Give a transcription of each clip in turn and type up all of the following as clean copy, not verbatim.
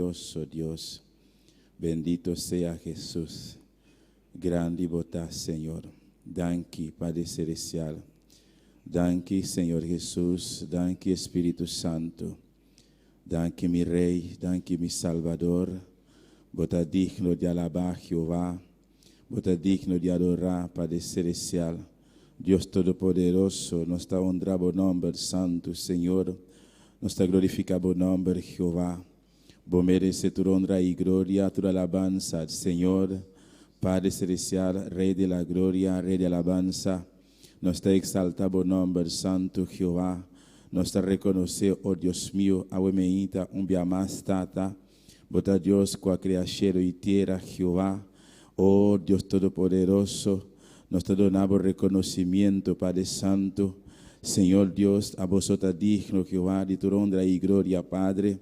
Glorioso Dios. Bendito sea Jesús. Grandi Bo ta, Señor. Danki, Padre Celestial. Danki, Señor Jesús. Danki, Espíritu Santo. Danki, mi Rey. Danki, mi Salvador. Bo ta digno di alabá, Jehová. Bo ta digno di adorá, Padre Celestial. Dios Todopoderoso, nos ta honra bo nòmber santu, Señor. Nos ta glorifiká bo nòmber, Jehová. Bo meresé tur honra i gloria, tur alabansa, Señor. Padre Celestial, Rey de la gloria, Rey de alabansa. Nos ta exaltá bo nòmber santu, Jehová. Nos ta rekonosé, o Dios mio, awe meinta un bia mas, Tata. Bo ta Dios ku a krea shelu i tera, Jehová. O Dios Todopoderoso, nos ta duna bo rekonosimiento, Padre Santu. Señor Dios, abo so ta digno, Jehová, di tur honra i gloria, Padre.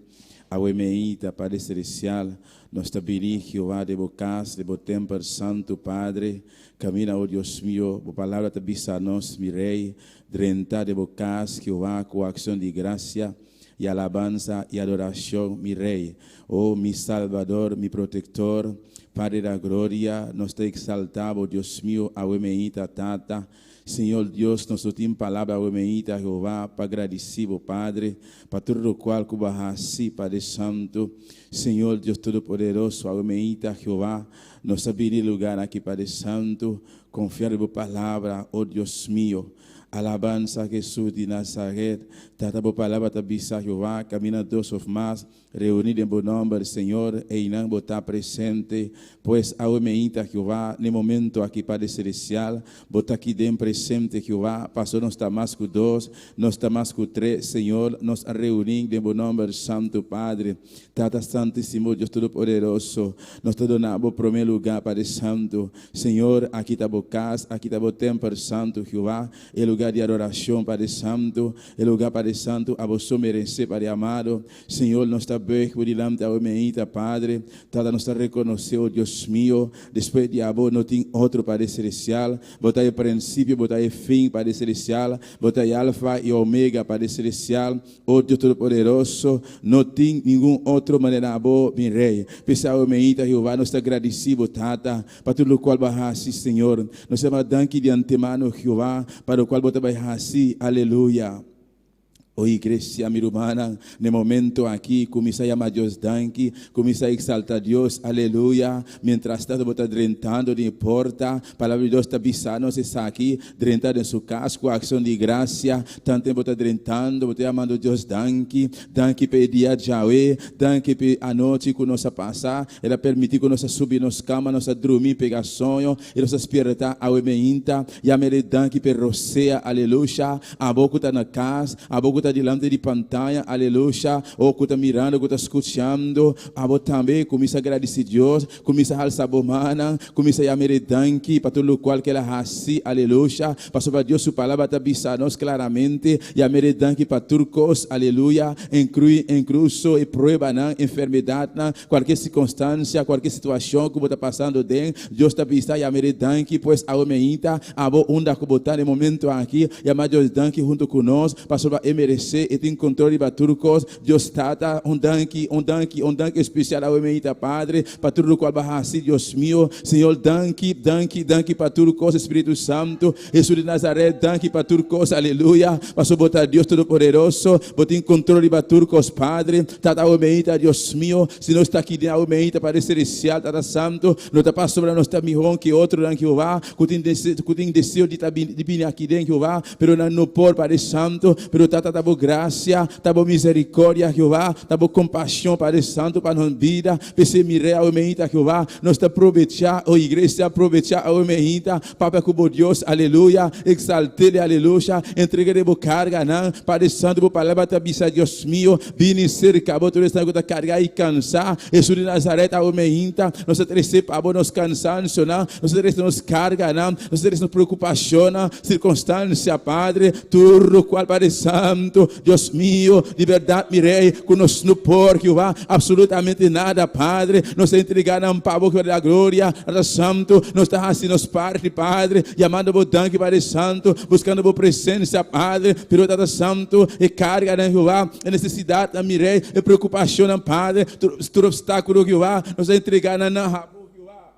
Awe meinta, Padre Celestial, nos ta bini, Jehová, den bo kas, den bo tempel santu, Padre. Camina, o Dios mio, bo palabra ta bisa nos, mi Rey, drenta den bo cas, Jehová, cu accion di gracia i alabansa i adoracion, mi Rey. O mi Salbador, mi Protector, Padre da gloria, nos ta exalta bo, Dios mio, awe meinta, Tata. Señor Dios, nos no tin palabra awe meinta, Jehová, pa gradici bo, Padre, pa tur locual cu bo a haci, Padre Santo. Señor Dios Todopoderoso, awe meinta, Jehová, nos a bini e lugar aki, Padre Santo, confia riba bo palabra, o Dios mio. Alabansa Jesús di Nazaret. Tata, bo palabra ta bisa, Jehová, camina dos of mas, reuní den bo nòmber, Señor, einan bo ta presente. Pues awe meinta, Jehová, n'e momento aki, Padre Celestial, bo ta aki den presente, Jehová, paso nos ta mas ku dos, nos ta mas ku tres, Señor, nos a reuní den bo nòmber santu, Padre. Tata Santísimo, Dios Todopoderoso, nos ta duna bo promé lugá, Padre Santu. Señor, aki ta bo kas, aki ta bo tèmpel santu, Jehová, e lugá di adorashon, Padre Santu, e lugá, Padre Santu, abo so meresé, Padre amado. Señor, nos ta buig bo dilanti awe meinta, Padre. Tata, nos ta rekonosé, o Dios mio, despues di abo no tin otro, Padre Celestial. Bo ta e prinsipio, bo ta e fin, Padre Celestial. Bo ta e Alfa i Omega, Padre Celestial. O Dios Todopoderoso, no tin ningun otro manera abo, mi Rey. P'esei awe meinta, Jehová, nos ta gradisí bo, Tata, pa tur lokual bo a hasi, Señor. Nos ta yama danki di antemano, Jehová, pa lokual bo ta bai hasi. Aleluya. O iglesia, mi rumannan, n'e momento aki, kuminsá yama Dios danki, kuminsá eksaltá Dios, aleluya. Mientras tanto bo ta drentando den e porta, Palabra di Dios ta bisa nos esaki, drenta den su kas ku akshon di grasia, tanten bo ta drentando, bo ta yamando Dios danki, danki pa e dia djawe, danki pa e anochi ku nos a pasa, El a permití ku nos a subi nos kama, nos a drumi, pega soño, i nos a spierta awe meinta, yam'El danki pa e rosea, aleluya. Abo ku ta na kas, abo ku ta dilanti di pantaya, aleluya, o ku ta mirando, ku ta skuchando, abo tambe kuminsá gradisí Dios, kuminsá halsa bo mannan, kuminsá yam'El danki pa tur lokual ku El a hasi, aleluya, pasobra Dios su Palabra ta bisa nos klaramente, yam'El danki pa tur kos, aleluya, inkluí inkluso e pruebanan, enfermedatnan, Kualke sirkunstansia, kualke situashon ku bo ta pasando den, Dios ta bisa, Yama e danki, pues awe meinta, abo unda ku bo ta den e momento aki, yama Dios danki huntu ku nos, pasobra E meresé, E tin kontrol riba tur kos. Dios Tata, un danki, un danki, un danki espesial awe meinta, Padre, pa tur lokual bo a hasi, Dios mio. Señor, danki, danki, danki pa tur kos, Spiritu Santu, Hesus di Nazaret, danki pa tur kos, aleluya, pasobra bo ta Dios Todopoderoso, bo tin kontrol riba tur kos, Padre. Tata awe meinta, Dios mio, si nos ta aki den awe meinta pa reserencial, Tata Santo, no ta pasobra nos ta mihon ke otronan, Jehová, ku tin ku tin deseo di ta di bini aki den, Jehová, pero nan no por, Padre Santo, pero Tata ta bo gracia, ta bo misericordia, Jehová, ta bo compasion, Padre Santo, pa nos bida, p'esei mi Rey awe meinta, Jehová, nos ta probecha, o iglesia, probecha awe meinta, Papia ku bo Dios, aleluya, exalt'El, aleluya, entrega den bo karganan, Padre Santo, bo palabra ta bisa, Dios mio, bini serka bo tur esnan ku ta kargá i kansá, Hesus di Nazaret, awe meinta, nos ta trese pa bo nos kansansionan, nos ta trese nos karganan, nos ta trese nos preokupashonnan, sirkunstansia, Padre, tur lokual, Padre Santo. Santo, Dios mío, di berdad mi Rey, cu nos no por, Jehová, absolutamente nada, Padre, nos ta entrega nan pa bo, Jehová de la gloria, Tata Santo, nos ta haci nos parti, Padre, yamando bo danki, Padre Santo, buscando bo presencia, Padre, pero Tata Santo, e carganan, Jehová, e necesidadnan, mi Rey, e preocupacionnan, Padre, tur obstáculo, Jehová, nos ta entrega nan na bo, Jehová.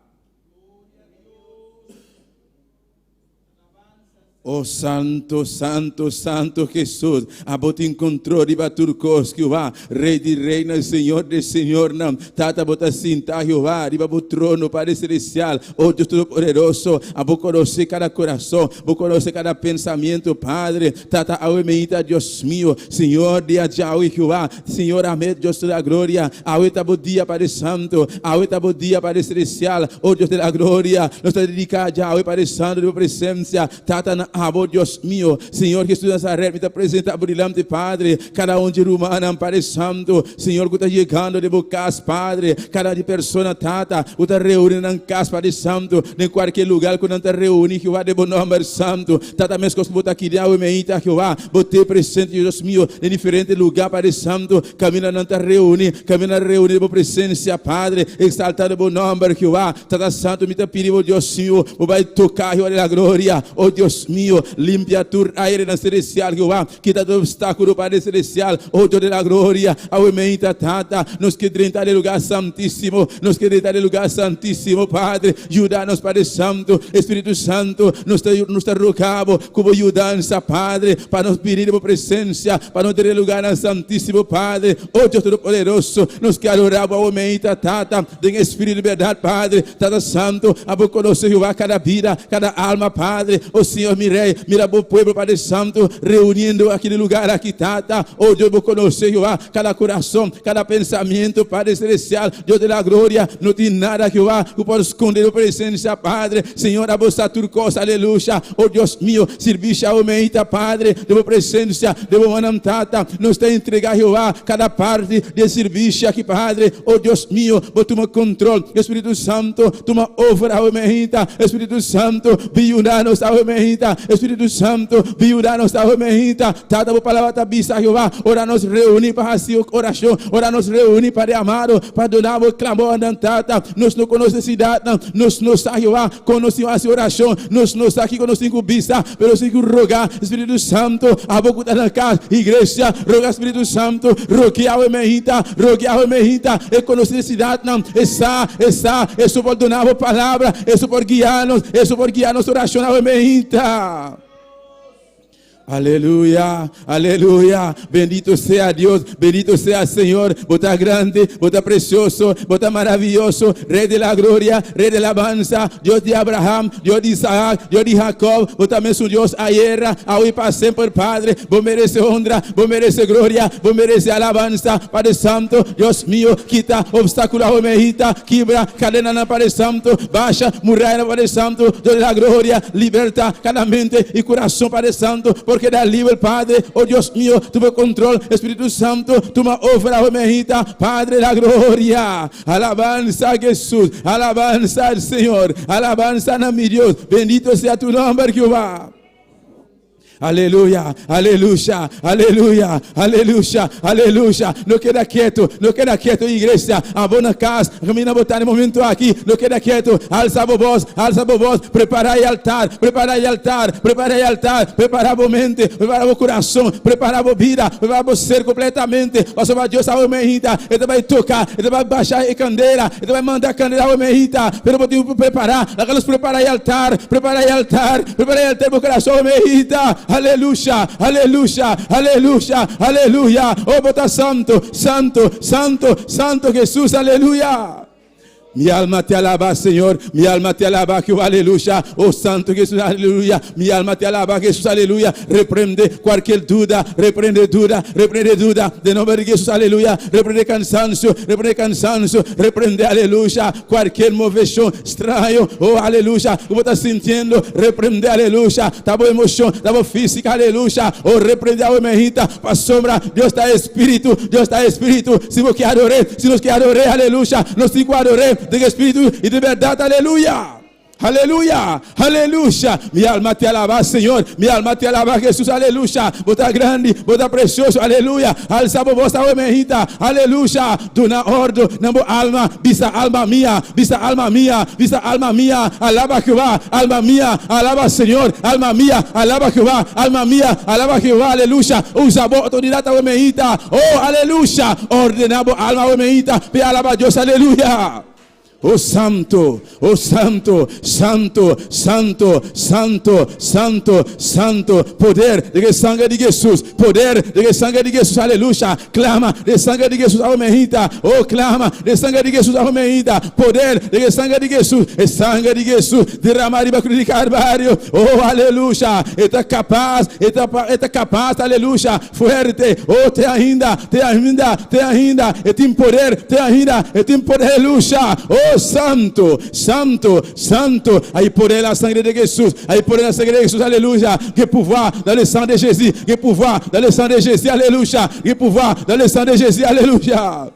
Oh Santo, Santo, Santo Jesus, abo tin control riba tur cos, Jehová, Rey di reynan, Señor di señornan. Tata, bo ta sinta, Jehová, riba bo trono, Padre Celestial. Oh Dios Todopoderoso, abo conoce cada corazon, bo conoce cada pensamiento, Padre. Tata, awe meinta, Dios mio, Señor di Ajawe, Jehová, Señor Ahmed, Dios de la gloria, awe ta bo dia, Padre Santo, awe ta bo dia, Padre Celestial. Oh Dios de la gloria, nos ta dedica djawe, Padre Santo, di bo presencia, Tata na abo, Dios mio. Señor Jesus di Nazaret, mi ta presenta abo dilanti, Padre, cada un dje rumannan, Padre Santo, Señor, cu ta yegando den bo cas, Padre, cada di persona, Tata, cu ta reuni na nan cas, Padre Santo, den cualkier lugar cu nan ta reuni, Jehová, den bo nomber santo, Tata, mescos cu bo ta aki djawe meita, Jehová, bo t'e presente, Dios mio, den diferente lugar, Padre Santo, Caminda nan ta reuni, caminda nan reuni den bo presencia, Padre, exaltando bo nomber, Jehová. Tata Santo, mi ta pidi bo, Dios mio, bo bai toca, Jehová de la gloria. Oh Dios mio, limpia tur airenan celestial, Jehová. Kita tur obstáculo, Padre celestial. Oh Dios de la gloria, awe meinta, Tata, nos ke drenta den lugar santísimo, nos ke drenta den lugar santísimo, Padre. Yuda nos, Padre Santo, Espíritu Santo, nos ta, nos ta roga bo cu bo yudansa, Padre, pa nos bini den bo presencia. Pa no tene lugarnan santísimo, Padre, oh Dios Todopoderoso, nos ke adorá bo awo meita, Tata, den espíritu di bèrdat, Padre, Tata Santo, abo konosé Jehová kada bida, kada alma, Padre, oh Señor mi Rey, mira bo pueblo, Padre Santo, reuniendo aki den lugar aki, Tata, oh Dios, bo konosé Jehová kada kurason, kada pensamiento, Padre Celestial, Dios de la gloria, no tin nada, Jehová, ku por skonde di bo presencia, Padre, Señor, abo sa tur kos, aleluya, oh Dios mio, Sirbishi awe meita, Padre, den bo presencia, den bo mannan, Tata. Nos ta entrega, Jehová, cada parti di e sirbishi aki, Padre. O Dios mio, bo tuma control. Espíritu Santo, tuma over awe meita. Espíritu Santo, bin yuda nos awe meita. Espíritu Santo, bin yuda nos awe meita. Tata, bo palabra ta bisa, Jehová, ora nos reuni pa haci oracion, ora nos reuni, Padre amado, pa duna bo clamornan, Tata, nos no conoce necesidadnan, nos no sa, Jehová, Kon nos tin hasi orashon, nos no sa kiko nos tin ku bisa, pero nos tin ku roga Spiritu Santu. Abo ku ta na kas, iglesia, roga Spiritu Santu, rogi awe mehita, rogi awe mehita. E konosé nesesidatnan, e sa, e sa, Esun por duna bo palabra, Esun por guia nos, Esun por guia nos orashon awe mehita. Aleluya, aleluya, bendito sea Dios, bendito sea Señor, bo ta grandi, bo ta precioso, bo ta maravilloso, Rey de la gloria, Rey de la alabanza, Dios di Abraham, Dios di Isaac, Dios di Jacob, bo ta mesun Dios ayera, awe y pa semper, Padre, bo merece honra, bo merece gloria, bo merece alabanza, Padre Santo, Dios mío, kita obstáculo awe mehita, kibra cadenanan, Padre Santo, basha murayanan, Padre Santo, Dios de la gloria, liberta cada mente y corazón, Padre Santo, por keda liber, Padre, oh Dios mío, tuma control, Espíritu Santo, tuma over awe mehita, Padre la gloria, alabanza a Jesús, alabanza al Señor, alabanza na mi Dios, bendito sea tu nombre, Jehová. Aleluya, aleluya, aleluya, aleluya, aleluya. No keda ketu, no keda ketu, iglesia. Abo na kas, kaminda bo ta na e momento aki. No keda ketu. Alsa bo bos, alsa bo bos. Prepará e altar, prepará e altar, prepará e altar. Prepará bo mente, prepará bo kurason, prepará bo bida, prepará bo ser kompletamente. Pasobra Dios awe mehita, e ta bai toka, e ta bai basha e kandela, e ta bai manda kandela awe mehita. Pero bo tin ku prepará. Laga nos prepará e altar, prepará e altar. Prepara e altar bo corazon mehita. Aleluya, aleluya, aleluya, aleluya. Oh, bo ta santo, santo, santo, santo Jesús, aleluya. Mi alma te alaba, Señor. Mi alma te alaba, Jehová, aleluya. Oh, Santo Jesús, aleluya. Mi alma te alaba, Jesús, aleluya. Reprende cualquier duda, reprende duda, reprende duda. De nombre de Jesús, aleluya. Reprende cansancio, reprende cansancio, reprende, aleluya. Cualquier movecion straño, oh aleluya, ku bo ta sintiendo, reprende, aleluya, ta bo emocion, ta bo física, aleluya, oh reprende awe mehita, pasobra Dios ta espíritu, Dios ta espíritu, si bo ke ador'é, si nos ke ador'é, aleluya, nos tin ku ador'é den espíritu i den bèrdat, aleluya. Aleluya, aleluya. Mi alma te alaba, Señor. Mi alma te alaba, Jesús. Aleluya. Bo ta grandi, bo ta precioso. Aleluya. Alsa bo bos awe mainta. Aleluya. Duna ordo na bo alma. Bisa alma mia, bisa alma mia, bisa alma mia. Alaba Jehová. Alma mia, alaba Señor. Alma mia, alaba Jehová. Alma mia, alaba Jehová. Aleluya. Usa bo autoridad awe mainta. Oh, aleluya. Ordena bo alma awe mainta. Pe alaba Dios. Aleluya. Oh Santo, oh Santo, Santo, Santo, Santo, Santo, Santo, poder den e sanger di Jesus, poder den e sanger di Jesus, aleluya, clama den e sanger di Jesus awe mainta, oh clama den e sanger di Jesus awe mainta, poder den e sanger di Jesus, e sanger di Jesus derama riba cruz di Calvario, oh aleluya, e ta capaz, e ta, e ta capaz, aleluya, Fuerte, oh te ainda, te ainda, te ainda, e tin poder, te ainda, e tin poder, aleluya, oh santo, santo, santo, hay poder en la sangre de Jesús, hay poder en la sangre de Jesús, aleluya, gen pouvwa dans le sang de Jésus, gen pouvwa dans le sang de Jésus, aleluya, gen pouvwa dans le sang de Jésus, aleluya.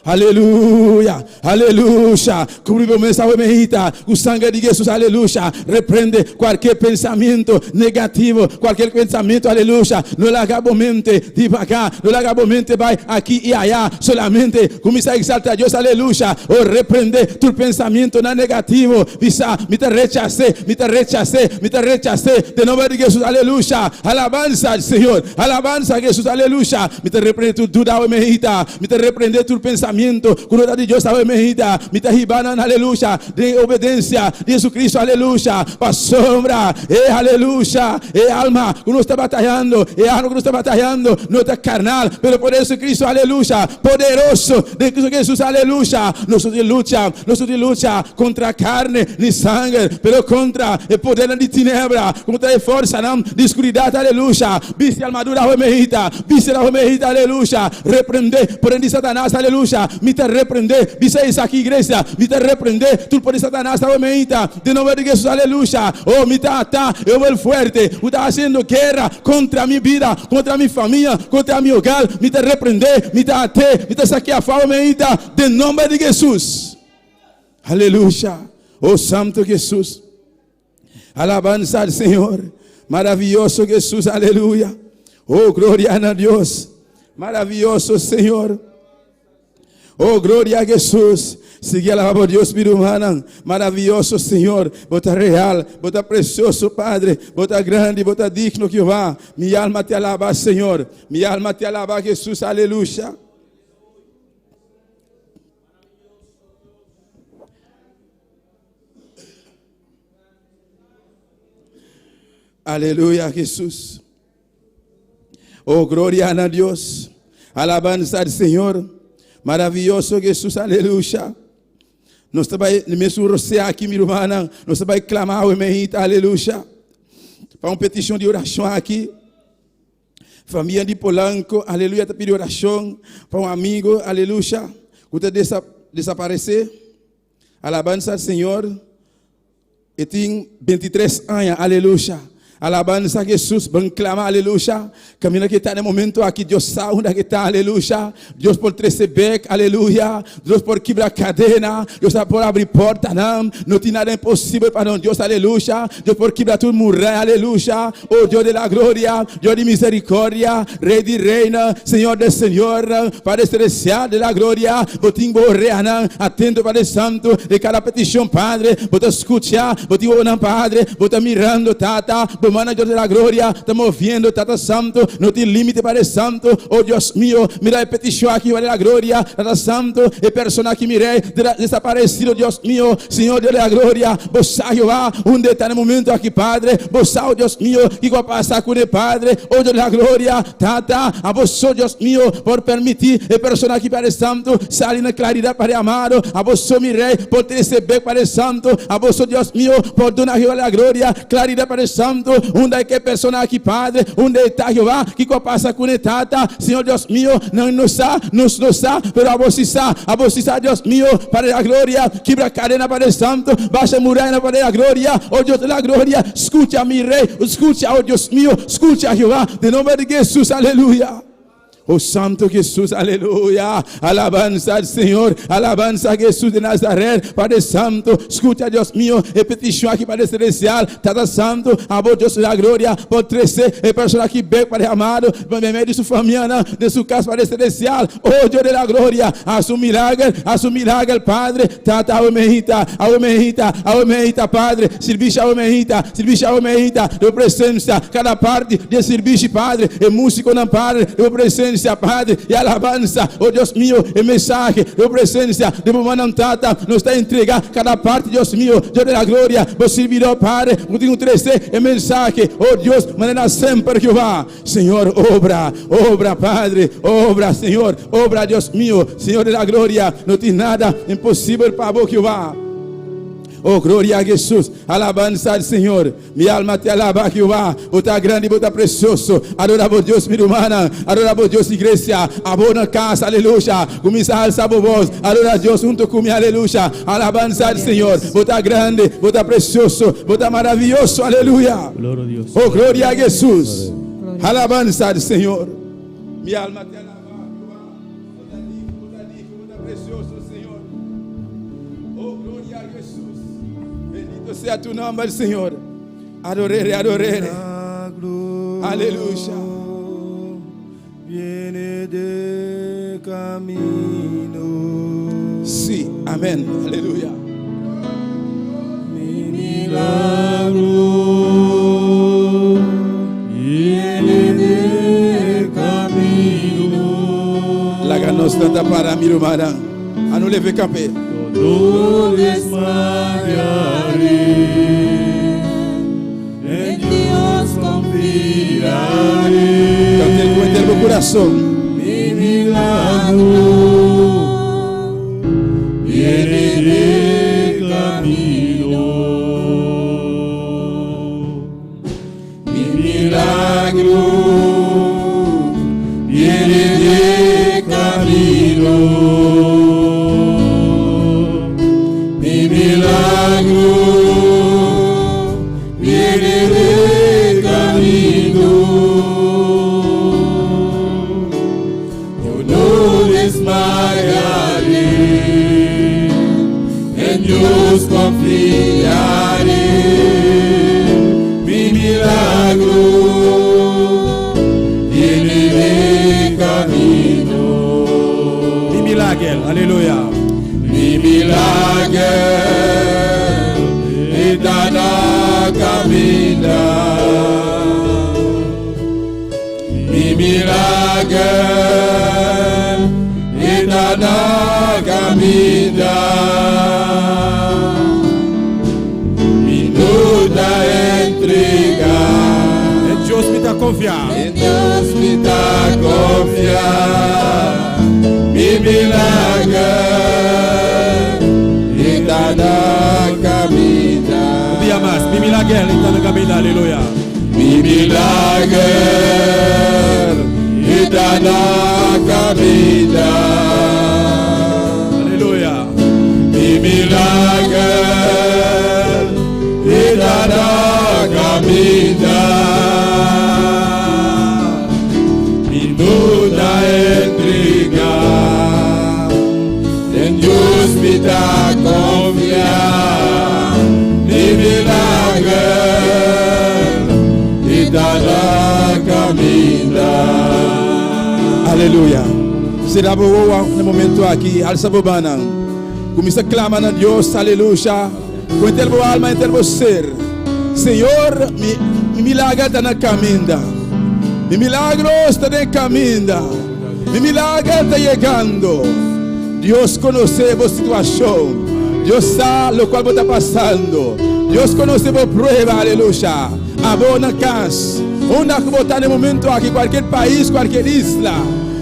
Aleluya, aleluya. Kubri bo mes awe mainta ku sanger di Jesus, aleluya. Reprende kualkier pensamiento negativo, kualkier pensamiento, aleluya. No laga bo mente divaga, no laga bo mente bai aki i aya. Solamente kuminsá exalta Dios, aleluya. Oh, reprende tur pensamientonan negativo. Bisa, mi ta rechas'é, mi ta rechas'é, mi ta rechas'é den nomber di Jesus, aleluya. Alabansa al Señor, alabansa a Jesus, aleluya. Mi ta reprende tur duda awe mainta. Mi ta reprende tur pensamiento ku no ta di Dios awe mainta. Mi ta hiba nan, aleluya, den e obedensia di Jesucristo, aleluya, pasobra e, aleluya, e alma ku nos ta batayando, e arma ku nos ta batayando no ta karnal, pero poder di Jesucristo, aleluya, poderoso den Cristo Jesus, aleluya. Nos no tin lucha, nos no tin lucha kontra karne ni sanger, pero kontra e podernan di tinebra, kontra e forsanan di skuridat, aleluya. Bisti armadura awe mainta, bisti awe mainta, aleluya. Reprende poder di Satanas, aleluya. Mi ta reprende, bisa esaki iglesia, mi ta reprende tur poder di Satanas awe mainta, den nomber di Jesus, aleluya. Oh, mi ta ata e homber fuerte ku ta hasiendo guera kontra mi bida, kontra mi famia, kontra mi hogar. Mi ta reprende, mi ta ate, mi ta sakia afó awe mainta, den nomber di Jesus. Aleluya. Oh, Santo Jesus. Alabanza al Señor. Maravilloso Jesús, aleluya. Oh, gloria na Dios. Maravilloso Señor. Oh, gloria a Jesús. Sigui alaba Dios, mi rumannan. Maravilloso Señor. Bo ta real, bo ta precioso, Padre. Bo ta grandi, bo ta digno, Jehová. Mi alma te alaba, Señor. Mi alma te alaba, Jesús. Aleluya. Aleluya, Jesús. Oh, gloria a Dios. Alabanza al Señor. Maravilloso Jesús, aleluya. Nos ta bai mesun rosea aki, mi rumannan. Nos ta bai klama awe mainta, aleluya. Pa un petishon di orashon aki. Famia di Polanco, aleluya, ta pidi orashon pa un amigo, aleluya, ku ta desaparesé. Alabansa al Señor. E tin 23 aña, aleluya. Alabansa a Jesus, ban clama, aleluya. Camina que ta na e momento aki, Dios sa unda que ta, aleluya. Dios por trece bek, aleluya. Dios por kibra cadena, Dios por abri portanan. No tin nada imposibel pa nos Dios, aleluya. Dios por kibra tur muraya, aleluya. Oh Dios de la gloria, Dios di misericordia, Rey di reynan, Señor de señornan, Padre celestial de la gloria, bo tin bo oreanan atento, Padre Santo, den cada peticion, Padre, bo ta scucha, bo tin wowonan, Padre, bo ta mirando, Tata, bo mannan, Dios de la gloria, ta moviendo, Tata Santo, no tin limite, Padre Santo, oh Dios mio, mira e peticion aki, Padre de la gloria, Tata Santo, e persona aki, mi Rey, desaparecido, Dios mio, Señor Dios de la gloria, bo sa, Jehová, unda e ta na e momento aki, Padre, bo sa, oh Dios mio, kiko a pasa ku ne, Padre, oh Dios de la gloria, Tata, abo so, Dios mio, por permití e persona aki, Padre Santo, sali na klaridat, Padre amado, abo so, mi Rey, por trese bek, Padre Santo, abo so, Dios mio, por duna Jehová la gloria, klaridat, Padre Santo, unda e ke persona aki, Padre, unda e ta, Jehová, kiko a pasa ku ne, Tata, Señor Dios mio, nan no sa, nos no sa, pero abo si sa, abo si sa, Dios mio, Padre de la gloria, kibra kadena, Padre Santo, basha murayana, Padre de la gloria, oh Dios de la gloria, skucha mi Rey, skucha, oh Dios mio, skucha, Jehová, den nomber di Jesus, aleluya. Oh Santo Jesús, aleluya. Alabanza al Señor, alabanza a Jesús de Nazaret, Padre Santo. Escucha, Dios mío, e peticion aki, Padre Celestial, Tata Santo, abo Dios de la gloria, por trece e persona aki bek, Padre amado, medio di su famia, di su cas, Padre Celestial. Oh Dios de la gloria, haci un milager, haci un milager, Padre. Tata, awe mainta, awe mainta, awe mainta, Padre, sirbishi awe mainta, sirbishi awe mainta, di presencia, cada parti di sirbishi, Padre, e musiconan, Padre, di presencia, Padre, y alabanza, oh Dios mio, e mensahe, di presencia, di bo Tata, nos ta entrega cada parti, Dios mio, Dios de la gloria, bo sirbidor, Padre, tin trece e mensahe, oh Dios, manera semper, Jehová. Señor, obra, obra, Padre, obra, Señor, obra, Dios mío, Señor de la gloria, no tin nada imposibel pa bo, Jehová. Oh, gloria a Jesús, alabanza al Señor. Mi alma te alaba, Jehová. Bo ta grandi, bo ta precioso. Adora Dios, mi ruman. Adora Dios, iglesia. Abo na cas, aleluya. Cuminsa halsa bo voz. Adora Dios hunto cu mi, aleluya. Alabanza al Señor. Bo ta grandi, bo ta precioso, bo ta maraviyoso, aleluya. Gloria a Dios. Oh, gloria a Jesús. Alabanza al Señor. Mi alma te alaba, Jehová. Bo ta digno, bo ta digno, bo ta precioso, Señor. Oh, gloria a Jesús. Bendito sea tu nombre, Señor. Adoraré, adoraré. Aleluya. Viene de camino. Sí, amén. Aleluya. Mi milagro viene de camino. Laga nos lanta para, mi ruman. Anu leve kape. No desmayaré, en Dios confiaré. Canta cu henter curason. Mi milagro viene de camino. Mi milagro viene de camino. Mi milagro viene de camino. Yo no desmayaré, en Dios confiaré. Mi milagro viene de camino. Mi milager, aleluya. Mi milager ta na caminda. Mi milager ta na caminda. Mi no ta entrega. Den Dios mi ta confia. Den Dios mi ta confia. Mi milager ta na caminda. Un dia mas, mi milager ta na caminda, aleluya. Mi milager ta na caminda. Aleluya. Mi milager ta na caminda. Mi no ta entrega. Den Dios mi ta confia. Mi milager ta na caminda. Aleluya. Sera bo wowo na e momento aki, halsa bo mannan. Cuminsa clama na Dios, aleluya. Cu henter bo alma, henter bo ser. Señor, mi milager ta na caminda. Mi milagro ta na caminda. Mi milager ta yegando. Dios conoce bo situacion. Dios sabe loke bo ta pasando. Dios conoce bo prueba, aleluya. Abo na cas. Unda cu bo ta na e momento aki, cualkier pais, cualkier isla.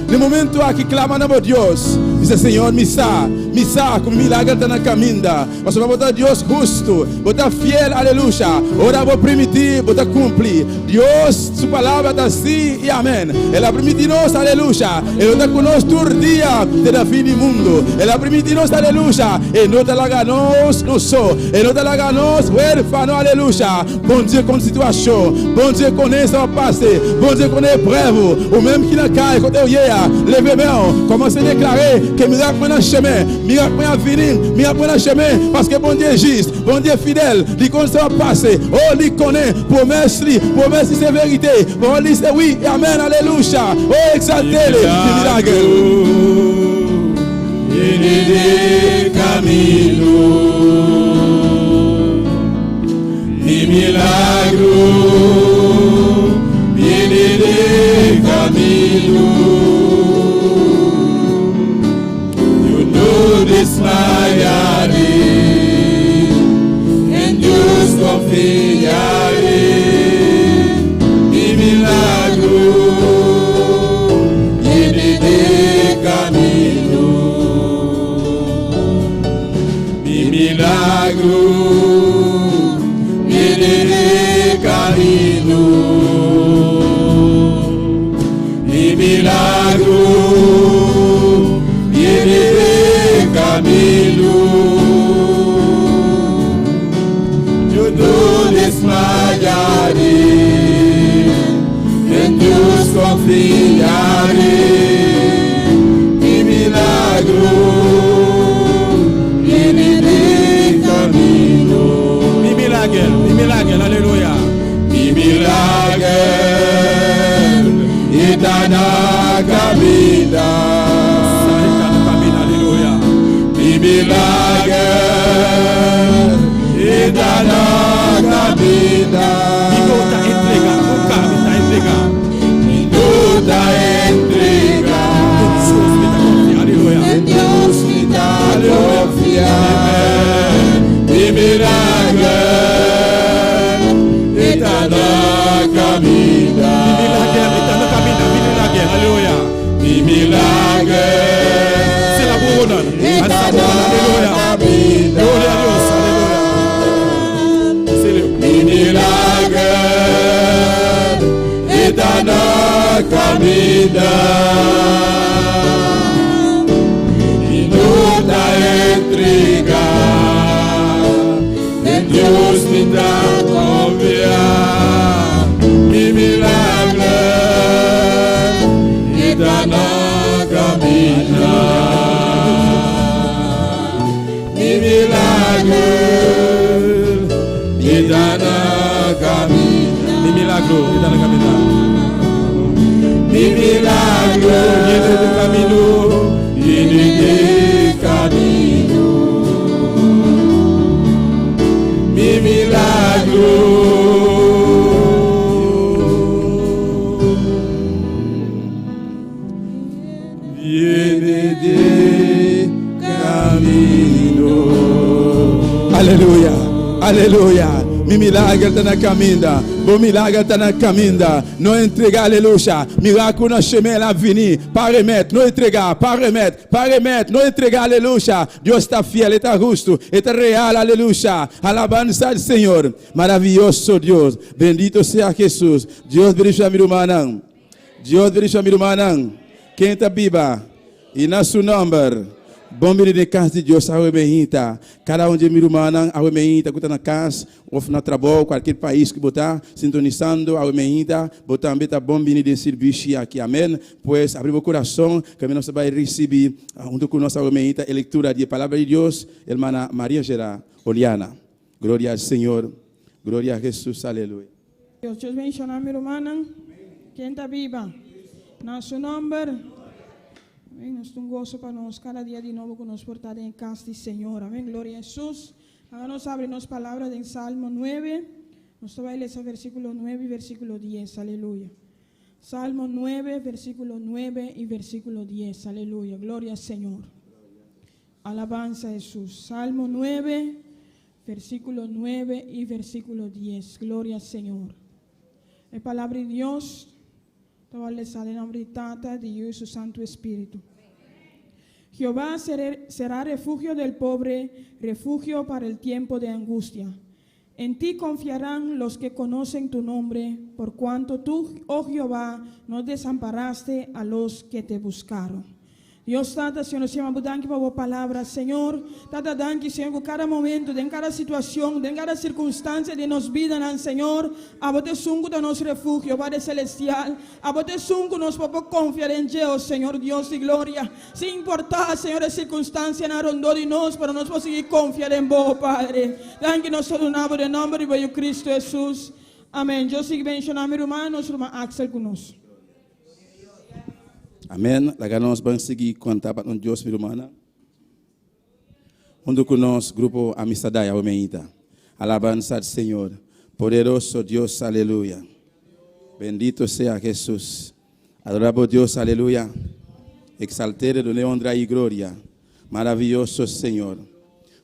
Na e momento aki, clama na Dios. Bisa, Señor, mi sa, mi sa ku mi milager ta na kaminda. Pasobra bo ta Dios hustu, bo ta fiel, aleluya. Ora bo primintí, bo ta kumpli. Dios su palabra ta sí i amèn. El a primintí nos, aleluya, e lo ta ku nos tur dia te na fin di mundu. El a primintí nos, aleluya, e no ta laga nos nos so, e no ta laga nos huérfano, aleluya. Bondye konn sitiyasyon, Bondye konnen sa wap pase, Bondye konnen eprèv ou. Ou menm ki nan kay kote ou ye a, leve men w, kòmanse deklare ke mirak mwen nan chemen, mirak mwen ap vini, mirak mwen nan chemen, paske Bondye jis, Bondye fidèl, li konn sa wap pase, oh li konnen pwomès li, pwomès li se verite, pawòl li se wi e amèn, alelouya, oh egzalte li, li milag. Mi milagro viene de camino. Yo no desmayaré, en Dios confiaré. Mi milagro viene de camino. Mi milagro viene de camino. Mi milagro viene de camino. Yo no desmayaré, en Dios confiaré. Mi milagro viene de camino. Mi milager, mi milager, aleluya. Mi milager ta na kaminda. Ta na kaminda, aleluya. Mi milager ta na kaminda. Mi no ta entregá, nunka mi ta entregá. Mi no ta entregá. Den Dios mi ta konfia, aleluya. Den Dios mi ta konfia. Mi milager ta na kaminda. Mi milager ta na kaminda, mi milager, aleluya. Mi milager Se la buena, ta na aleluya. kaminda. Gloria a Dios, aleluya. Se Mi milager ta na kaminda. Mi no ta entregá. Den Dios mi ta konfia. Mi milager ta na kaminda. Mi milager ta na kaminda. Mi milagro ta na kaminda. Mi milagro Viene de camino. viene de camino. Mi milagro viene de camino. Aleluya, aleluya. Mi milager ta na kaminda. Bo milager ta na kaminda. No entregá, aleluya. Milager na chemin la vini. Pa remèt, no entregá, pa remèt, pa remèt, no entregá, aleluya. Dios ta fiel, ta hustu, ta real, aleluya. Alabansa al Señor. Maravioso Dios. Bendito sea Jesús. Dios bendishoná mi rumannan. Dios bendishoná mi rumannan. Ken ta biba? I na su nòmber. Bon bini den kas di Dios, awe mainta. Kada un di mi rumannan, awe mainta, ku ta na kas, òf na trabou, kualke pais ku bo ta sintonisando, awe mainta, bo tambe ta bon bini den servisio aki. Amèn. Pues, habri bo kurason, ku nos ta bai risibí, huntu ku nos awe mainta, e lektura di palabra di Dios, ruman Maria Gera Oliana. Gloria al Señor. Gloria a Jesús. Aleluya. Dios bendishoná mi rumannan. Ken ta biba? Na su nòmber. Amèn. Nos ta un goso pa nos kada dia di nobo ku nos por ta den kas di Señor. Amèn. Gloria a Jesús. Awor nos habri nos palabra den Salmo 9. Nos ta bai lesa versíkulo 9 i versíkulo 10. Aleluya. Salmo 9, versíkulo 9 i versíkulo 10. Aleluya. Gloria al Señor. Alabansa a Jesús. Salmo 9, versíkulo 9 i versíkulo 10. Gloria al Señor. E palabra di Dios, ta lesa den nòmber di Tata, di Yu i Santu Spiritu. Jehová será refugio del pobre, refugio para el tiempo de angustia. En ti confiarán los que conocen tu nombre, por cuanto tú, oh Jehová, no desamparaste a los que te buscaron. Dios Tata, Señor, nos yama danki pa bo palabra, Señor. Tata, danki, Señor, ku kada momento, den kada situashon, den kada sirkunstansia di nos bida, Señor, abo ta esun ku ta nos refugio, Padre Selestial. Abo ta esun ku nos por konfia den dje, Señor Dios di gloria. Sin importá, Señor, e sirkunstansianan rondó di nos, pero nos por sigui konfia den Bo, Padre. Danki nos ta duna den nòmber di Kristu Hesus. Amèn. Dios sigui bendishoná mi ruman, nos ruman Axel ku nos. Amèn. Laga nos ban sigui kanta pa Dios, mi ruman. Huntu ku nos, grupo Amistad Aumenta. Alabansa al Señor. Poderoso Dios, aleluya. Bendito sea Jesús. Adorado Dios, aleluya. Exaltere, done honra y gloria. Maravilloso Señor.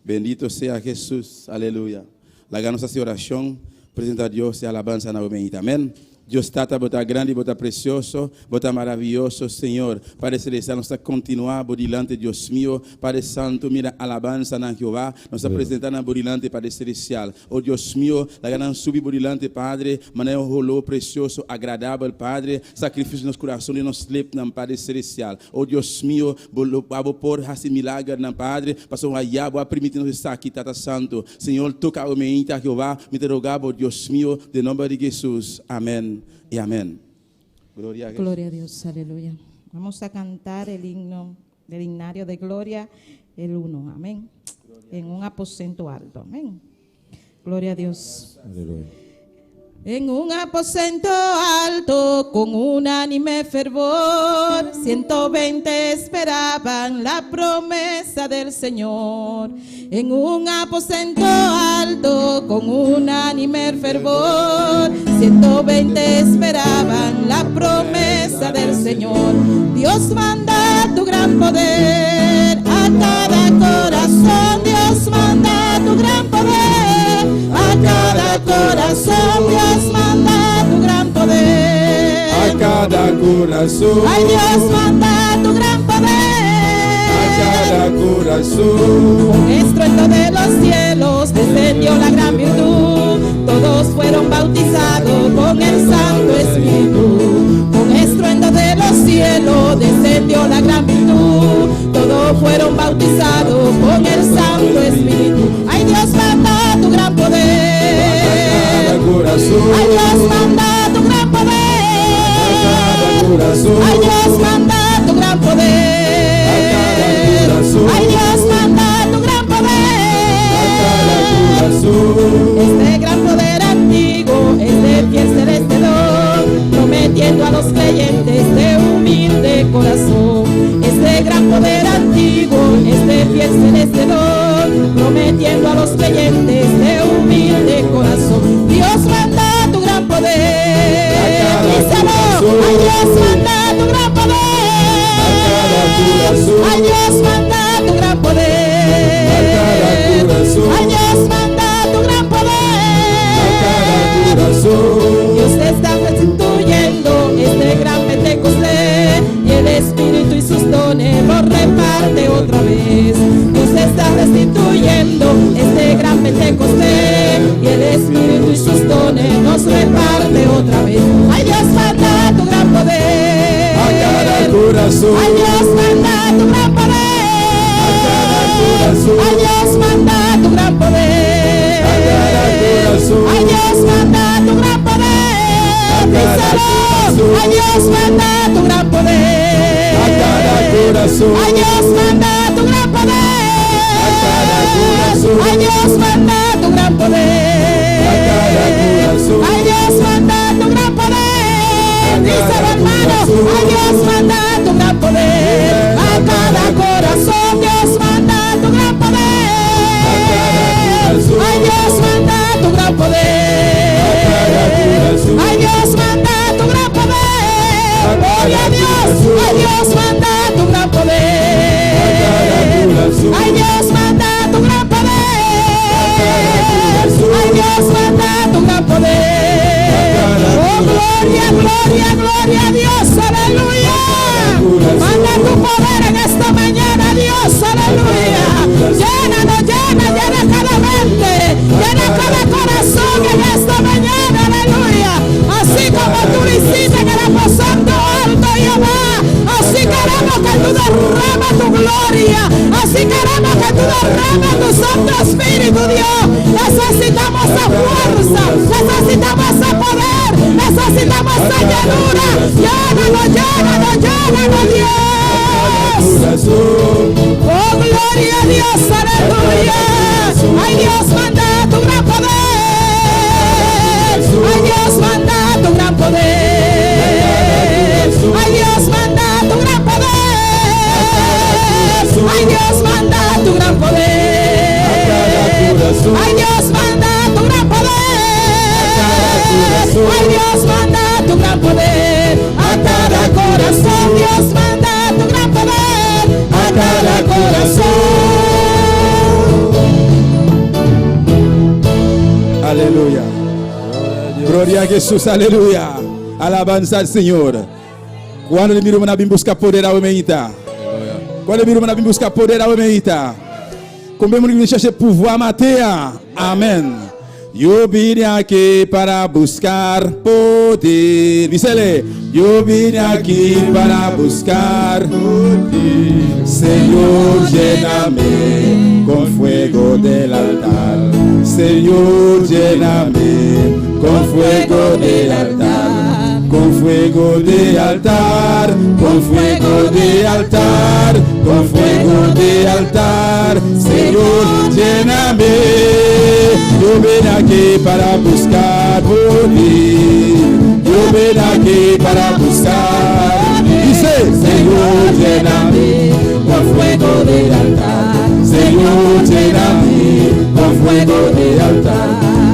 Bendito sea Jesús, aleluya. Laga nos orashon, presentá Dios i alabansa na Amèn. Dios Tata, bo ta grandi, bo ta presioso, bo ta maravioso, Señor. Padre Selestial, nos ta kontinuá, bo dilanti, Dios mio. Padre Santo, mira, alabansa na Jehová. Nos ta presentando bo dilanti, Padre Selestial. Oh Dios mio, laga nan subi bo dilanti, Padre. Manera holó presioso, agradabel, Padre. Sakrifisio nos kurason i nos lepnan, Padre Selestial. Oh Dios mio, bo por hasi milagernan, Padre. Pasobra bo a permití nos esaki, Tata Santo. Señor, toka e mainta, Jehová. Mi ta roga, Dios mio, den nòmber di Hesus. Amèn i amèn. Gloria a Jesús. Gloria a Dios, aleluya. Vamos a cantar el himno del himnario de gloria, el uno, amén. En un aposento alto, amén. Gloria a Dios. Aleluya. En un aposento alto, con unánime fervor, 120 esperaban la promesa del Señor. En un aposento alto, con unánime fervor, 120 esperaban la promesa del Señor. Dios manda tu gran poder a cada corazón. Dios manda tu gran poder a cada corazón. Dios manda tu gran poder. A kada kurason. Ay, Dios manda tu gran poder. A kada kurason. Con estruendo de los cielos descendió la gran virtud. Todos fueron bautizados con el Santo Espíritu. Con estruendo de los cielos descendió la gran virtud. Todos fueron bautizados con el Santo Espíritu. Ay, Dios manda tu gran A kada poder. kurason. Ay, Dios manda tu gran A kada poder. kurason. Ay, Dios manda tu gran A kada poder. kurason. Ay, Dios manda tu gran A kada poder. kurason. Este gran poder antiguo es de fiel celeste don, prometiendo a los creyentes de humilde corazón. Este gran poder antiguo es de fiel celeste don, prometiendo a los creyentes de humilde corazón. Dios manda tu gran poder. A cada Díselo. corazón. Ay, Dios manda tu gran A cada poder. corazón. Ay, Dios manda tu gran A poder. kada kurason. Ay, Dios manda tu gran A poder. kada kurason. Dios te está restituyendo este gran Pentecostés y el Espíritu y sus dones los reparte otra vez. Dios te está restituyendo este gran Pentecostés y el Espíritu y sus dones nos reparte otra vez. Ay, Dios manda tu gran poder. A kada kurason. Ay, Dios manda tu gran A kada poder. kurason. Ay, Dios manda tu gran poder. A kada kurason. Ay, Dios manda tu gran poder. A kada Díselo. kurason. Ay, Dios manda tu gran poder. A kada kurason. Ay, Dios manda tu gran poder. A kada kurason. Ay, Dios manda tu gran poder. A kada kurason. Ay, Dios manda tu gran poder. A Díselo, kada hermano. kurason. Ay, Dios manda tu gran poder. A cada corazón, Dios manda tu gran A poder. kada kurason. Ay, Dios manda tu gran A poder. kada kurason. Ay, Dios manda tu gran poder. A Gloria kada a Dios. kurason. Ay, Dios manda tu gran A kada poder. kurason. Ay, Dios manda tu gran A kada poder. kurason. Ay, Dios manda tu gran A poder. kada Oh, gloria, gloria, gloria a Dios. Aleluya. kurason. Manda tu poder en esta mañana, Dios. Llénanos, llena, llena cada mente, llena cada corazón en esta mañana, aleluya. Así como tú lo hiciste en el aposento alto, Jehová, así queremos que tú derramas tu gloria, así queremos que tú derramas tu Santo Espíritu, Dios. Necesitamos esa fuerza, necesitamos ese poder, necesitamos esa llenura. Llénanos, llénanos, llénanos, Dios. Oh, gloria a Dios, aleluya. Ay, Dios, manda tu gran poder. Ay, Dios, manda tu gran poder. Ay, Dios, manda tu gran poder. Ay, Dios, manda tu gran poder. Ay, Dios, manda tu gran poder. Ay, Dios, manda tu gran poder. A cada corazón, Dios, manda tu gran poder. A cada corazón. Aleluya. Gloria a Jesús, aleluya. Alabanza al Señor. Kuantu di mi ruman a bin buska poder awe mainta? Kuantu di mi ruman a bin buska poder awe mainta? Konbien moun ki vin chèche pouvwa maten an? Amèn. Yo vine aquí para buscar poder. Bisele. Yo vine aquí para buscar poder. Señor, lléname con fuego del altar. Señor, lléname con fuego del altar. Con fuego de altar, con fuego de altar, con fuego de altar. Señor, lléname. Yo vine aquí para buscar poder. Yo vine aquí para buscar. Dice, Señor, lléname con fuego del altar. Señor, lléname con fuego de altar.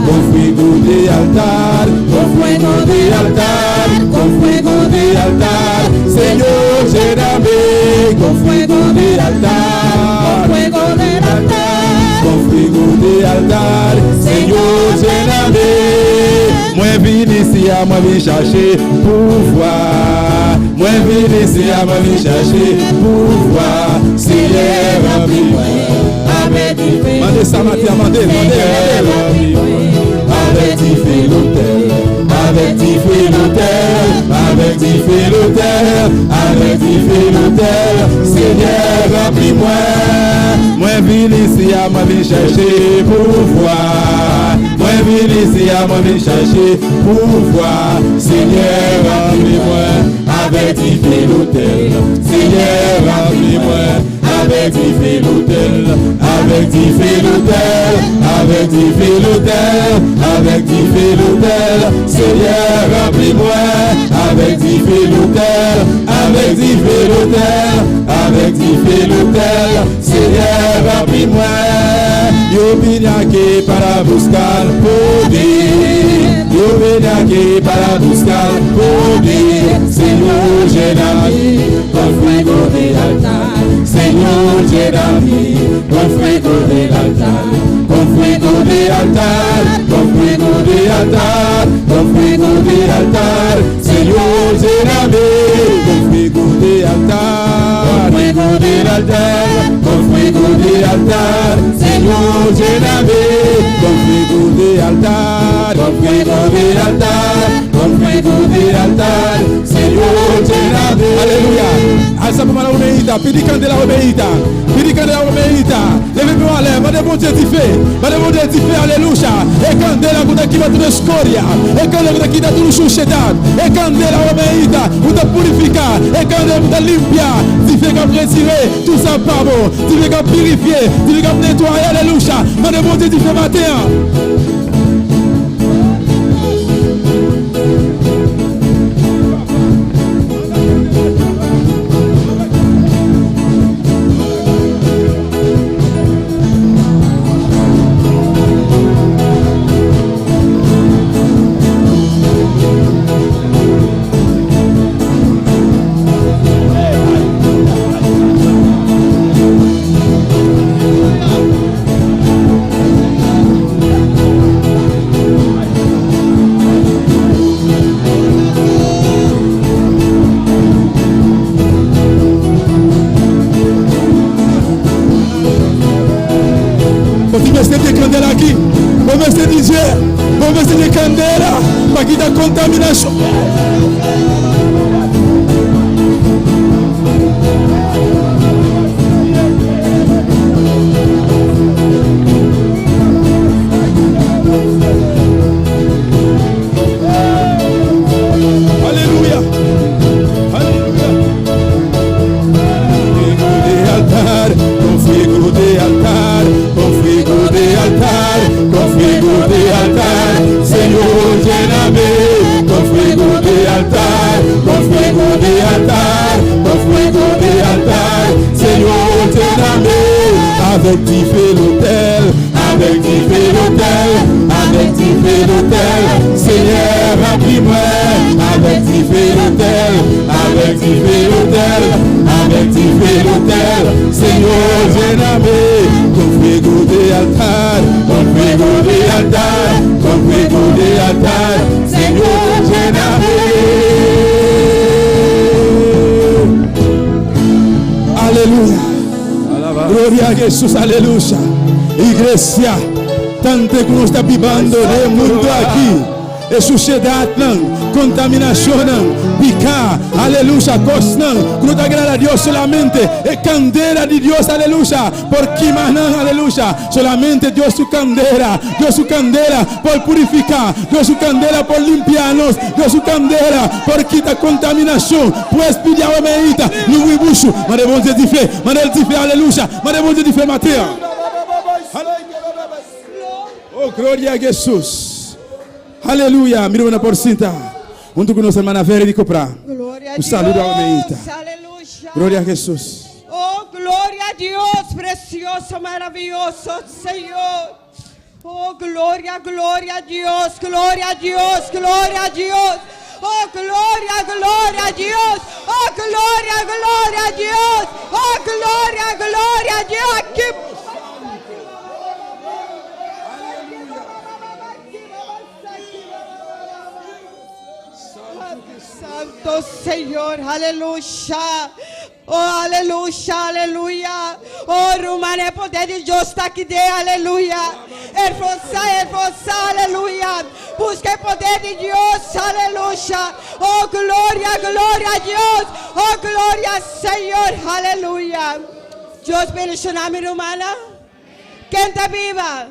Con fuego de altar, con fuego de altar, con fuego de altar. Señor, lléname con fuego de altar. Con fuego del altar. Con fuego de altar, Señor, lléname. Mwen vin isi a, mwen vin chache pouvwa. Mwen vin isi a, mwen vin chache pouvwa. Seyè, ranpli mwen. Avèk dife. Mande sa maten an, mande, mande, mande. Avèk dife lotèl, avèk dife lotèl, avèk dife lotèl, avèk dife lotèl. Seyè, ranpli mwen. Mwen vin isi a, mwen vin chache pouvwa. Mwen vin isi a, mwen vin chache pouvwa. Seyè, ranpli mwen. Avèk dife lotèl. Seyè, ranpli mwen. Avèk dife lotèl. Avèk dife lotèl. Avèk dife lotèl. Avèk dife lotèl. Seyè, ranpli mwen. Avèk dife lotèl. Avèk dife lotèl. Avèk dife lotèl. Seyè, ranpli mwen. Yo vine aquí para buscar poder. Yo vine aquí para buscar poder. Señor, lléname con fuego del altar. Señor, lléname con fuego del altar. Con fuego del altar. Con fuego del altar. Con fuego del altar. Señor, lléname con fuego del altar. Con fuego del altar. Con fuego del altar. Señor, lléname con fuego del altar. Con fuego del altar. Con fuego del altar. Señor, lléname. Aleluya. Alsa bo man awe mainta. Pidi kandela awe mainta. Pidi kandela awe mainta. Leve men w anlè. Mande Bondye dife. Mande Bondye dife. Aleluya. E kandela ku ta kima tur eskoria. E kandela ku ta kita tur sushedat. E kandela awe mainta. Ku ta purifiká. E kandela ku ta limpia. Dife k ap retire tout sa pa bon. Dife k ap pirifye. Dife k ap netwaye. Aleluya. Mande Bondye dife maten an. Bo tin mester di e kandela aki. Bo mester di dje. Bo mester di e kandela pa kita kontaminashon. Aleluya. Aleluya. Fuego de altar, con fuego de altar, con fuego de altar, con fuego de altar. Señor, lléname con fuego de altar, con fuego de altar, con fuego de altar. Señor, lléname avèk dife lotèl, avèk dife lotèl, avèk dife lotèl. Senyè, ranpli mwen avèk dife lotèl, avèk dife lotèl, avèk dife lotèl. Señor, lléname con fuego de altar, con fuego de altar, con fuego de altar. Señor, lléname. Aleluya. Gloria a Jesús, aleluya. Iglesia, tantu ku nos ta bibando den e mundu aki, e sushedatnan, kontaminashonnan, piká, aleluya, kosnan ku no ta agrada Dios, solamente e kandela di Dios, aleluya, por kima nan, aleluya. Solamente Dios su kandela, Dios su kandela por purifiká, Dios su kandela por limpia nos, Dios su kandela por kita kontaminashon. Pues pidi awe meita, lugui bushu, manda e Bondye dife, manda el dife, aleluya, manda e Bondye dife maten. Oh, gloria a Jesus. Aleluya. Mi rumannan por sinta huntu ku nos hermana Veri di Copra. Gloria a Un saludo awe meita. Dios, aleluya. Gloria a Jesus. Oh, gloria a Dios, precioso, maravilloso Señor. Oh, gloria, gloria a Dios, gloria a Dios, gloria a Dios. Oh, gloria, gloria a Dios. Oh, gloria, gloria a Dios. Oh, gloria, gloria a Dios. Aki. Santo Señor, aleluya. Oh, aleluya, aleluya. Oh, ruman, e poder di Dios ta aki den, aleluya. Esforsá, esforsá, aleluya. Buska e poder di Dios, aleluya. Oh, gloria, gloria a Dios. Oh, gloria, Señor, aleluya. Dios bendishoná mi rumannan. Ken ta biba?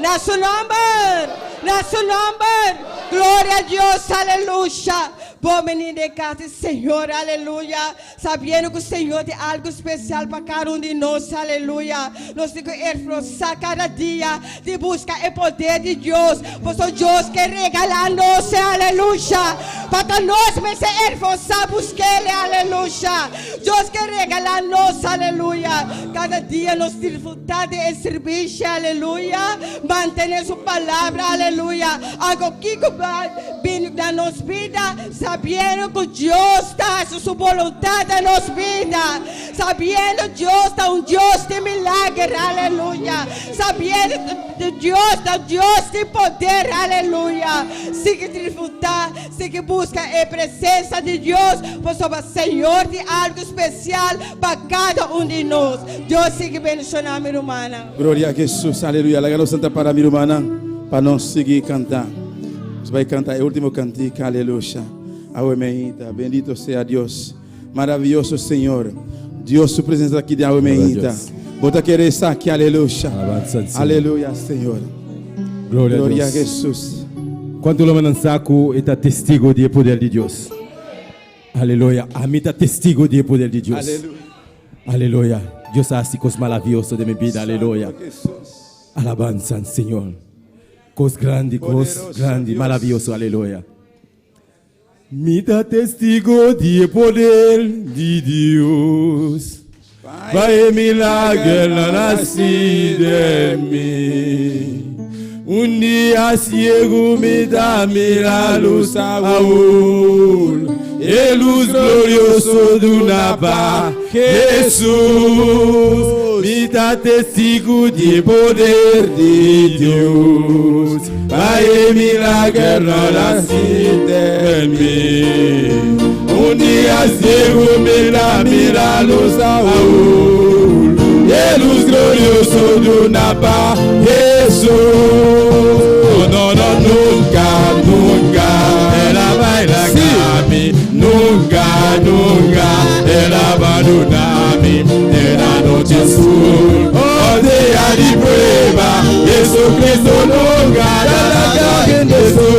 Na su nòmber! Na su nòmber! Gloria a Dios! Aleluya! Bo bini den kas di Señor, aleluya, sabiendo ku Señor tin algu spesial pa kada un di nos, aleluya. Nos tin ku esforsá kada dia di buska e poder di Dios, pasobra Dios ke regalá nos, aleluya. Pa ta nos mester esforsá busk'El, aleluya. Dios ke regalá nos, aleluya. Kada dia nos disfrutá di e sirbishi, aleluya. Mantené su palabra, aleluya. Anko kiko bini na nos bida, sabiendo ku Dios ta hasi su boluntat den nos bida. Sabiendo Dios ta un Dios di milager, aleluya. Sabiendo Dios ta un Dios di poder, aleluya. Sigui disfrutá. Sigui buska e presensa di Dios, pasobra Señor tin algu spesial pa kada un di nos. Dios sigui bendishoná mi rumannan. Gloria a Jesus, aleluya. Laga nos santa para mi rumannan pa nos sigui kanta. Nos bai kanta e ultimo kantika, aleluya. Awe meinta, bendito sea Dios. Maraviyoso Señor. Dios su presensa aki den awe meinta. Bo ta kere esaki, aleluya. Aleluya, Señor. Gloria, Gloria a a Dios. Jesus. Kuantu lo nan sa ku e ta testigo di e poder di Dios? Aleluya. Ami ta testigo di e poder di Dios. Aleluya. Aleluya. Dios a hasi kos maravioso den mi bida. Aleluya. Santo Jesus. Alabansa al Señor. Kos grandi, kos Poderoso grandi, Dios. maravioso. Aleluya. Mi ta testigo di e poder di Dios, pa e milagernan hasi den mi. Un dia siegu mi ta mira lus awor, e lus glorioso duna pa Hesus. Mi ta testigu di e poder di Dios, pa e milagernan hasi den mi. Un dia siegu mi ta mira lus awor, E lus glorioso duna pa Hesus. No, no, no, nunka, nunka El a bai laga mi. Nunka, nunka El a bandoná mi. Den anochi skur òf dia di prueba, Jesucristo nunka ta laga hende so.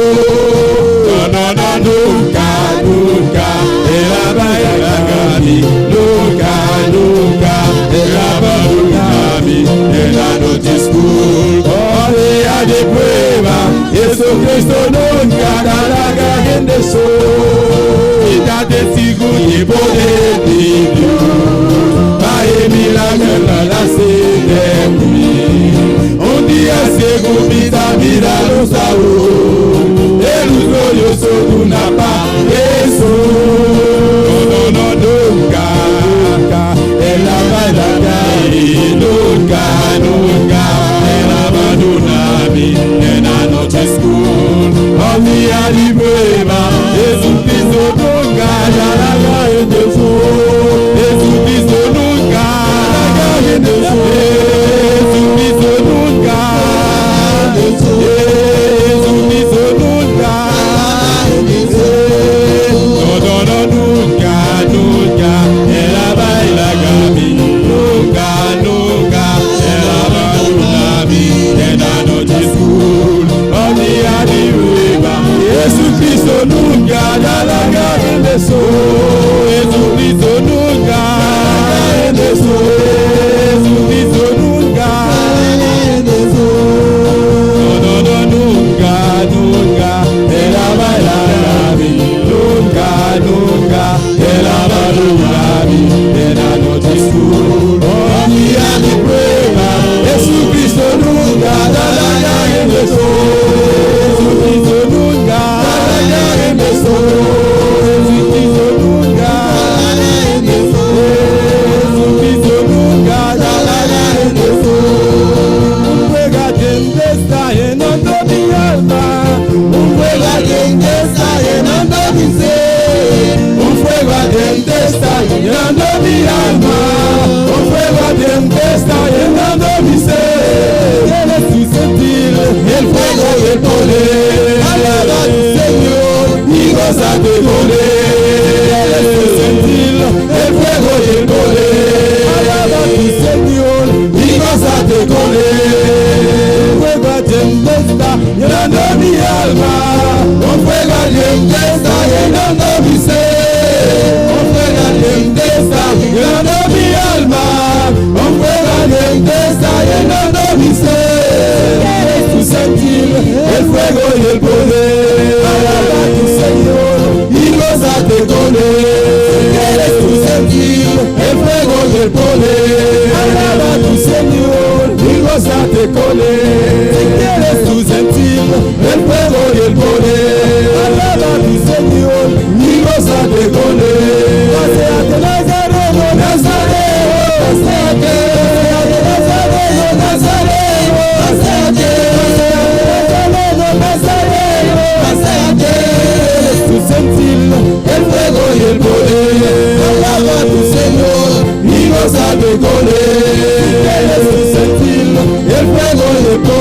No, no, no, nunka, nunka El a bai laga mi. Nunka, nunka El a bandoná mi. Den anochi skur òf dia di prueba, Jesucristo nunka ta laga hende so. Mi ta testigu di poder di Dios, pa e milagernan hasi den mi. Un dia siegu mi ta mira lus awor, e lus glorioso duna pa Hesus. No, no, no, nunka El a bai laga mi. Nunka, nunka El a bandoná mi. Den anochi skur òf dia di prueba, Jesucristo nunka ta laga hende so. Jesucristo nunka laga hende so. Jesucristo nunka. Jesucristo nunka. No, no, no, nunka, nunka El a bai laga mi. Nunka, nunka El a bandoná mi. Den anochi skur òf dia di prueba, Jesucristo nunka ta laga hende so. Jesucristo nunka hende so. Jesucristo nunka. No, no, no, nunka, nunka El a bai laga mi. Nunka, nunka El a bandoná mi. Den anochi skur òf dia di prueba, Jesucristo nunka ta laga hende so. Jesucristo nunka laga hende so. Jesucristo nunka. Jesucristo nunka ta laga hende so. Un fuego ardiente está llenando mi alma. Un fuego ardiente está llenando mi ser. Un fuego ardiente está llenando mi alma. Un fuego ardiente está llenando mi ser. Quieres tú sentir el fuego y el poder? Alaba al Señor y gózate con él. Quieres tú sentir el fuego y el poder? Alaba a tu Señor y gózate con él. Un fuego ardiente está llenando mi alma. Un fuego ardiente está llenando mi ser. Un fuego ardiente está llenando mi alma. Un fuego ardiente está llenando mi ser. Quieres tú sentir el fuego y el poder? Alaba a tu Señor y gózate con él. Quieres tú sentir el fuego y el poder? Alaba a tu Señor y gózate con él. Si quieres tú sentir el fuego y el poder, alaba a tu Señor y gózate con él. Paséate, Nazareno, Nazareno, paséate, Nazareno, Nazareno, paséate, Nazareno, Nazareno, paséate. Quieres tú sentir el fuego y el poder? Alaba a tu Señor y gózate con él. Quieres tú sentir el fuego y el poder?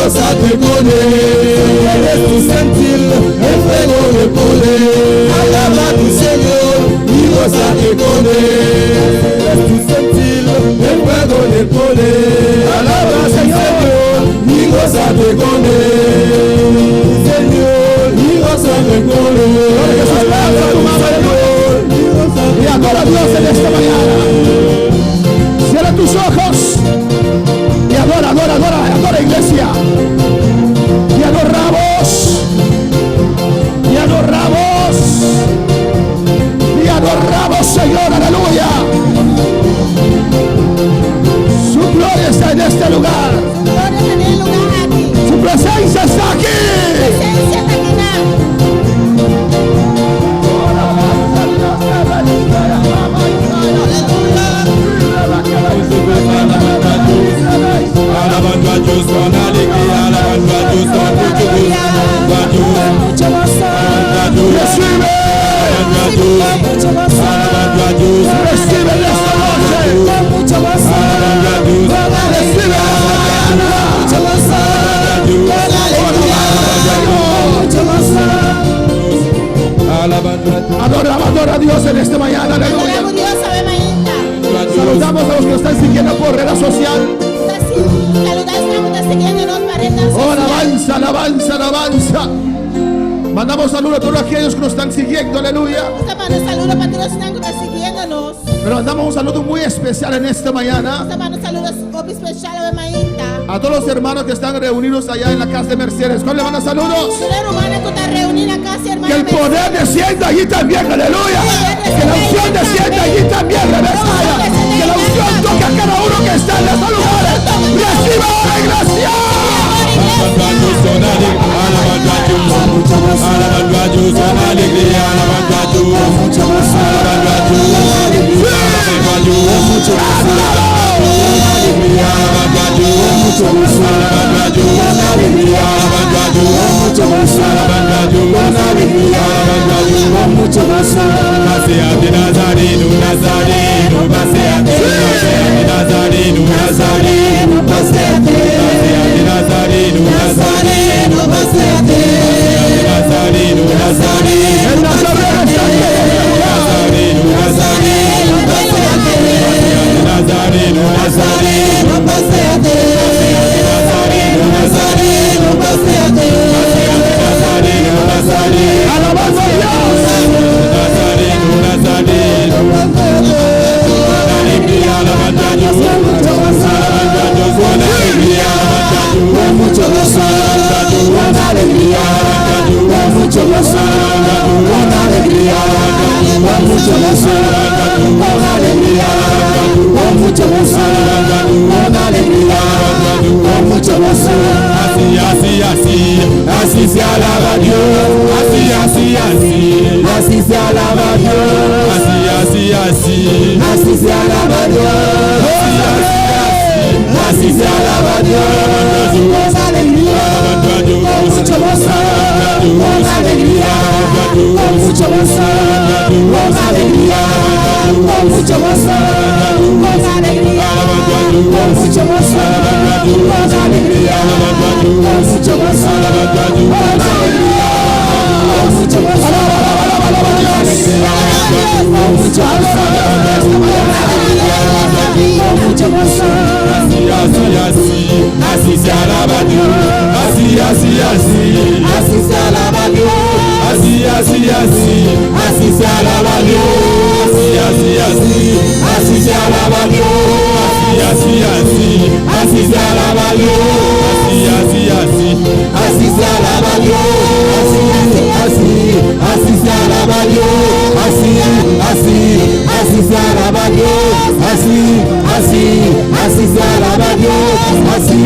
gózate con él. Eres tu sentir el fuego de poder. Alaba a tu Señor y gózate con él. Eres tu sentir el fuego de poder. Alaba a tu Señor y gózate con él. Señor, y gózate con él. Alaba a tu Señor y gózate Y adora a Dios en esta mañana. Cierra tus ojos y adora, adora, adora, adora, iglesia. Y adoramos. Y adoramos. Y adoramos, Señor, aleluya. Su gloria está en este lugar. Su gloria ta den e lugá aki. Su presencia está aquí. Presensia ta akinan. Alabando a Dios con alegría, alabando a Dios con mucho gozo, a Dios, Con mucho gozo. alabando a Dios, Recibe, alabando a Dios, Con mucho gozo. alabando a Dios, recibe en esta noche. Con mucho gozo. alabando a Dios, Con Recibe alegría. en esta mañana. Mucho gozo. Con alegría. Con mucho gozo. alabando a Dios, Adora, adora a Dios en esta mañana, aleluya. Adoramos Dios, awe mainta. a Dios, Saludamos a los que nos están siguiendo por red social. Saludá esnan ku ta siguiendo nos pa ret Oh, sosial. alabanza, alabanza, alabanza. Mandamos saludos a todos aquellos que nos están siguiendo, aleluya. Nos ta manda saludo pa tur esnan ku ta siguiendo nos. Pero mandamos un saludo muy especial en esta mañana Nos ta manda saludo spesial awe mainta. a todos los hermanos que están reunidos allá en la casa de Mercedes. ¿Cuál le manda saludos? Tur rumannan ku ta reuní na kas di Que hermana el poder descienda allí también, aleluya. Que la unción descienda allí también, Rebecca. Que la unción toque a cada uno que está en estos lugares. Reciba ahora, iglesia. alabando a Dios con alegría, alabando a Dios, alabando a Dios con alegría, alabando a Dios, alabando a Dios, alabando a Dios, alegría, alabando a Dios, alabando a Dios, alabando a Dios, alabando a Dios, alabando a Dios, Con mucho gozo. Paséate Nazareno, Nazareno, paséate, paséate Nazareno, Nazareno, Paséate. paséate Nazareno, Nazareno, Nazareno, paséate. Nazareno, Nazareno, El Nazareno está aquí en este lugar. Nazareno, Nazareno, Paséate. Nazareno, Nazareno, Nazareno, paséate. Nazareno, Nazareno, paséate. Nazareno, Nazareno, Alabando a Dios. Nazareno, Nazareno, con alegría, alabando a Dios, Con mucho gozo. alabando a Dios con alegría, alabando a Dios, Con mucho gozo. Con alegría. Con mucho gozo. Con alegría. Con mucho gozo. Con alegría. Con mucho gozo. Con alegría. Con mucho gozo. Así, así, así, así se alaba a Dios, así, así, así, Así se alaba a Dios. así, así, así, Así se alaba a Dios. así, así, así se alaba a Dios, Con alegría. alabando a Dios, Con mucho gozo. Con alegría. Con mucho gozo. Con alegría. Con mucho gozo. Con alegría. Con mucho gozo. Con alegría. Con mucho gozo. Con alegría. Con mucho gozo. Con alegría. Con mucho gozo. Con alegría. Con mucho gozo. Así, así, así, así se alaba a Dios, así, así, así, Así se alaba a Dios. así, así, así, así se alaba a Dios, así, así, así, así se alaba a Dios, así, así, así, así se alaba a Dios, así, así, así, Así se alaba a Dios. Así, así, así se alaba a Dios. Así, así, así se alaba a Dios. Así, así, así se alaba a Dios. Así,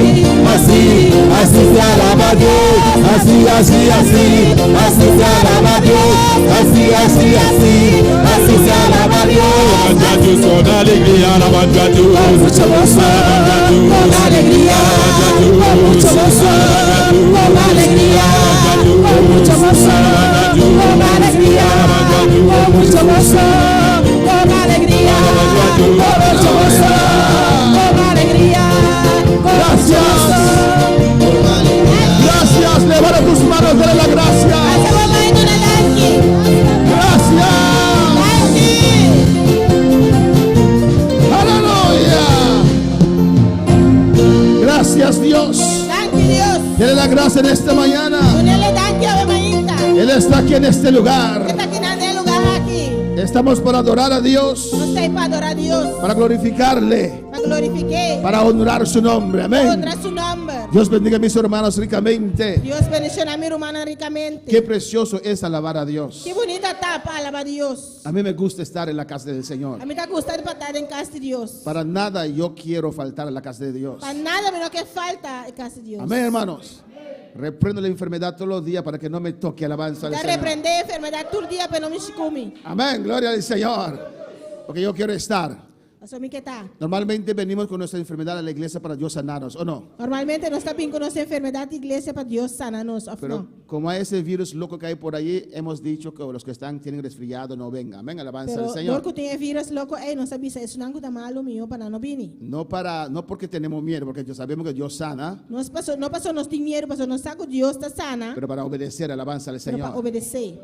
así, así se alaba a Dios. Así, así, así, así se alaba a Dios. Así, así, así, así se alaba a Dios. alabando a Dios con alegría, alabando a Dios, Con mucho gozo, con alegría, con mucho gozo, con alegría, con mucho gozo, con alegría, con mucho gozo, con alegría, con mucho gozo, con alegría, con mucho gozo. Gracias Dios. Danki Dios. Dele la gracia en esta mañana. Dun'é danki awe mainta. Él está aquí en este lugar. E ta aki na e lugá aki. Estamos para adorar a Dios, Nos t'ei pa adorá Dios. para glorificarle, Pa glorifik'é. para honrar su nombre. Amén. Honra su nòmber. Dios bendiga a mis hermanos ricamente. Dios bendishoná mi rumannan rikamente. Qué precioso es alabar a Dios. Ki bunita ta pa alabá Dios. A mí me gusta estar en la casa del Señor. Ami ta gusta di pa ta den kas di Dios. Para nada yo quiero faltar a la casa de Dios. Pa nada mi no ke falta e kas di Dios. Amén, hermanos. Reprendo la enfermedad todos los días para que no me toque alabanza al Ta Señor. reprendé enfermedat tur dia pa no mishi ku mi. Amén, gloria al Señor. Porque yo quiero estar. Paso mi ke ta. Normalmente venimos con nuestra enfermedad a la iglesia para Dios sanarnos, ¿o no? Normalmente nos ta bin ku nos enfermedat iglesia pa Dios sana nos, òf Pero no? como hay ese virus loco que hay por allí, hemos dicho que los que están tienen resfriado no vengan. Amén, alabanza Pero al Señor. dor ku tin e virus loko ei, nos a bisa esunnan ku ta malu mihó pa nan no bini. No para, no porque tenemos miedo, porque ya sabemos que Dios sana, Nos paso, no paso nos tin miedu, paso nos sa ku Dios ta sana, pero para obedecer, alabanza al pero pa Señor. obedesé.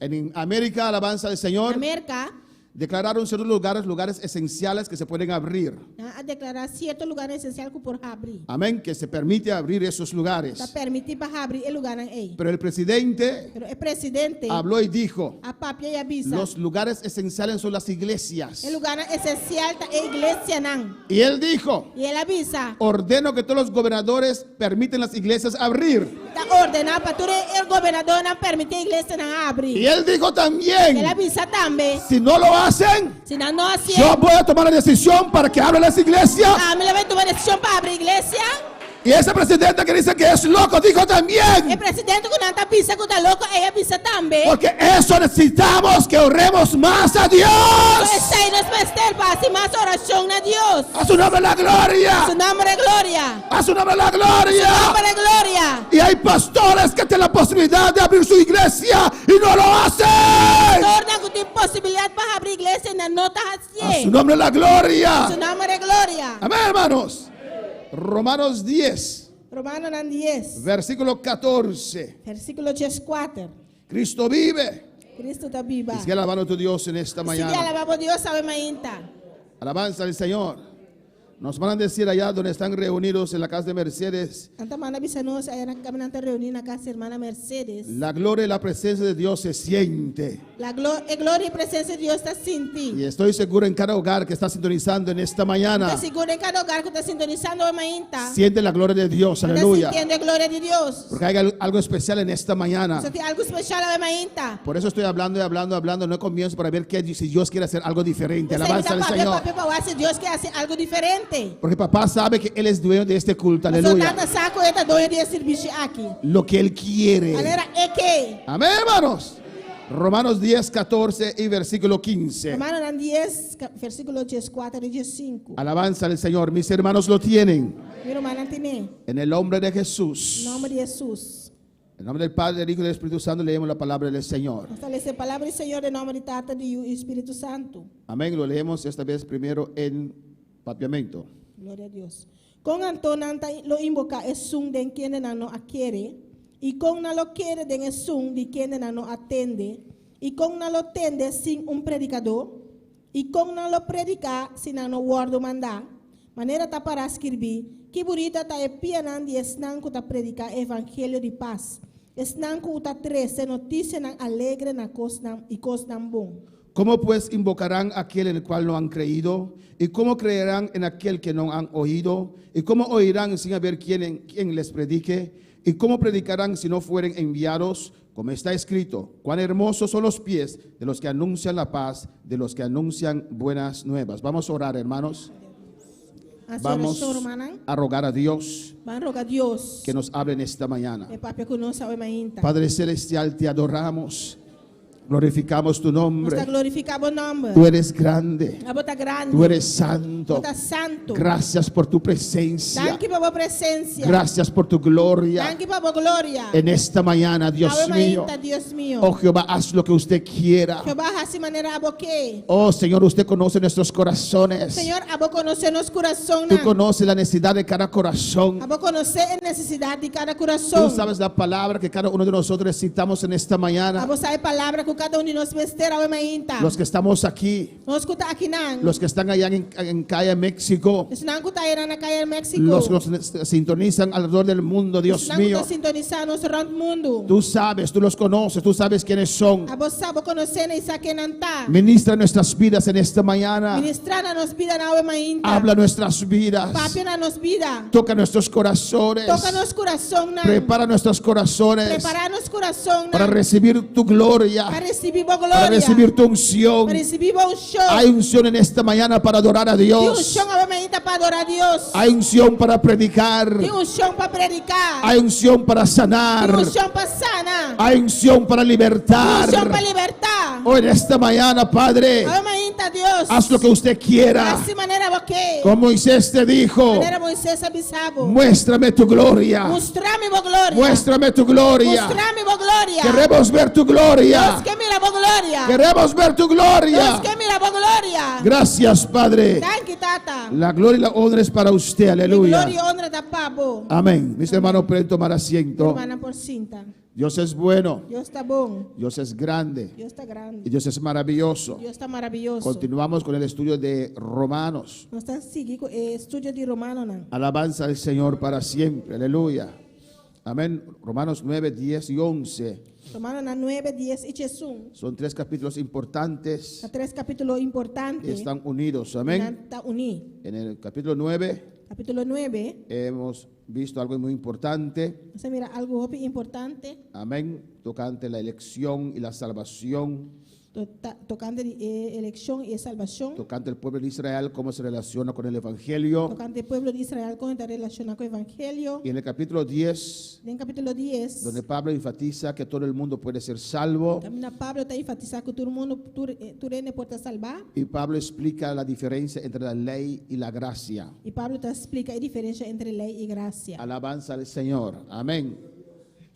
En América, alabanza al Señor, Na Merka, declararon ciertos lugares, lugares esenciales que se pueden abrir. nan a deklará sierto lugá esensial ku por habri. Amén, que se permite abrir esos Ta lugares. permití pa habri e lugánan ei. Pero el presidente Pero e presidente habló y dijo, a papia i a bisa. los lugares esenciales son las iglesias. E lugánan esensial ta e iglesianan. Y él dijo, I el a bisa. ordeno que todos los gobernadores permiten las iglesias abrir. Ta ordená pa tur e gobernadornan permití e iglesianan habri. Y él dijo El también, a bisa tambe. si no lo hacen, Si nan no hasié, yo voy a tomar la decisión para que abran las iglesias. ami lo bai tuma desishon pa habri iglesia. Y ese presidente que dice que es loco, dijo E también, presidente ku nan ta bisa ku ta loko, el a bisa tambe. porque eso necesitamos que oremos más a Dios. Esei nos mester pa hasi mas orashon na Dios. A su nombre la gloria. Su nòmber gloria. A su nombre la Su gloria. nòmber gloria. Y hay pastores que tienen la posibilidad de abrir su iglesia y no lo hacen. Pastornan ku tin posibilidat pa habri iglesia i nan no ta A hasié. su nombre la gloria. Su nòmber gloria. Amén, hermanos. Romanos 10, Romanonan 10, versículo 14. versíkulo 14. Cristo vive. Kristu ta biba. Y sigue alabando a tu Dios en esta Sigui mañana. alabá bo Dios awe mainta. Alabanza al Señor. Nos van a decir allá donde están reunidos en la casa de Mercedes, Nan ta manda bisa nos aya na kaminda nan ta reuní na kas di hermana Mercedes. la gloria y la presencia de Dios se siente. La glo e gloria i presensia di Dios ta sinti. Y estoy seguro en cada hogar que está sintonizando en esta mañana, Ta sigur den kada hogar ku ta sintonisando awe mainta. siente la gloria de Dios, Ta aleluya. sintiendo e gloria di Dios. Porque hay algo especial en esta mañana. Pasobra tin algu spesial awe mainta. Por eso estoy hablando y hablando, hablando. No comienzo para ver qué, si Dios quiere hacer algo diferente. Alabanza al Papia, Señor. papia, pa wak si Dios ke hasi algu diferente. Porque papá sabe que Él es dueño de este culto. Paso Aleluya. Tata sa ku e ta doño di e servisio aki. Lo que Él quiere. Manera e ke. Amén, hermanos. Romanos 10, 14 y versículo 15. Romanonan 10, versíkulo 14 i 15. Alabanza al Señor. Mis hermanos lo tienen. Mi rumannan tin'é. En el nombre de Jesús. Nòmber di Hesus. En nombre del Padre, del Hijo y del Espíritu Santo leemos la palabra del Señor. Nos ta lesa e palabra di Señor den nòmber di Tata, di Yu i Spiritu Santu. Amén. Lo leemos esta vez primero en papiamento. Gloria a Dios. Kon anto nan ta lo invoká esun den kende nan no a kere, i kon nan lo kere den esun di kende nan no a tende, i kon nan lo tende sin un predikadó, i kon nan lo prediká si nan no wòrdu mandá? Manera ta pará skirbí, Ki bunita ta e pianan di esnan ku ta prediká e evangelio di pas, esnan ku ta trese notisianan alegre na kosnan i kosnan bon. ¿Cómo pues invocarán a aquel en el cual no han creído? ¿Y cómo creerán en aquel que no han oído? ¿Y cómo oirán sin haber quien, quien les predique? ¿Y cómo predicarán si no fueren enviados? Como está escrito, cuán hermosos son los pies de los que anuncian la paz, de los que anuncian buenas nuevas. Vamos a orar, hermanos. Hasi Vamos orashon, rumannan. a rogar a Dios Ban roga Dios. que nos hable en esta mañana. E papia ku nos awe mainta. Padre Celestial, te adoramos, glorificamos tu Nos ta nombre. glorifiká bo nòmber. Tú eres grande, Abo ta grandi. tú eres santo. Bo ta santu. Gracias por tu presencia. Danki pa bo presensia. Gracias por tu gloria. Danki pa bo gloria. En esta mañana, Dios Awe mío. mainta, Dios mío. Oh Jehová, haz lo que usted quiera. Jehová, hasi manera abo ke. Oh Señor, usted conoce nuestros corazones. Señor, abo konosé nos kurason. Tú conoces la necesidad de cada corazón. Abo konosé e nesesidat di kada Tú kurason. sabes la palabra que cada uno de nosotros necesitamos en esta mañana. Abo sa e palabra ku ku kada un di nos mester awe mainta. Los que estamos aquí, Nos ku ta akinan. los que están allá en, en calle México, Esnan ku ta ayanan na Kaya Mexico. los que nos sintonizan alrededor del mundo, Dios Esnan ku mío. ta sintonisá nos rònt mundu. Tú sabes, tú los conoces, tú sabes quiénes son. Abo sa, bo konosé nan i sa ken nan ta. Ministra nuestras vidas en esta mañana. Ministrá na nos bidanan awe mainta. Habla nuestras vidas. Papia na nos bida. Toca nuestros corazones. Toka nos kurasonnan. Prepara nuestros corazones Prepará nos kurasonnan. para recibir tu gloria, Pa risibí bo gloria. para recibir tu unción. Pa risibí bo unshon. Hay unción en esta mañana para adorar a Tin Dios. unshon awe mainta pa adorá Dios. Hay unción para predicar. Tin unshon pa prediká. Hay unción para sanar. Tin unshon pa sana. Hay unción para Tin libertar. unshon pa libertá. Hoy en esta mañana, Padre, Awe mainta Dios. haz lo que usted quiera. Hasi manera bo ke. Como Moisés te dijo, Manera Moises a bisa bo. muéstrame tu gloria. Mustra mi bo gloria. Muéstrame tu gloria. Mustra mi bo gloria. Queremos ver tu gloria. Nos ke mira bo gloria. Queremos ver tu gloria. Nos ke mira bo gloria. Gracias, Padre. Danki, Tata. La gloria y la honra es para usted. E Aleluya. gloria i honra ta pa bo. Amén. Mis hermanos, pueden tomar asiento. Rumannan por sinta. Dios es bueno. Dios ta bon. Dios es grande. Dios ta Y grandi. Dios es maravilloso. Dios ta maravioso. Continuamos con el estudio de Romanos. Nos ta sigui ku e estudio di Romanonan. Alabanza al Señor para siempre. Aleluya. Amén. Romanos 9, 10 y 11. Romanonan 9, 10 i 11. Son tres capítulos importantes Ta tres kapítulo importante. que están unidos. Amén. Nan ta uní. En el capítulo 9 Kapítulo 9, hemos visto algo muy importante. nos a mira algu hopi importante Amén. Tocante la elección y la salvación. tokante di e elekshon i e salbashon. Tocante el pueblo de Israel, cómo se relaciona con el Evangelio. Tokante e pueblo di Israel kon ta relashoná ku evangelio. Y en el capítulo 10, Den kapítulo 10, donde Pablo enfatiza que todo el mundo puede ser salvo. kaminda Pablo ta enfatisá ku tur mundu, tur, eh, tur hende por ta salbá. Y Pablo explica la diferencia entre la ley y la gracia. I Pablo ta splika e diferensia entre lei i grasia. Alabanza al Señor. Amén.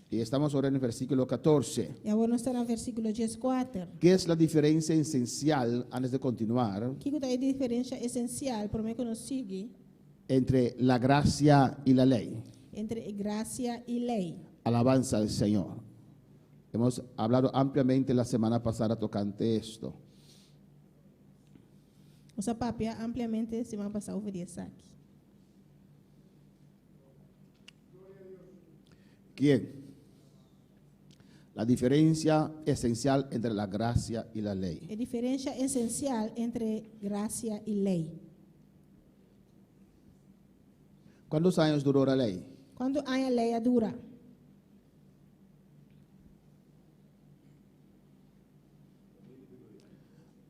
Y estamos ahora en el versículo 14. I awor nos ta na versíkulo 14. ¿Qué es la diferencia esencial, antes de continuar, Kiko ta e diferensia esensial, promé ku nos sigui, entre la gracia y la ley? entre grasia i lei? Alabanza al Señor. Hemos hablado ampliamente la semana pasada tocante esto. Nos a papia ampliamente siman pasá over di esaki. ¿Quién? La diferencia esencial entre la gracia y la ley. E diferensia esensial entre grasia i lei. ¿Cuántos años duró la ley? Kuantu aña lei a dura?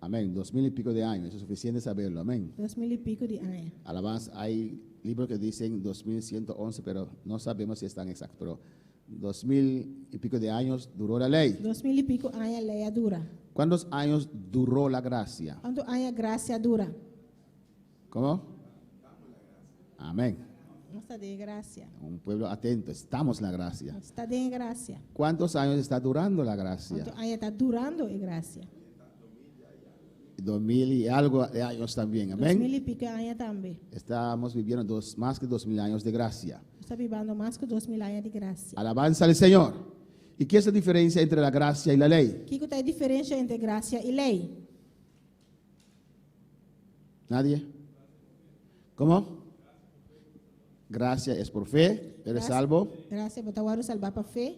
Amén. 2000 y pico de años. Es suficiente saberlo. Amén. 2000 i piku di aña. Alabanza, hay libros que dicen 2111, pero no sabemos si están exactos. Pero 2000 y pico de años duró la ley. 2000 i piku aña lei a dura. ¿Cuántos años duró la gracia? Kuantu aña grasia a dura? ¿Cómo? Amén. Nos ta den grasia. Un pueblo atento, estamos en la gracia. Nos ta den grasia. ¿Cuántos años está durando la gracia? Kuantu aña ta durando e grasia? 2000 y algo de años también. Amén. 2000 i piku aña tambe. Estamos viviendo más que 2000 años de gracia. Nos ta bibando mas ku 2000 aña di grasia. Alabanza al Señor. ¿Y qué es la diferencia entre la gracia y la ley? Kiko ta e diferensia entre grasia i lei? ¿Nadie? ¿Cómo? Gracia es por fe, eres Grasia- salvo, Grasia, bo ta wòrdu salbá pa fe.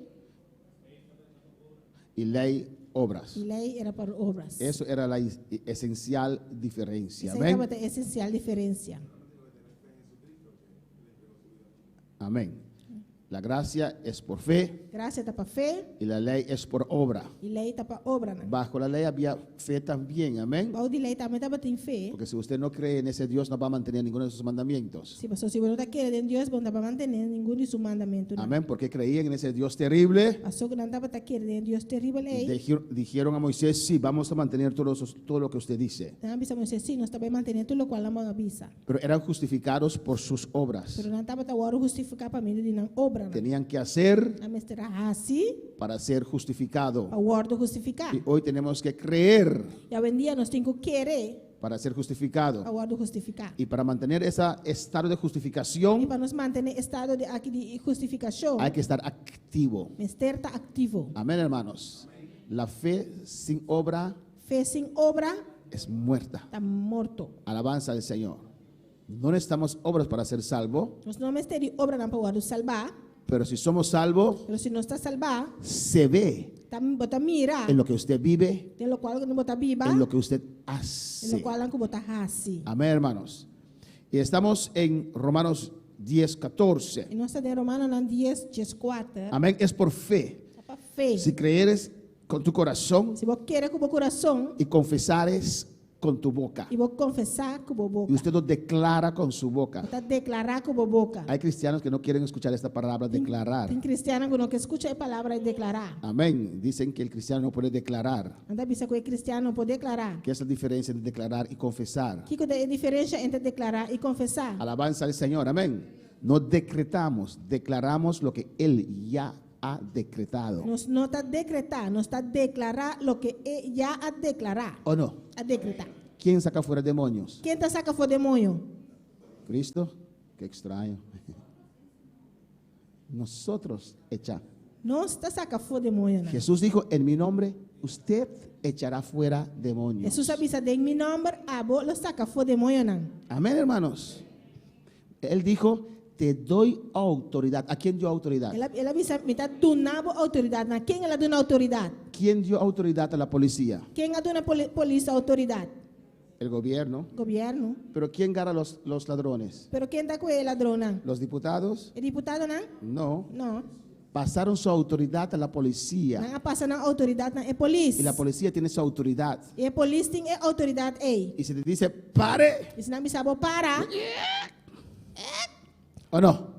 y ley, obras. I lei era pa obras. Eso era la esencial diferencia. Esei Amén. ta e esensial diferensia. Amén. La gracia es por fe Grasia ta pa fe y la ley es por obra. i lei ta pa obra. Bajo la ley había fe también. Amén. Bou di lei tambe tabatin fe. Porque si usted no cree en ese Dios, no va a mantener ninguno de sus mandamientos. Si, si bo no ta kere den Dios, bo no ta mantené ningun di su mandamentunan. Amén. Porque creían en ese Dios terrible. Pasobra nan tabata kere den Dios teribel ei. Dijeron a Moisés, sí, vamos a mantener todo lo que usted dice. Nan a bisa Moisés, sí, nos ta bai mantené tur loke bo a bisa. Pero eran justificados por sus obras. Pero nan tabata wòrdu hustifiká pa medio di nan obra. Tenían que hacer Nan mester a hasi para ser justificado. pa wòrdu hustifiká. Y hoy tenemos que creer I awendia nos tin ku kere para ser justificado. pa wòrdu hustifiká. Y para mantener ese estado de I justificación pa nos mantené estado di aki di hustifikashon, hay que estar activo. Mester ta aktivo. Amén, hermanos. La fe sin obra Fe sin obra es muerta. ta morto. Alabanza al Señor. No necesitamos obras para ser salvo, Nos no mester di obranan pa wòrdu salbá, pero si somos salvos, pero si nos ta salbá, se ve ta, bo ta mira en lo que usted vive, den lokual ku bo ta biba, en lo que usted den hace. lokual ku bo ta hasi. Amén, hermanos. Y estamos en Romanos 10, 14. I nos ta den Romanonan 10, 14. Amén. Es por fe. Ta pa fe. Si creyeres con tu corazón Si bo kere ku bo kurason y confesares con tu boca. i bo konfesá ku bo Y boka. usted lo declara con su boca. Bo ta deklará ku bo boka. Hay cristianos que no quieren escuchar esta palabra declarar. Tin kristiannan ku no ke skucha e palabra di deklará. Amén. Dicen que el cristiano no puede declarar. Nan ta bisa ku e kristian no por deklará. ¿Qué es la diferencia entre declarar y confesar? Kiko ta e diferensia entre deklará i konfesá? Alabanza al Señor. Amén. No decretamos, declaramos lo que Él ya ha decretado. Nos no ta dekretá, nos ta deklará loke e ya a deklará, ¿O no? a dekretá. ¿Quién saca fuera demonios? Ken ta saka afó demoño? Cristo. Qué extraño. Nosotros echamos. Nos ta saka afó demoñonan. Jesús dijo, en mi nombre, usted echará fuera demonios. Hesus a bisa, Den mi nòmber, abo lo saka afó demoñonan. Amén, hermanos. Él dijo, te doy autoridad. ¿A quién dio autoridad? El a, el a bisa, mi ta duna bo outoridat. Na ken el a duna outoridat? ¿Quién dio autoridad a la policía? Ken a duna poli, polis outoridat? El gobierno. Gobièrnu. Pero ¿quién gana los, los ladrones? Pero ken ta kohe e ladronnan? ¿Los diputados? E diputadonan? No. No. Pasaron su autoridad a la policía. Nan a pasa nan outoridat na e polis. Y la policía tiene su autoridad. I e polis tin e outoridat ei. Y se te dice, pare I si nan bisa bo para, o no.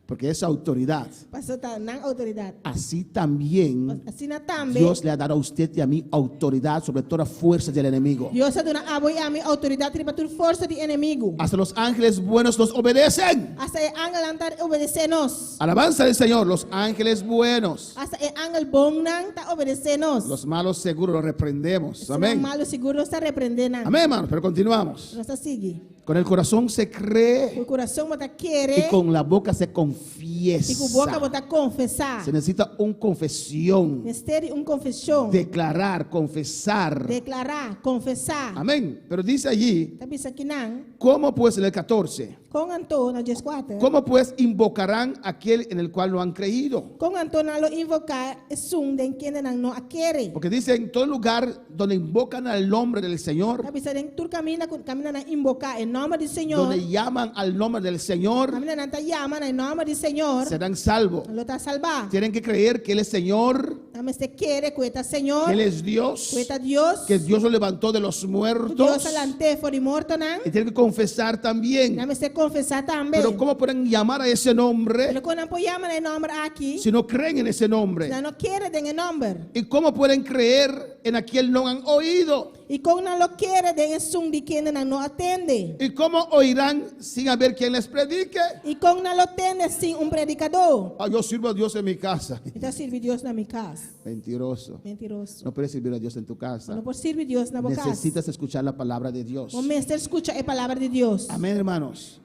Porque es autoridad. Pasó ta nan outoridat. Así también Asina tambe, Dios le ha dado a usted y a mí autoridad sobre toda fuerza del enemigo. Dios a duna abo i ami outoridat riba tur forsa di enemigu. Hasta los ángeles buenos nos obedecen. Asta e angelnan ta obedesé nos. Alabanza al Señor, los ángeles buenos. Asta e angel bonnan ta obedesé nos. Los malos seguro los reprendemos. Esnan Amén. malu sigur nos ta reprendé nan. Amén, hermano. Pero continuamos. Nos ta sigui. Con el corazón se cree Ku kurason bo ta kere y con la boca se i ku boka confiesa. bo ta konfesá. Se necesita una confesión. Mester di un konfeshon. Declarar, confesar. Deklará, konfesá. Amén. Pero dice allí, Ta bisa akinan, ¿cómo pues en el 14? Kon anto na 14? ¿Cómo pues invocarán aquel en el cual no han creído? Kon anto nan lo invoká esun den kende nan no a kere? Porque dice en todo lugar donde invocan al nombre del Señor, Ta bisa den tur kaminda ku kaminda nan invoká e nòmber di Señor, donde llaman al nombre del Señor, kaminda nan ta yama na e nòmber di Señor, serán salvos. nan lo ta salbá. Tienen que creer que Él es Señor, Nan mester kere ku e ta Señor, que Él es Dios, ku e ta Dios, que Dios lo levantó de los ku muertos. Dios a lant'é for di mortonan. Y tienen que confesar también. Nan mester konfesá tambe. Pero ¿cómo pueden llamar a ese nombre Pero kon nan por yama na e nòmber aki, si no creen en ese nombre? si nan no kere den e nòmber. ¿Y cómo pueden creer en aquel no han oído? I kon nan lo kere den esun di kende nan no a tende? ¿Y cómo oirán sin haber quien les predique? I kon nan lo tende sin un predikadó? Ah, yo sirvo a Dios en mi casa. Mi ta sirbi Dios na mi kas. Mentiroso. Mentiroso. No puedes servir a Dios en tu casa. No por sirbi Dios na bo kas. Necesitas escuchar la palabra de Dios. Bo mester skucha e palabra di Dios. Amén, hermanos.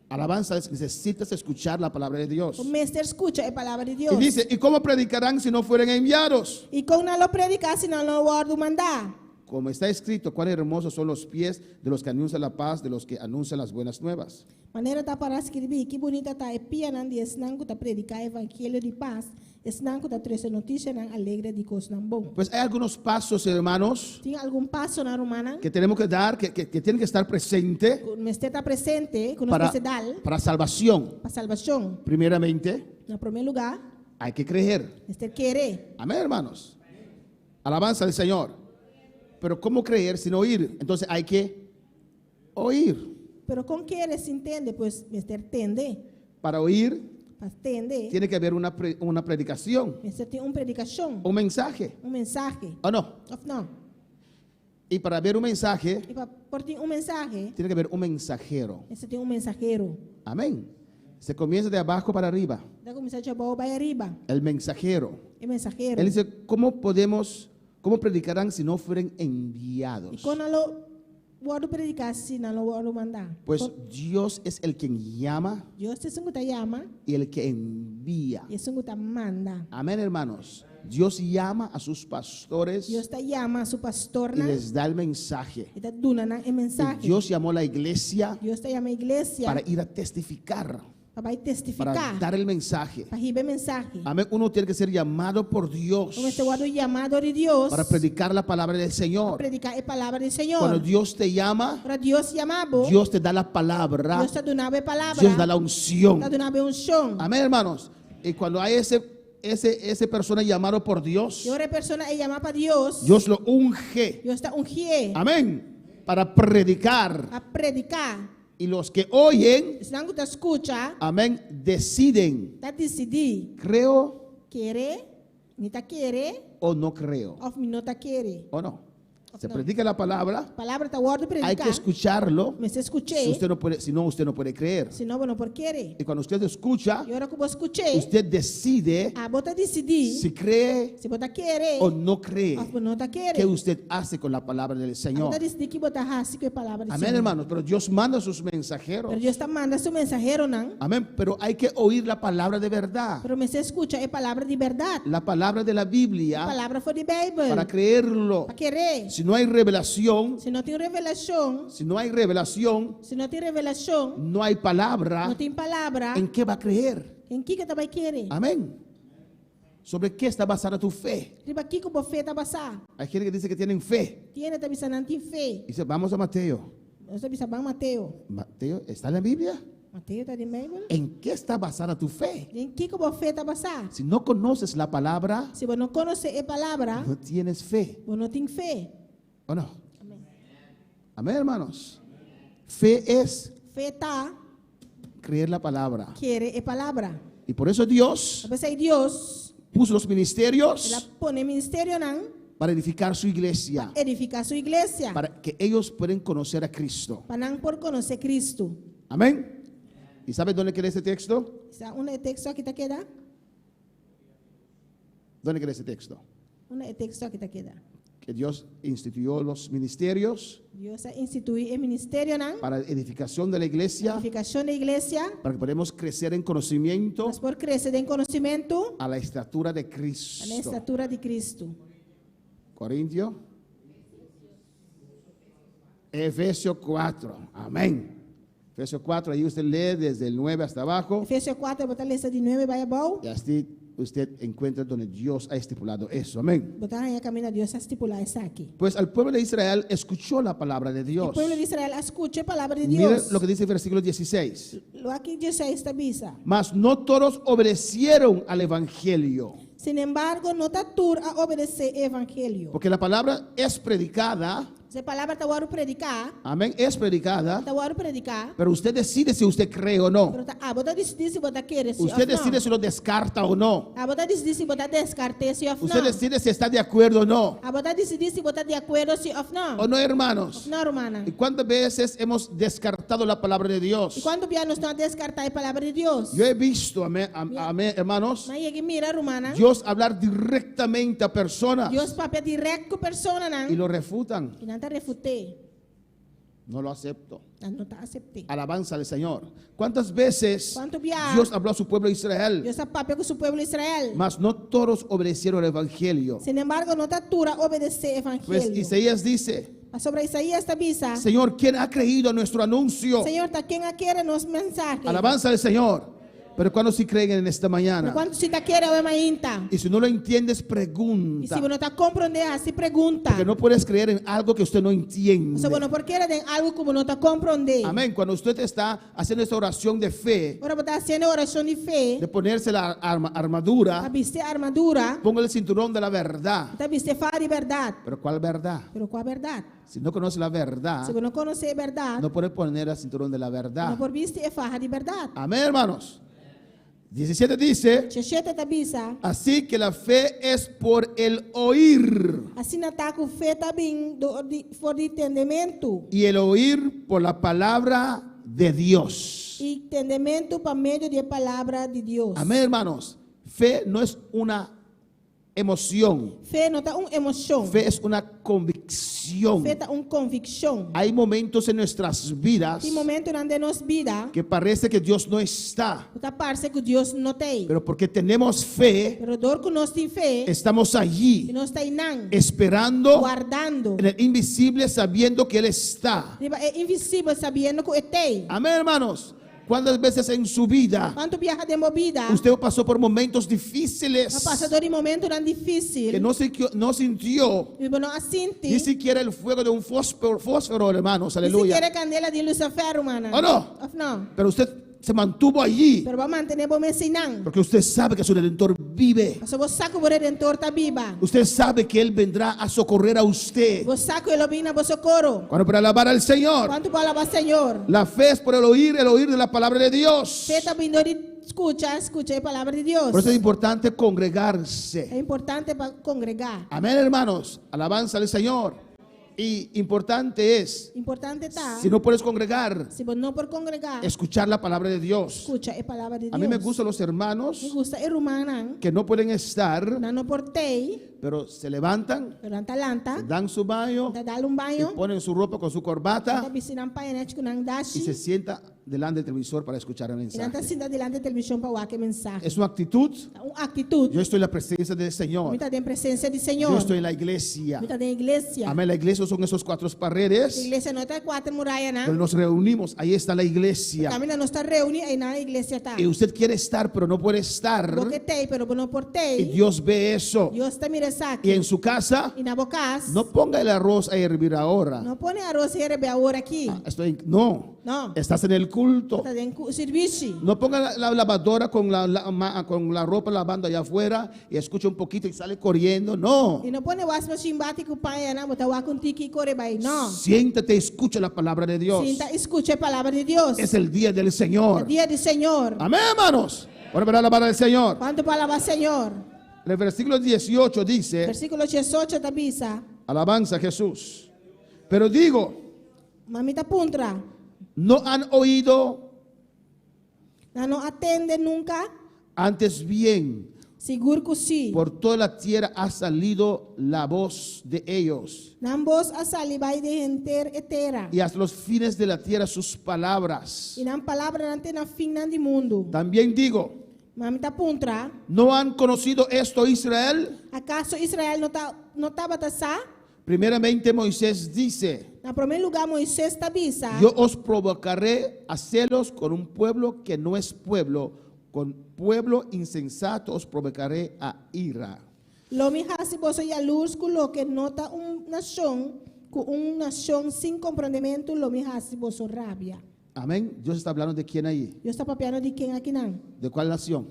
Alabanza, necesitas escuchar la palabra de Dios. Bo mester skucha e palabra di Dios. Y dice, ¿y cómo predicarán si no fueren enviados? I kon nan lo prediká si nan no wòrdu mandá? Como está escrito, cuán hermosos son los pies de los que anuncian la paz, de los que anuncian las buenas nuevas. Manera ta pará skirbí, ki bunita ta e pianan di esnan ku ta prediká evangelio di pas, esnan ku ta trese notisianan alegre di kosnan bon. Pues hay algunos pasos, hermanos, Tin algun pasonan, rumannan, que tenemos que dar, que, que- que tienen que estar presente ku mester ta presente, ku nos para, mester dal para salvación. pa salbashon. Primeramente, Na promé lugá, hay que creer. mester kere. Amén, hermanos. Alabanza al Señor. Pero ¿cómo creer sin oír? Entonces hay que oír. Pero kon kere sin tende? Pues mester tende. Para oír Pa tende, tiene que haber una, pre- una predicación, mester tin un predikashon, un mensaje. un mensahe. ¿O no? Òf no? Y para ver un mensaje, I pa por tin un mensahe, tiene que haber un mensajero. mester tin un mensahero. Amén. Se comienza de abajo para arriba. Ta kuminsá di abou bai ariba. El mensajero. E mensahero. Él dice, ¿cómo podemos, cómo predicarán si no fueren I enviados? kon nan lo wòrdu prediká si nan no wòrdu mandá? Pues Dios es el quien llama Dios ta esun ku ta yama y el que envía. i esun ku ta manda. Amén, hermanos. Dios llama a sus pastores Dios ta yama su y pastornan les da el mensaje. I ta duna nan e Y mensahe. Dios llamó a la iglesia Dios ta yama iglesia para ir a testificar, pa bai para testifiká, dar el mensaje. pa hiba e mensahe. Amén. Uno tiene que ser llamado por Dios Bo mester wòrdu yamá dor di Dios para predicar la palabra del pa Señor. prediká e palabra di Señor. Cuando Dios te llama, Ora Dios yama bo, Dios te da la palabra, Dios ta duna bo e palabra, Dios da la unción. ta duna bo e unshon. Amén, hermanos. Y cuando hay ese, ese, ese persona llamado por Dios, I ora e persona e yamá pa Dios, Dios lo unge. Dios ta ungié Amén. Para predicar. pa prediká. Y los que oyen, Esnan ku ta skucha, amén, deciden, ta disidí, creo kere, mi ta kere, o no creo. òf mi no ta kere. ¿O no? Se no. predica la palabra, Palabra ta wòrdu hay prediká. que escucharlo. Mester skuch'é. Si usted no puede, si no, usted no puede creer. Si no, bo no por kere. Y cuando usted escucha, I ora ku bo skuch'é, usted decide abo ta disidí si cree si bo ta kere o no cree. òf bo no ta kere. ¿Qué usted hace con la palabra del Abo Señor? ta disidí kiko bo ta hasi ku e palabra di Amén, Señor. hermanos. Pero Dios manda a sus mensajeros. Pero Dios ta manda su mensaheronan. Amén. Pero hay que oír la palabra de verdad. Pero mester skucha e palabra di bèrdat. La palabra de la Biblia Palabra for di Beibel. para creerlo. Pa kere. Si no hay revelación, Si no tin revelashon, si no hay revelación, si no tin revelashon, no hay palabra. no tin palabra, ¿En qué va a creer? den kiko e ta bai kere? Amén. ¿Sobre qué está basada tu fe? Riba kiko bo fe ta basá? Hay gente que dice que tienen fe. Tin hende ta bisa nan tin fe. Dice, vamos a Mateo. Nos ta bisa ban Mateo. Mateo, ¿está en la Biblia? Mateo ta den Beibel? ¿En qué está basada tu fe? Den kiko bo fe ta basá? Si no conoces la palabra, Si bo no konosé e palabra, no tienes fe. bo no tin fe. ¿O no? Amén, hermanos. Fe es Fe ta creer la palabra. kere e palabra. Y por eso Dios P'esei Dios, puso los ministerios el a pone ministerionan para edificar su iglesia, edifiká su iglesia, para que ellos puedan conocer a Cristo. pa nan por konosé Kristu. Amén. ¿Y sabe dónde queda este texto? Sa unda e teksto aki ta keda? ¿Dónde queda este texto? Unda e teksto aki ta keda? Que Dios instituyó los ministerios Dios a instituí e ministerionan, para edificación de la iglesia, edifikashon di iglesia, para que podamos crecer en conocimiento pa nos por krese den konosementu a la estatura de na Cristo. estatura di Kristu. Corintio. Efesios 4. Amén. Efesios 4, ahí usted lee desde el 9 hasta abajo. Efesio 4, bo ta lesa di 9 bai abou. Y así usted encuentra donde Dios ha estipulado eso. Amén. Bo ta haña kaminda Dios a stipulá esaki. Pues al pueblo de Israel escuchó la palabra de E Dios. pueblo di Israel a skucha e palabra di Mira Dios. lo que dice el versículo 16. Loke 16 ta bisa. Mas no todos obedecieron al evangelio. Sin embargo, no ta tur a obedesé e evangelio. Porque la palabra es predicada. E palabra ta wòrdu prediká, Amén. Es predicada. ta wòrdu prediká, Pero usted decide si usted cree o no. pero ta abo ta disidí si bo ta kere si Usted òf no. decide si lo descarta o no. Abo ta disidí si bo ta deskart'é si òf Usted no. decide si está de acuerdo o no. Abo ta disidí si bo ta di akuerdo si òf no. ¿O no, hermanos? No, rumannan. ¿Y cuántas veces hemos descartado la palabra de I Dios? kuantu bia nos a deskartá e palabra di Dios? Yo he visto, amén, amén, hermanos, M'a yega mira, rumannan. Dios hablar directamente a personas Dios papia dirèkt ku personanan. y lo refutan. I nan ta refut'é. No lo acepto. Nan no ta asept'é. Alabanza al Señor. ¿Cuántas veces Kuantu bia? Dios habló a su pueblo Israel? Dios a papia ku su pueblo Israel. Mas no todos obedecieron al evangelio. Sin embargo, no ta tur a obedesé Pues evangelio. Isaías dice, Pasobra Isaías ta bisa. Señor, ¿quién ha creído a nuestro anuncio? Señor, ta ken a kere nos mensahe? Alabanza al Señor. Pero ¿cuántos sí creen en esta mañana? Kuantu sí ta kere awe mainta? Y si no lo entiendes, I pregunta. si bo no ta komprondé, hasi pregunta. Porque no puedes creer en algo que usted no entiende. Pasobra bo no por kere den algu ku bo no ta komprondé. Amén. Cuando usted está haciendo esta oración de fe, Ora bo ta hasiendo orashon di fe, de ponerse la armadura, pa bisti armadura, ponga el cinturón de la verdad. ta bisti faha di bèrdat. Pero ¿cuál verdad? Pero kua bèrdat? Si no conoce la verdad, Si bo no konosé e bèrdat, no puede poner el cinturón de la verdad. no por bisti e faha di bèrdat. Amén, hermanos. 17 dice, 17 ta bisa, así que la fe es por el oír asina ta ku fe ta bin di, for di tendementu. y el oír por la palabra de Dios. I tendementu pa medio di e palabra di Dios. Amén, hermanos. Fe no es una emoción, Fe no ta un emoshon. fe es una convicción. convicción. Fe ta un konvikshon. Hay momentos en nuestras vidas Tin momentonan den nos bida que parece que Dios no está, ku ta parse ku Dios no t'ei. pero porque tenemos fe, Pero dor ku nos tin fe, estamos allí i nos ta einan, esperando wardando en el invisible, sabiendo que Él está. riba e invisibel sabiendo ku e t'ei. Amén, hermanos. ¿Cuántas veces en su vida Kuantu biaha den bo bida usted pasó por momentos difíciles a pasa dor di momentonan que difísil no, no sintió i bo no a sinti ni siquiera el fuego de un fósforo, fósforo, hermanos? ni Aleluya. sikiera kandela di lusafer, rumannan. ¿O no? Òf no? Pero usted se mantuvo allí Pero bo a mantené bo mes einan. porque usted sabe que su redentor vive. Pasobra bo sa ku bo Redentor ta biba. Usted sabe que Él vendrá a socorrer a usted. Bo sa ku e lo bin na bo sokoro. Cuando para alabar al Señor. Kuantu por alabá Señor? La fe es por el oír de la palabra de Dios. Fe ta bin dor di skucha, skucha e palabra di Dios. Por eso es importante congregarse. Ta importante pa kongregá. Amén, hermanos. Alabanza al Señor. Y importante es, Importante ta, si no puedes congregar, si bo no por kongregá, escuchar la palabra de Dios. skucha e palabra di A mí me Dios. gustan los hermanos Mi gusta e rumannan, que no pueden estar, nan no por t'ei, pero se levantan, pero nan ta lanta, dan su baño, ta dal un y baño, ponen su ropa con su ta corbata bisti nan paña nèchi ku nan y dashi, se sienta delante del televisor para escuchar el i nan ta mensaje. sinta dilanti televishon pa wak e mensahe. Es una actitud. Ta un aktitut. Yo estoy en la presencia del Señor. Mi ta den presensia di Señor. Yo estoy en la iglesia. Mi ta den iglesia. Amén. La iglesia son esos cuatro paredes Iglesia no ta e kuater murayanan. donde nos reunimos. Ahí está la iglesia. Kaminda nos ta reuní, einan iglesia ta. Y usted quiere estar, pero no puede estar. Bo ke t'ei, pero bo no por Y t'ei. Dios ve eso. Dios ta mira esaki. Y en su casa, I na bo kas, no ponga el arroz a hervir ahora. no pone aros herebé awor aki. Ah, Estoy, no. No. Estás en el culto. Ta den sirbishi. No ponga la lavadora con la ropa lavando allá afuera y escucha un poquito y sale corriendo. No. I no pone wasmachine bati ku pañanan, bo ta wak un tiki i kore bai. No. Siéntate y escucha la palabra de Dios. Sinta i skucha e palabra di Dios. Es el día del Señor. Dia di Señor. Amén, hermanos. Ahora para alabar al Señor. Kuantu por alabá Señor? En el versículo 18 dice, Versíkulo 18 ta bisa. alabanza a Jesús. Pero digo, Ma mi ta puntra. no han oído Nan no a tende nunka? antes bien, Sigur ku si. por toda la tierra ha salido la voz de ellos Nan bos a sali bai den henter e tera. y hasta los fines de la tierra sus palabras. I nan palabranan te na finnan di mundu. También digo, Ma mi ta puntra. ¿no han conocido esto Israel? Akaso Israel no ta no tabata sa? Primeramente Moisés dice, Na promé lugá Moises ta bisa. yo os provocaré a celos con un pueblo que no es pueblo, con pueblo insensato os provocaré a ira. Lo mi hasi boso yalurs ku loke no ta un nashon, ku un nashon sin komprondementu lo mi hasi boso rabia. Amén. Dios está hablando de quién ahí, Dios ta papiando di ken akinan. de cuál nación,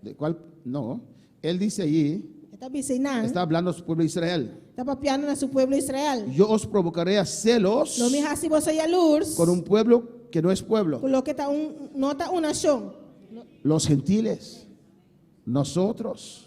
de cuál, no. Él dice allí, E ta bisa einan. está hablando a su pueblo Israel. Ta papiando na su pueblo Israel. Yo os provocaré a celos Lo mi hasi boso yalurs con un pueblo que no es pueblo. ku loke ta un no ta un nashon. Los gentiles, nosotros.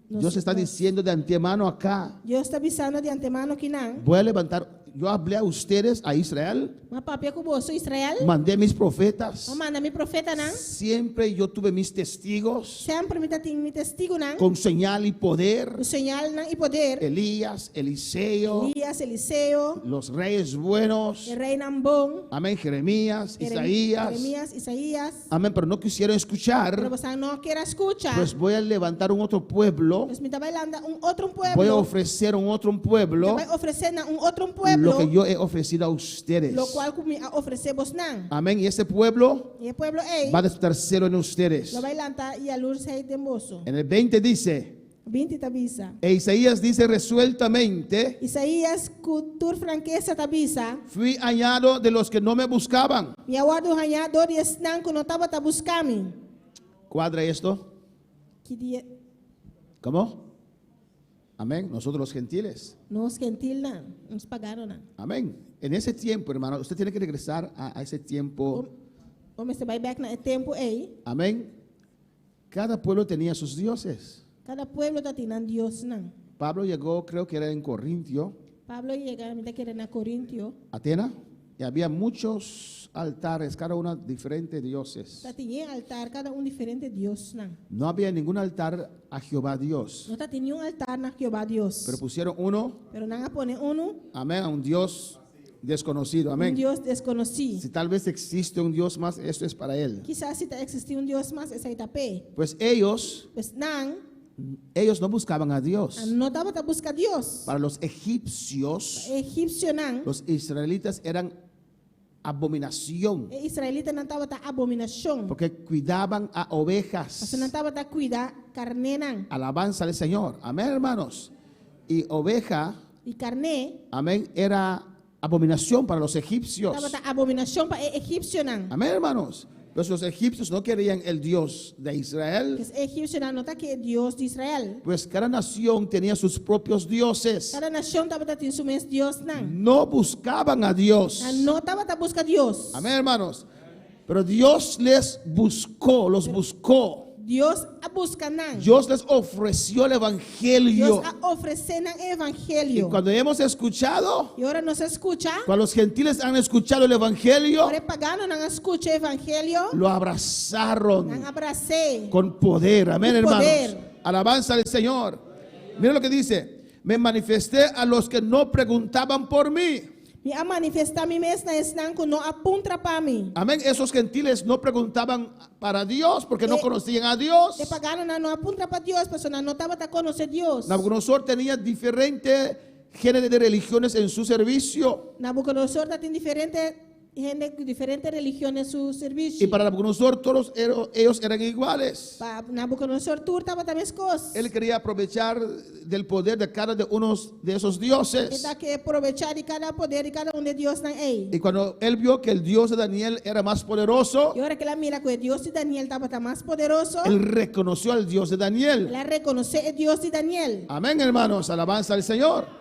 Dios está diciendo de antemano acá, Dios ta bisando di antemano akinan. voy a levantar, yo hablé a ustedes, a Israel, M'a papia ku boso Israel. mandé mis profetas, M'a manda mi profetanan. siempre yo tuve mis testigos Semper mi tabatin mi testigunan. con señal y poder, Ku señalnan i poder. Elías, Eliseo, Elías, Eliseo, los reyes buenos, e reinan bon. amén, Jeremías, Jerem- Isaías, Jeremías, Isaías. amén, pero no quisieron escuchar, Pero boso no ker a skucha. pues voy a levantar un otro pueblo, Pues mi ta bai lanta un otro pueblo. voy a ofrecer un otro pueblo Bai ofresé nan un otro pueblo. lo que yo he ofrecido a ustedes. Lokual ku mi a ofresé bosnan. Amén, y ese pueblo I e pueblo ei. va a despertar celo en ustedes. Lo bai lanta yalursheid den boso. En el 20 dice, 20 ta bisa. e Isaías dice resueltamente, Isaías ku tur frankesa ta bisa. fui hallado de los que no me buscaban. Mi a wòrdu hañá dor di esnan ku no tabata buska mi. ¿Cuadra esto? Ki dia ¿Cómo? Amén. Nosotros los gentiles. nos gentilnan, nos paganonan. Amén. En ese tiempo, hermano, usted tiene que regresar a ese tiempo. Bo mester bai bèk na e tempu ei. Amén. Cada pueblo tenía sus dioses. Kada pueblo tabatin nan diosnan. Pablo llegó, creo que era en Corintio, Pablo a yega, mi ta kere na Korintio, Atena, Y había muchos altares, cada uno diferentes dioses. Tabatin yen altar, kada un diferente diosnan. No había ningún altar a Jehová Dios. No tabatin niun altar na Jehová Dios. Pero pusieron uno, Pero nan a pone unu, amén, a un Dios desconocido, un amén. Dios deskonosí. Si tal vez existe un Dios más, esto es para él. Kisas si ta eksistí un Dios mas, esei ta p'e. Pues ellos, Pues nan ellos no buscaban a Dios. no tabata buska Dios. Para los egipcios, Egipsionan, los israelitas eran abominación, e israelitanan tabata abominashon. porque cuidaban a ovejas. Pasobra nan tabata kuida karnénan. Alabanza al Señor. Amén, hermanos. Y oveja, I karné amén, era abominación para los egipcios. tabata abominashon pa e egipsionan. Amén, hermanos. Pues los egipcios no querían el Dios de Israel. Pues e egipsionan no tabata ke Dios di Israel. Pues cada nación tenía sus propios dioses. Kada nashon tabatin su mes diosnan. No buscaban a Dios. Nan no tabata buska Dios. Amén, hermanos. Pero Dios les buscó, los buscó. Dios a buska nan. Dios les ofreció el evangelio. Dios a ofresé nan Y evangelio. cuando hemos escuchado, I ora nos a skucha, cuando los gentiles han escuchado el evangelio, ora e paganonan a skucha evangelio, lo nan abrazaron a bras'é. con poder. Amén, Con hermanos. poder. Alabanza al Señor. Mira lo que dice. Me manifesté a los que no preguntaban por mí. Mi a manifestá mi mes na esnan ku no a puntra pa mi. Amén. Esos gentiles no preguntaban para Dios porque no Eh, conocían a Dios. E paganonan no a puntra pa Dios, pasobra nan no tabata konosé Dios. Nabucodonosor tenía diferentes géneros de religiones en su servicio. Nabucodonosor tabatin diferente hende, diferente religion den su Y servisio. para Nabucodonosor todos ellos eran iguales. Pa Nabucodonosor tur tabata meskos. Él quería aprovechar del poder de cada de unos de esos dioses. E tabata ke probechá di kada poder di kada un di e diosnan ei. Y cuando él vio que el Dios de Daniel era más poderoso, I ora ku el a mira ku e Dios di Daniel tabata mas poderoso, él reconoció al Dios de Daniel. el a rekonosé e Dios di Daniel. Amén, hermanos. Alabanza al Señor.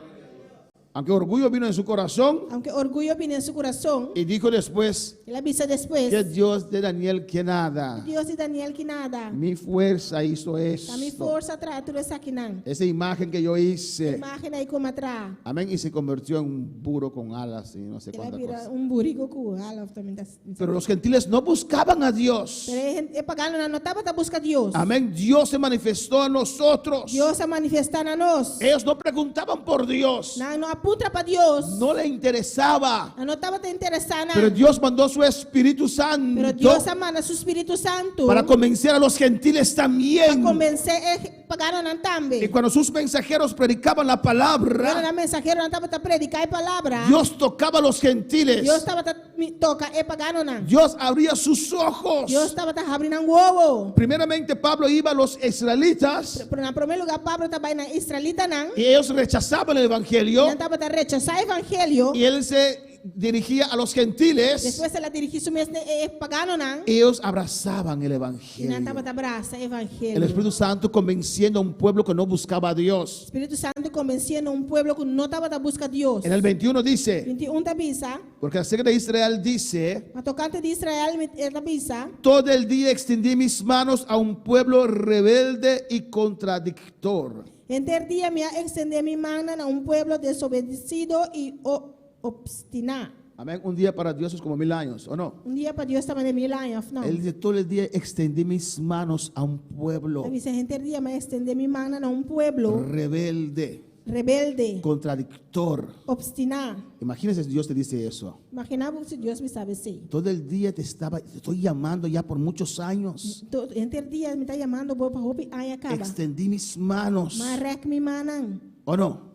Aunque orgullo vino en su corazón Aunke orguyo a bini den su kurason, y dijo después el a bisa despues, que Dios de Daniel que nada. Dios di Daniel ki nada. Mi fuerza hizo Ta mi esto. forsa a traha tur esakinan. Esa imagen que yo hice. Imágen ei ku m'a traha. Amén. Y se convirtió en un burro con alas y no sé El a cuánta bira cosa. un buriku ku ala tambe. Pero los gentiles no buscaban a Dios. Pero e, e paganonan no tabata buska Dios. Amén. Dios se manifestó a nosotros. Dios a manifestá na nos. Ellos no preguntaban por Dios. Nan no a puntra pa Dios. No le interesaba. Nan no tabata interesá nan. Pero Dios mandó su Espíritu Pero Santo Dios a manda su Spiritu Santu para convencer a los gentiles también. konvensé e paganonan tambe. Y cuando sus mensajeros predicaban la Ora palabra, nan mensaheronan tabata prediká e palabra. Dios tocaba a los gentiles. Dios tabata toka e paganonan. Dios abría sus ojos. Dios tabata habri nan wowo. Primeramente Pablo iba a los israelitas Pero na promé lugá Pablo tabata bai na israelitanan. y ellos rechazaban el evangelio Nan tabata rechasá evangelio. y él se dirigía a los gentiles. Despues el a dirigí su mes na e paganonan. Ellos abrazaban el I nan evangelio. tabata brasa evangelio. El Espíritu Santo convenciendo a un pueblo que no buscaba a Dios. Spiritu Santu konvensiendo un pueblo ku no tabata buska Dios. En el 21 dice, 21 ta bisa, porque acerca de Israel dice, ma tokante di Israel e ta bisa, todo el día extendí mis manos a un pueblo rebelde y contradictor. Henter dia mi a ekstendé mi man na un pueblo desobedesido i opstiná. Amén. Un día para Dios es como mil años, ¿o no? Un dia pa Dios ta manera mil aña, òf no? Él dice, todo el día extendí mis manos a un pueblo E ta bisa henter dia mi a ekstendé mi man na un pueblo rebelde, rebelde, contradictor. opstiná. Imagínese si Dios te dice eso. Imaginá si Dios bisa bo esei. Todo el día te estaba, te estoy llamando ya por muchos años. Henter dia mi ta yamando bo pa hopi aña kaba. Extendí mis manos. M'a rèk mi mannan. ¿O no?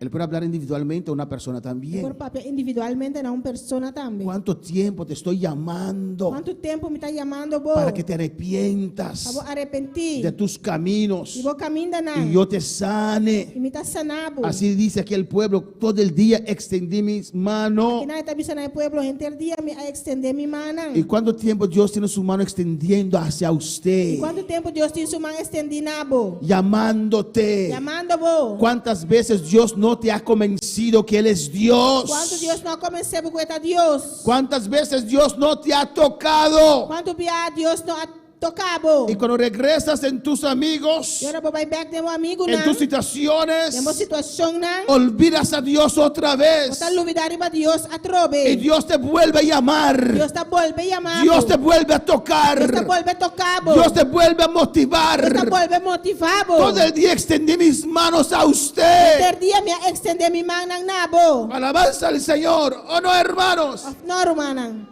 Él puede hablar individualmente a una persona también. Por papia individualmente na un persona tambe. ¿Cuánto tiempo te estoy llamando Kuantu tempu mi ta yamando bo? para que te arrepientas Pa bo arepentí. de tus caminos Di bo kamindanan. y yo te sane? I mi ta sana bo. Así dice aquí el pueblo, todo el día extendí mis manos. Akinan e ta bisa na e pueblo, henter dia mi a ekstendé mi mannan. ¿Y cuánto tiempo Dios tiene su mano extendiendo hacia usted? I kuantu tempu Dios tin su man ekstendí na bo? Llamándote. Yamando bo. ¿Cuántas veces Dios no te ha convencido que Él es Dios? Kuantu Dios no a konvensé bo ku e ta Dios? ¿Cuántas veces Dios no te ha tocado Kuantu bia Dios no a toka bo. Y cuando regresas en tus amigos, I ora bo bai bèk den bo amigunan, en tus situaciones, den bo situashonnan, olvidas a Dios otra vez. Bo ta lubidá riba Dios atrobe. Y Dios te vuelve a llamar. Dios ta bolbe yama bo. Dios te vuelve a tocar. Dios ta bolbe toka bo. Dios te vuelve a motivar. Dios ta bolbe motivá bo. Todo el día extendí mis manos a usted. Henter dia mi a ekstendé mi mannan na bo. Alabanza al Señor. ¿O no, hermanos? Òf no, rumannan?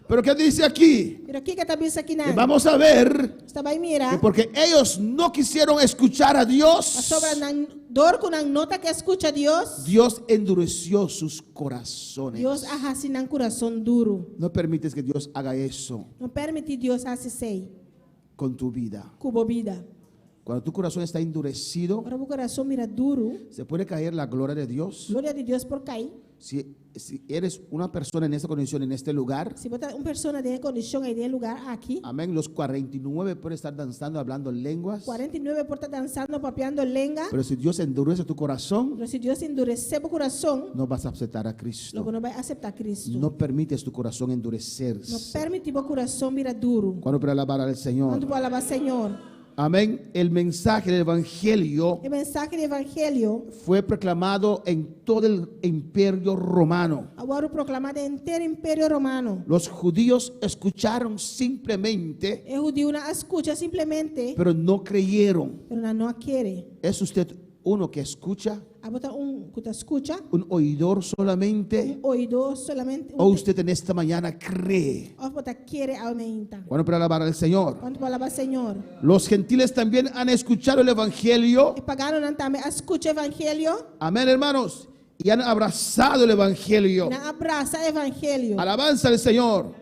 Pero ¿qué dice aquí? Pero kiko ta bisa Que akinan? vamos a ver Nos ta bai mira que porque ellos no quisieron escuchar a Dios, pasobra nan dor ku nan no ta ke skucha Dios, Dios endureció sus corazones. Dios a hasi nan kurason duru. No permites que Dios haga eso No permití Dios hasi esei con tu vida. ku bo bida. Cuando tu corazón está endurecido, Ora bo kurason bira duru, se puede caer la gloria de Dios. gloria di Dios por kai. Si, si eres una persona en esta condición, en este lugar, Si bo ta un persona den e kondishon ei den e lugar aki, amén, los 49 pueden estar danzando, hablando lenguas, 49 por ta dansando, papiando lenga, pero si Dios endurece tu corazón, pero si Dios enduresé bo kurason, no vas a aceptar a lo Cristo. bo no bai aseptá Cristo. No permites tu corazón No endurecerse. permití bo kurason bira duru. Cuando para alabar al Señor. Kuantu por alabá Señor? Amén. El mensaje del Evangelio E mensahe di Evangelio fue proclamado en todo el imperio romano. a wòrdu proklamá den henter Imperio Romano. Los judíos escucharon simplemente, E hudiunan a skucha simplemente, pero no creyeron. pero nan no a kere. ¿Es usted uno que escucha? Abo ta un ku ta skucha, ¿Un oidor solamente? un oidó solamente, ¿O usted en esta mañana cree? òf bo ta kere awe mainta? Bueno, para alabar al Señor. Kuantu por alabá Señor? Los gentiles también han escuchado el Evangelio. E paganonan tambe a skucha Evangelio. Amén, hermanos. Y han abrazado el Evangelio. Nan a brasa Evangelio. Alabanza al Señor.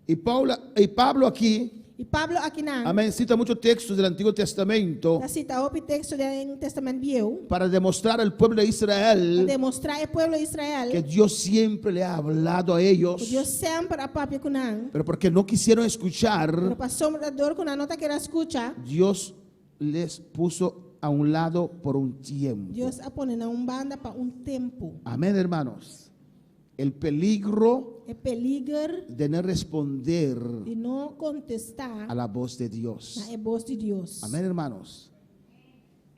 Y, Paula, y Pablo aquí, I Pablo akinan, amén, cita muchos textos del Antiguo Testamento ta sita hopi teksto den Tèstamènt Bieu para demostrar al pueblo de pa Israel demostrá e pueblo di Israel que Dios siempre le ha hablado a ellos, ku Dios semper a papia ku nan, pero porque no quisieron escuchar, pero pasobra dor ku nan no ta kere a skucha, Dios les puso a un lado por un tiempo. Dios a pone nan un banda pa un tempu. Amén, hermanos. El peligro E peliger de no responder di no kontestá a la voz de Dios. na e bos di Dios. Amén, hermanos.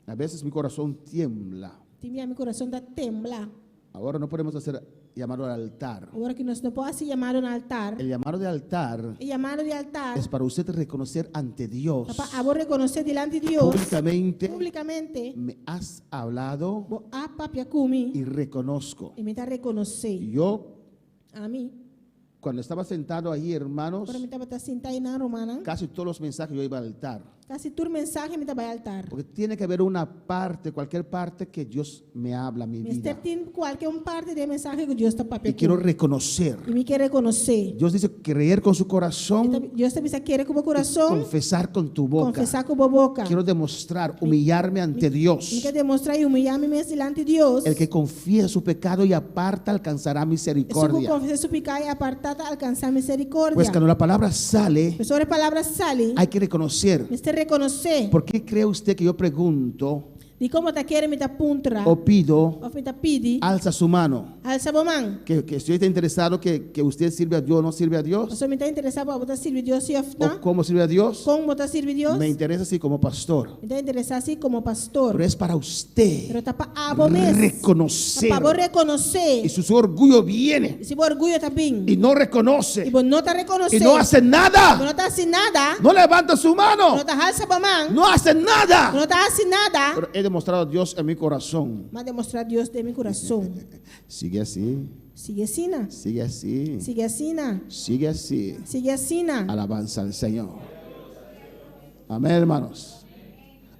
A veces mi corazón tiembla. Tin bia mi kurason ta tembla. Ahora no podemos hacer llamado al altar. Awor ku nos no por hasi yamado na altar. El llamado de altar E yamado di altar es para usted reconocer ante Dios ta pa abo rekonosé dilanti di Dios públicamente, públikamente me has hablado bo a papia ku mi y reconozco. i mi ta rekonosé. Yo, Ami, cuando estaba sentado ahí, hermanos, ora mi tabata sintá einan, rumannan, casi todos los mensajes yo iba al altar. kasi tur mensahe mi ta bai altar. Porque tiene que haber una parte, cualquier parte que Dios me habla a mi Mester vida. tin kualke un parte di e mensahe ku Dios ta papia Y quiero ku. reconocer. I mi ke rekonosé. Dios dice creer con su corazón, Dios ta bisa kere ku bo kurason, confesar con tu boca. konfesá ku bo boka. Quiero demostrar, humillarme ante Mi Dios. ke demostrá i humiyá mi mes dilanti Dios. El que confiesa su pecado y aparta alcanzará Esun ku misericordia. konfesá su piká i apartá ta alkansá miserikordia. Pues cuando la palabra sale, Pues ora e palabra sali, hay que reconocer. mester rekonosé. ¿Por qué cree usted que yo pregunto Dikon bo ta kere mi ta puntra o pido, òf mi ta pidi, alza su mano? alsa bo man. Que, que si está interesado que, que usted sirve a Dios o no sirve a Dios, Pasobra mi ta interesá pa bo ta sirbi Dios sí òf o no. cómo sirve a Dios, Kon bo ta sirbi Dios? me interesa así como pastor. Mi ta interesá sí komo pastor. Pero es para usted Pero ta pa abo mes. reconocer. Ta pa bo rekonosé. Y su, su orgullo viene I si bo orguyo ta bin. y no reconoce I bo no ta rekonosé. y no hace I bo nada, no ta hasi nada. no levanta su mano, No ta halsa bo man. no hace nada. No ta hasi nada. Pero he demostrado a Dios en mi corazón. M'a demostrá Dios den mi kurason. Sigue así, Sigui asina. sigue así, Sigui asina. sigue así. Sigui asina. Alabanza al Señor. Amén, hermanos.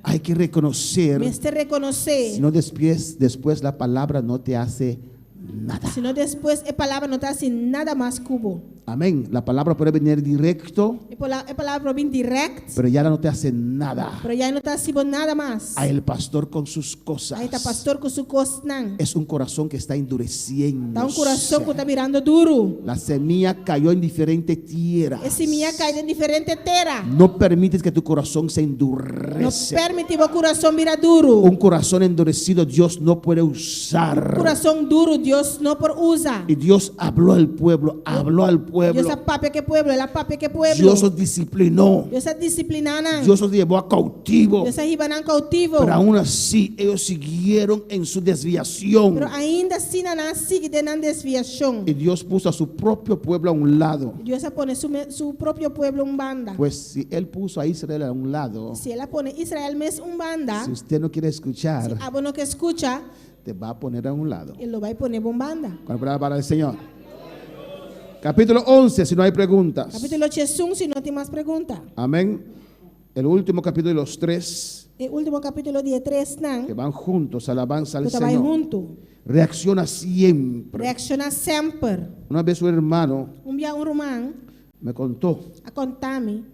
Hay que reconocer, Mester rekonosé. si no después, después la palabra no te hace nada. Sino despues e palabra no ta hasi nada mas ku bo. Amén. La palabra puede venir directo, E e palabra por bin dirèkt, pero ya no te hace nada. pero ya no ta hasi bo nada mas. A el pastor con sus cosas. Ai ta pastor ku su kosnan. Es un corazón que está endureciendo. Ta un kurason ku ta birando duru. La semilla cayó en diferentes tierras. E simia a kai den diferente tera. No permites que tu corazón se No endurece. permití bo kurason bira duru. Un corazón endurecido Dios no puede usar. Kurason duru Dios no por usa. Y Dios habló al pueblo, habló al pueblo. Dios a papia ku e pueblo, el a papia ku e pueblo. Dios los disciplinó. Dios a disipliná nan. Dios los llevó a cautivo. Dios a hiba nan koutivo. Pero aún así ellos siguieron en su desviación. Pero ainda asina nan a sigui den nan desviashon. Y Dios puso a su propio pueblo a un lado. Dios a pone su, su propio pueblo un banda. Pues si Él puso a Israel a un lado, Si el a pone Israel mes un banda, si usted no quiere escuchar, si abo no ke skucha, te va a poner a un lado. E lo bai pone bo un banda. Con la palabra del Señor. Capítulo 11, si no hay preguntas. Capítulo 11, si no tin mas pregunta. Amén. El último capítulo de los tres. E último capítulo di e tresnan. Que van juntos, alabanza al Ku ta bai Señor. huntu. Reacciona siempre. Reacciona semper. Una vez un hermano Un bia un ruman me contó. a konta mi.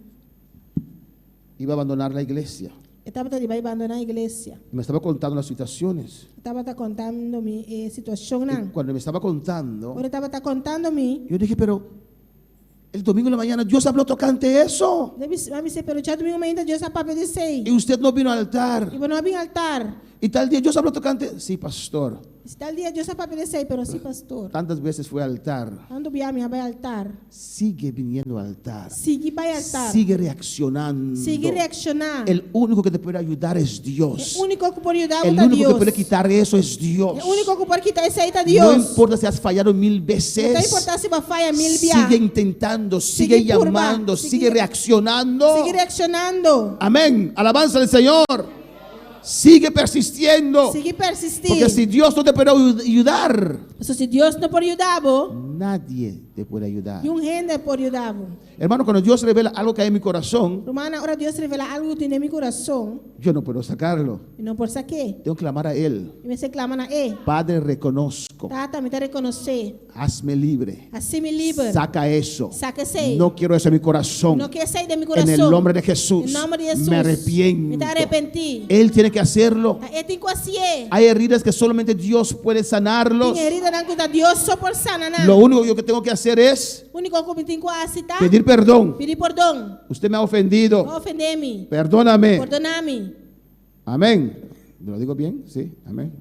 Iba a abandonar la iglesia. E tabata di bai bandoná iglesia. Me estaba contando las situaciones. E tabata kontando mi e situashonnan. Y cuando me estaba contando, Ora e tabata kontando mi. Yo dije, pero el domingo en la mañana Dios habló tocante eso. Mi a bisa, pero djadumingu mainta Dios a papia di esei. Y usted no vino al altar. I bo no a bin altar. Y tal día Dios habló tocante. Sí, pastor. I tal dia Dios a papia di esei, pero sí, pastor. Tantas veces fue al altar. Tantu bia mi a bai altar. Sigue viniendo al altar. Sigui bai altar. Sigue reaccionando. Sigui reakshoná. El único que te puede ayudar es Dios. E úniko ku por yuda bo El ta único que Dios. puede quitar eso es Dios. E úniko ku por kita esei ta No Dios. importa si has fallado mil veces. No ta importá si bo a faya mil bia. Sigue intentando, sigue Sigui purba, llamando, sigui sigue reaccionando. Sigui reakshonando. Amén. Alabanza al Señor. Sigue persistiendo. Sigui persistí. Porque si Dios no te puede ayudar, Pasobra si Dios no por yuda bo, nadie te puede ayudar. niun hende por yuda bo. Hermano, cuando Dios revela algo que hay en mi corazón, Rumannan, ora Dios revelá algu ku tin den mi kurason, yo no puedo sacarlo. mi no por sak'é. Tengo que clamar a Él. Mi mester klama na E. Padre, reconozco. Tata, mi ta rekonosé. Hazme libre. Hasi mi liber. Saca eso. Saca esei. No quiero eso en mi corazón. No ke esei den mi En kurason. el nombre de Jesús. Den nòmber di Hesus. Me arrepiento. Mi ta arepentí. Él tiene que hacerlo. Ta E tin ku hasié. Hay heridas que solamente Dios puede sanarlos. Tin heridanan ku ta Dios so por sana nan. Lo único que tengo que hacer es Úniko ku mi tin ku hasi ta pedir perdón. pidi pordon. Usted me ha ofendido. Bo a ofendé mi. Perdóname. Pordoná mi. Amén. ¿Lo digo bien? Sí, amén.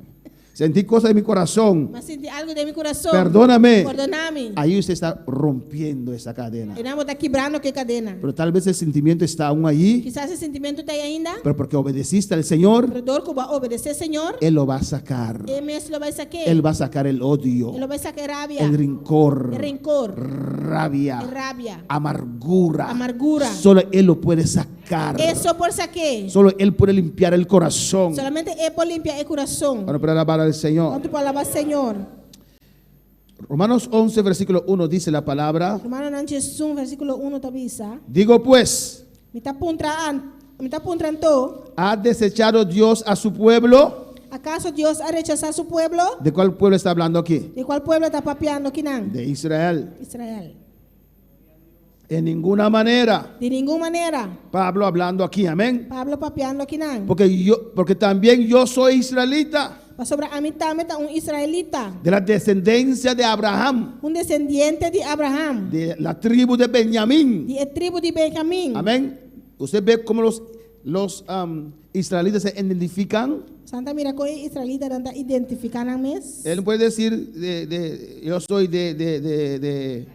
Sentí cosas en mi corazón. Mi a sinti algu den mi kurason. Perdóname. Pordoná mi. Ahí usted está rompiendo esa cadena. Einan bo ta kibrando ku e kadena. Pero tal vez el sentimiento está aún allí. Kisas e sentimentu ta ei ainda. Pero porque obedeciste al Señor, Pero dor ku bo a obedesé Señor, Él lo va a sacar. E mes lo bai sak'é. Él va a sacar el odio, E lo bai saka e rabia, el rincor, e renkor, rabia, e rabia, amargura. Amargura. Solo Él lo puede sacar. E so por sak'é. Solo Él puede limpiar el corazón. Solamente E por limpia e kurason. Bueno, para alabar al Señor. Kuantu por alabá Señor? Romanos 11, versículo 1 dice la palabra. Romanonan 11, versíkulo 1 ta bisa. Digo pues, Mi ta puntra an, mi ta puntra anto. ¿ha desechado Dios a su pueblo? Akaso Dios a rechasá su pueblo? ¿De cuál pueblo está hablando aquí? Di kual pueblo e ta papiando akinan? De Israel. Israel. En ninguna manera. Di ningun manera. Pablo hablando aquí, amén. Pablo papiando akinan. Porque yo, porque también yo soy israelita. Pasobra ami tambe ta un israelita. De la descendencia de Abraham. Un desendiente di Abraham. De la tribu de Benjamín. Di e tribu di Benjamín. Amén. Usted ve cómo los, los israelitas se identifican. Boso ta mira kon e israelitanan ta identifiká nan mes. Él no puede decir, de, de, yo soy de, de, de, de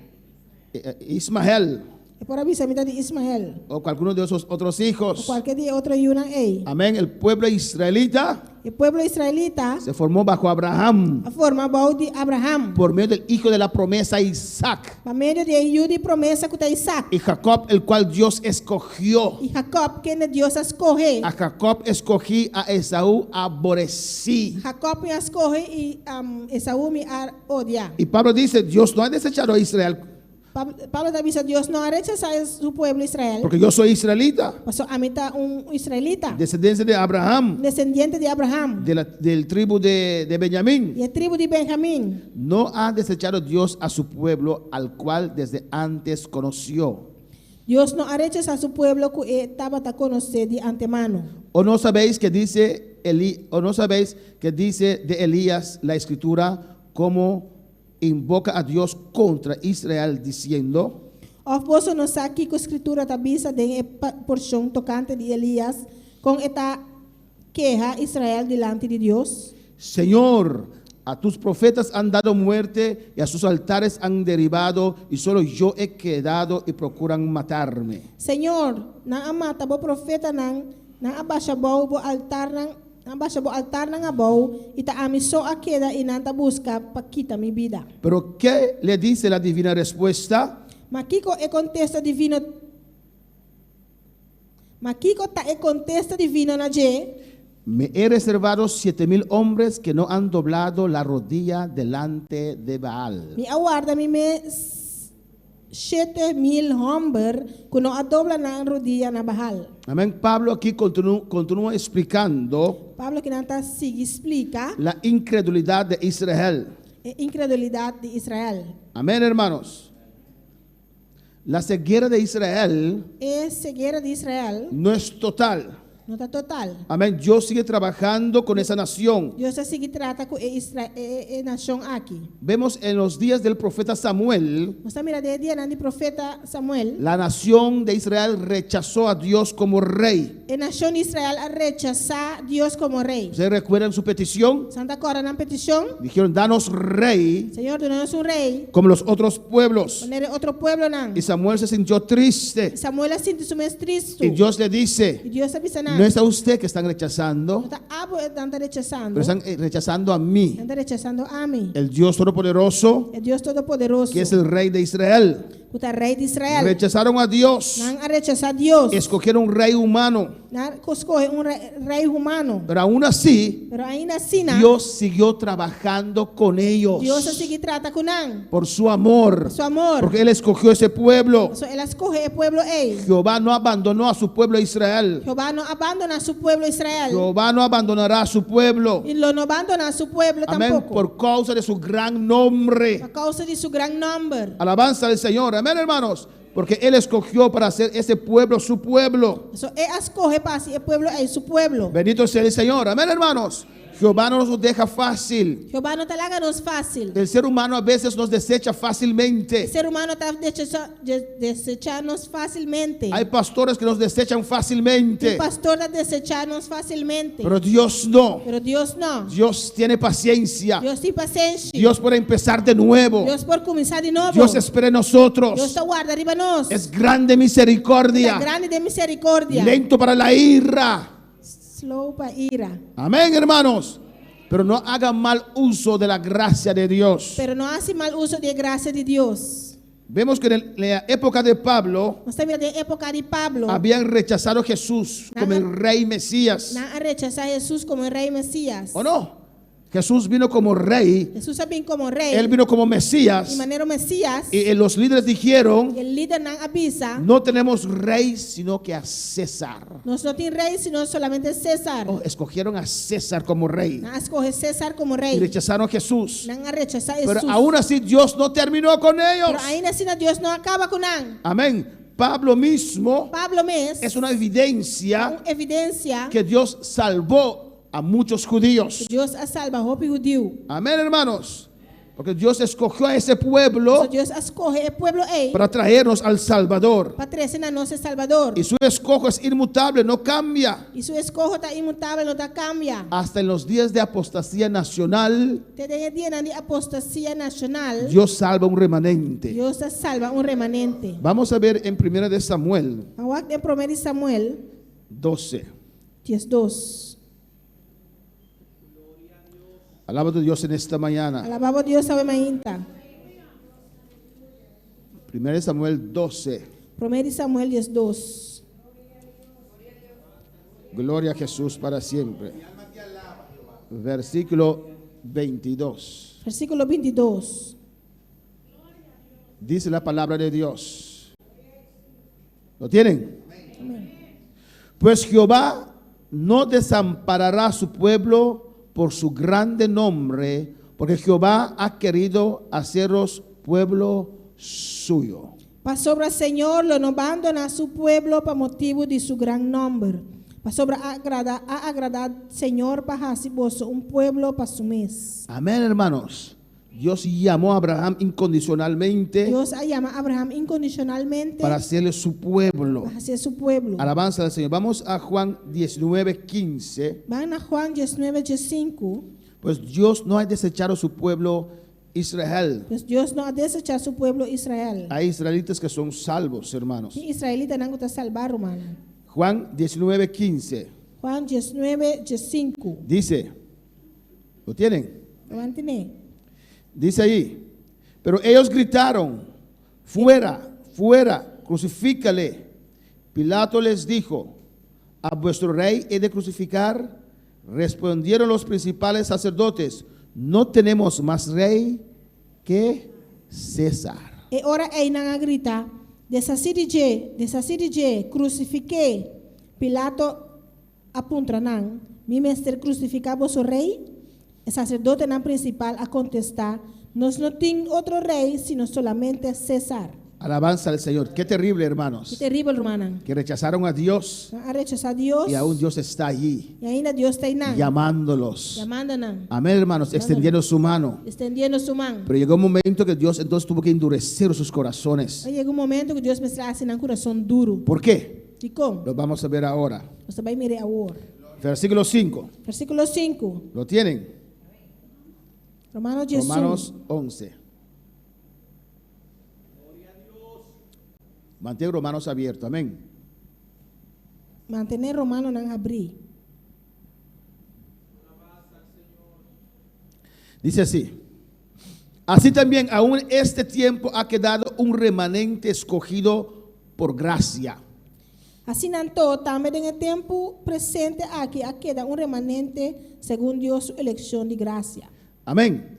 Ismael. E por a bisa mi ta di Ismael. O cualquiera de esos otros hijos. O kualke di e otro yunan ei. Amén. El pueblo israelita. E pueblo israelita. Se formó bajo Abraham. A forma bou di Abraham. Por medio del hijo de la promesa Isaac. Pa medio di e yu di promesa ku ta Isaac. Y Jacob, el cual Dios escogió. I Jacob, kende Dios a skohe. A Jacob escogí, a Esaú aborrecí. Jacob mi a skohe i Esaú mi a odia. Y Pablo dice, Dios no ha desechado a Israel. Pablo ta bisa Dios no a rechasá su pueblo Israel. Porque yo soy israelita. Paso ami ta un israelita. Descendencia de Abraham. Descendiente di Abraham. De la, del tribu de, de Benjamín. Di e tribu di Benjamín. No ha desechado Dios a su pueblo al cual desde antes conoció. Dios no a rechasá su pueblo ku e tabata konosé di antemano. O no sabéis que dice Eli, o no sabéis que dice de Elías la escritura como invoca a Dios contra Israel diciendo. Òf boso no sa kiko Skritura ta bisa den e porshon tokante di Elias, kon e ta keha Israel dilanti di Dios? Señor, A tus profetas han dado muerte y a sus altares han derribado y solo yo he quedado y procuran matarme. Señor, nan a mata bo profetanan, nan a basha abou bo altarnan, nan a basha bo altarnan abou, i ta ami so a keda i nan ta buska pa kita mi bida. Pero ¿qué le dice la divina respuesta? Ma kiko e kontesta divino Ma kiko ta e kontesta divino na dje? Me he reservado 7000 hombres que no han doblado la rodilla delante de Baal. Mi a warda mi mes 7000 hòmber ku no a dobla nan rudia na Baal. Amén. Pablo aquí continúa explicando Pablo akinan ta sigui splika la incredulidad de Israel. e inkredulidat di Israel. Amén, hermanos. La ceguera de Israel E ceguera di Israel no es total. no ta total. Amén. Dios sigue trabajando con esa nación. Dios ta sigui trata ku e Isra e e nashon aki. Vemos en los días del profeta Samuel, Nos ta mira den e dianan di profeta Samuel. la nación de Israel rechazó a Dios como rey. E nashon di Israel a rechasá Dios komo rei. ¿Ustedes recuerdan su petición? San ta kòrda nan petishon? Dijeron, danos rey Señor, duna nos un rei, como los otros pueblos. manera e otro pueblonan. Y Samuel se sintió triste. Samuel a sinti su mes tristu. Y Dios le dice, I Dios a bisa nan, no es a usted que están No rechazando, ta abo e nan ta rechasando, pero están rechazando a mí, nan ta rechasando ami, el Dios Todopoderoso, e Dios Todopoderoso, que es el Rey de Israel. ku ta Rei di Israel. Rechazaron a Dios, Nan a rechasá Dios. escogieron un rey humano, Nan a skohe un rei humano. pero aún así Pero ainda asina, Dios siguió trabajando con ellos Dios a sigui trata ku nan. por su amor, Pa su amor. porque Él escogió ese pueblo. Pasobra el a skohe e pueblo ei. Jehová no abandonó a su pueblo Israel. Jehová no a bandoná su pueblo Israel. Jehová no abandonará a su pueblo. I lo no bandoná su pueblo Amén. tampoko. Por causa de su gran nombre. Pa kousa di su gran nòmber. Alabanza al Señor. Amén, hermanos. Porque Él escogió para hacer ese pueblo su pueblo. Pasobra e a skohe pa hasi e pueblo ei su pueblo. Bendito sea el Señor. Amén, hermanos. Jehová no nos deja fácil. Jehová no ta laga nos fásil. El ser humano a veces nos desecha fácilmente. E ser humano ta desechá nos fásilmente. Hay pastores que nos desechan fácilmente. Tin pastor ta desechá nos fásilmente. Pero Dios no. Pero Dios no. Dios tiene paciencia. Dios tin pasenshi. Dios puede empezar de nuevo. Dios por kuminsá di nobo. Dios espera en nosotros. Dios ta warda riba nos. Es grande misericordia. Ta grandi den misericordia. Lento para la ira. Slow pa ira. Amén, hermanos. Pero no hagan mal uso de la gracia de Dios. Pero no hasi mal uso di e grasia di Dios. Vemos que en la época de Pablo Nos ta mira den époka di Pablo. habían rechazado a Jesús como el rey Mesías. Nan a rechasá Jesús komo e rey Mesías. ¿O no? Jesús vino como rey. Jesús a bin como rey. Él vino como Mesías. I manera Mesías. Y los líderes dijeron, E lidernan a bisa. No tenemos rey sino que a César. Nos no tin rey sino solamente César. Oh, escogieron a César como rey. Nan a skohe César como rey. Y rechazaron a Jesús. Nan a rechasá Jesús. Pero aún así Dios no terminó con ellos. Pero ainda asina Dios no a kaba ku nan. Amén. Pablo mismo Pablo mes es una evidencia un evidencia que Dios salvó a muchos judíos. Dios a salba hopi hudiu. Amén, hermanos. Porque Dios escogió a ese pueblo So Dios a skohe e pueblo ei para traernos al Salvador. pa trese na nos e Salbador. Y su escojo es inmutable, no cambia. I su eskoho ta inmutabel, no ta kambia. Hasta en los días de apostasía nacional, Te den e dianan di apostasia nashonal, Dios salva un remanente. Dios ta salba un remanente. Vamos a ver en Primera de Samuel Ban wak den Promé di Samuel 12. 12. Alaba a Dios en esta mañana. Alabá bo Dios awe mainta. Primera de Samuel 12. Promé di Samuel 12. Gloria a Jesús para siempre. Versículo 22. Versíkulo 22. Dice la palabra de Dios. ¿Lo tienen? Pues Jehová no desamparará a su pueblo por su grande nombre, porque Jehová ha querido haceros pueblo suyo. Pasobra Señor lo no bandoná su pueblo pa motibu di su gran nòmber, pasobra a agrada a agradá Señor pa hasi boso un pueblo pa su mes. Amén, hermanos. Dios llamó a Abraham incondicionalmente Dios a yama Abraham incondicionalmente para hacerle su pueblo. pa hasié su pueblo. Alabanza al Señor. Vamos a Juan 19, 15. Ban na Juan 19, 15. Pues Dios no ha desechado su pueblo Israel. Pues Dios no a desechá su pueblo Israel. Hay israelitas que son salvos, hermanos. Tin israelitanan ku ta salbá, rumannan. Juan 19, 15. Juan 19, 15. Dice, ¿lo tienen? Bo tin'é. Dice ahí, pero ellos gritaron, fuera, fuera, crucifícale. Pilato les dijo, ¿a vuestro rey he de crucificar? Respondieron los principales sacerdotes, no tenemos más rey que César. E ora ei nan a grita, Deshasí di dje, deshasí di dje, krusifik'é. Pilato a puntra nan, Mi mester krusifiká boso rei? E saserdotenan prinsipal a kontestá, Nos no tin otro rei sino solamente César. Alabanza al Señor. Qué terrible, hermanos. Ki teribel, rumannan. Que rechazaron a Dios. Nan a rechasá Dios. Y aún Dios está allí. I ainda Dios ta einan. Llamándolos. Yamando nan. Amén, hermanos. Extendiendo su mano. Extendiendo su man. Pero llegó un momento que Dios entonces tuvo que endurecer sus corazones. A yega un momento ku Dios mester a hasi nan kurason duru. ¿Por qué? Dikon? Lo vamos a ver ahora. Nos ta bai mir'é awor. Versículo 5. Versíkulo 5. ¿Lo tienen? Romanos 11. Romanos 11. Mantén Romanos abierto, amén. Mantené Romanonan habrí. Dice así. Así también, aún este tiempo ha quedado un remanente escogido por gracia. Asina anto, tambe den e tempu presente aki a keda un remanente segun Dios su elekshon di grasia. Amén.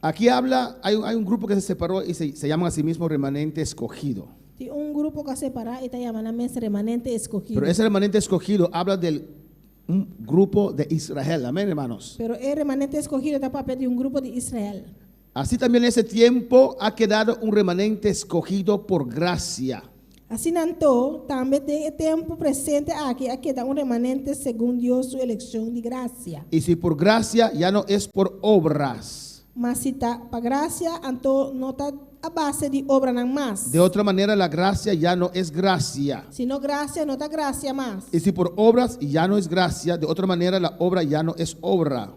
Aquí habla, hay un, hay un grupo que se separó y se, se llaman a sí mismo remanente escogido. Tin un grupo ku a separá i ta yama nan mes remanente eskohido. Pero ese remanente escogido habla del un grupo de Israel. Amén, hermanos. Pero e remanente eskohido ta papia di un grupo di Israel. Así también en ese tiempo ha quedado un remanente escogido por gracia. Asina anto, tambe den e tempu presente aki a keda un remanente segun Dios su elekshon di grasia. Y si por gracia, ya no es por obras. Ma si ta pa grasia, anto no ta a base di obranan mas. De otra manera, la gracia ya no es gracia. Si no grasia, no ta grasia mas. Y si por obras, ya no es gracia. De otra manera, la obra ya no es obra.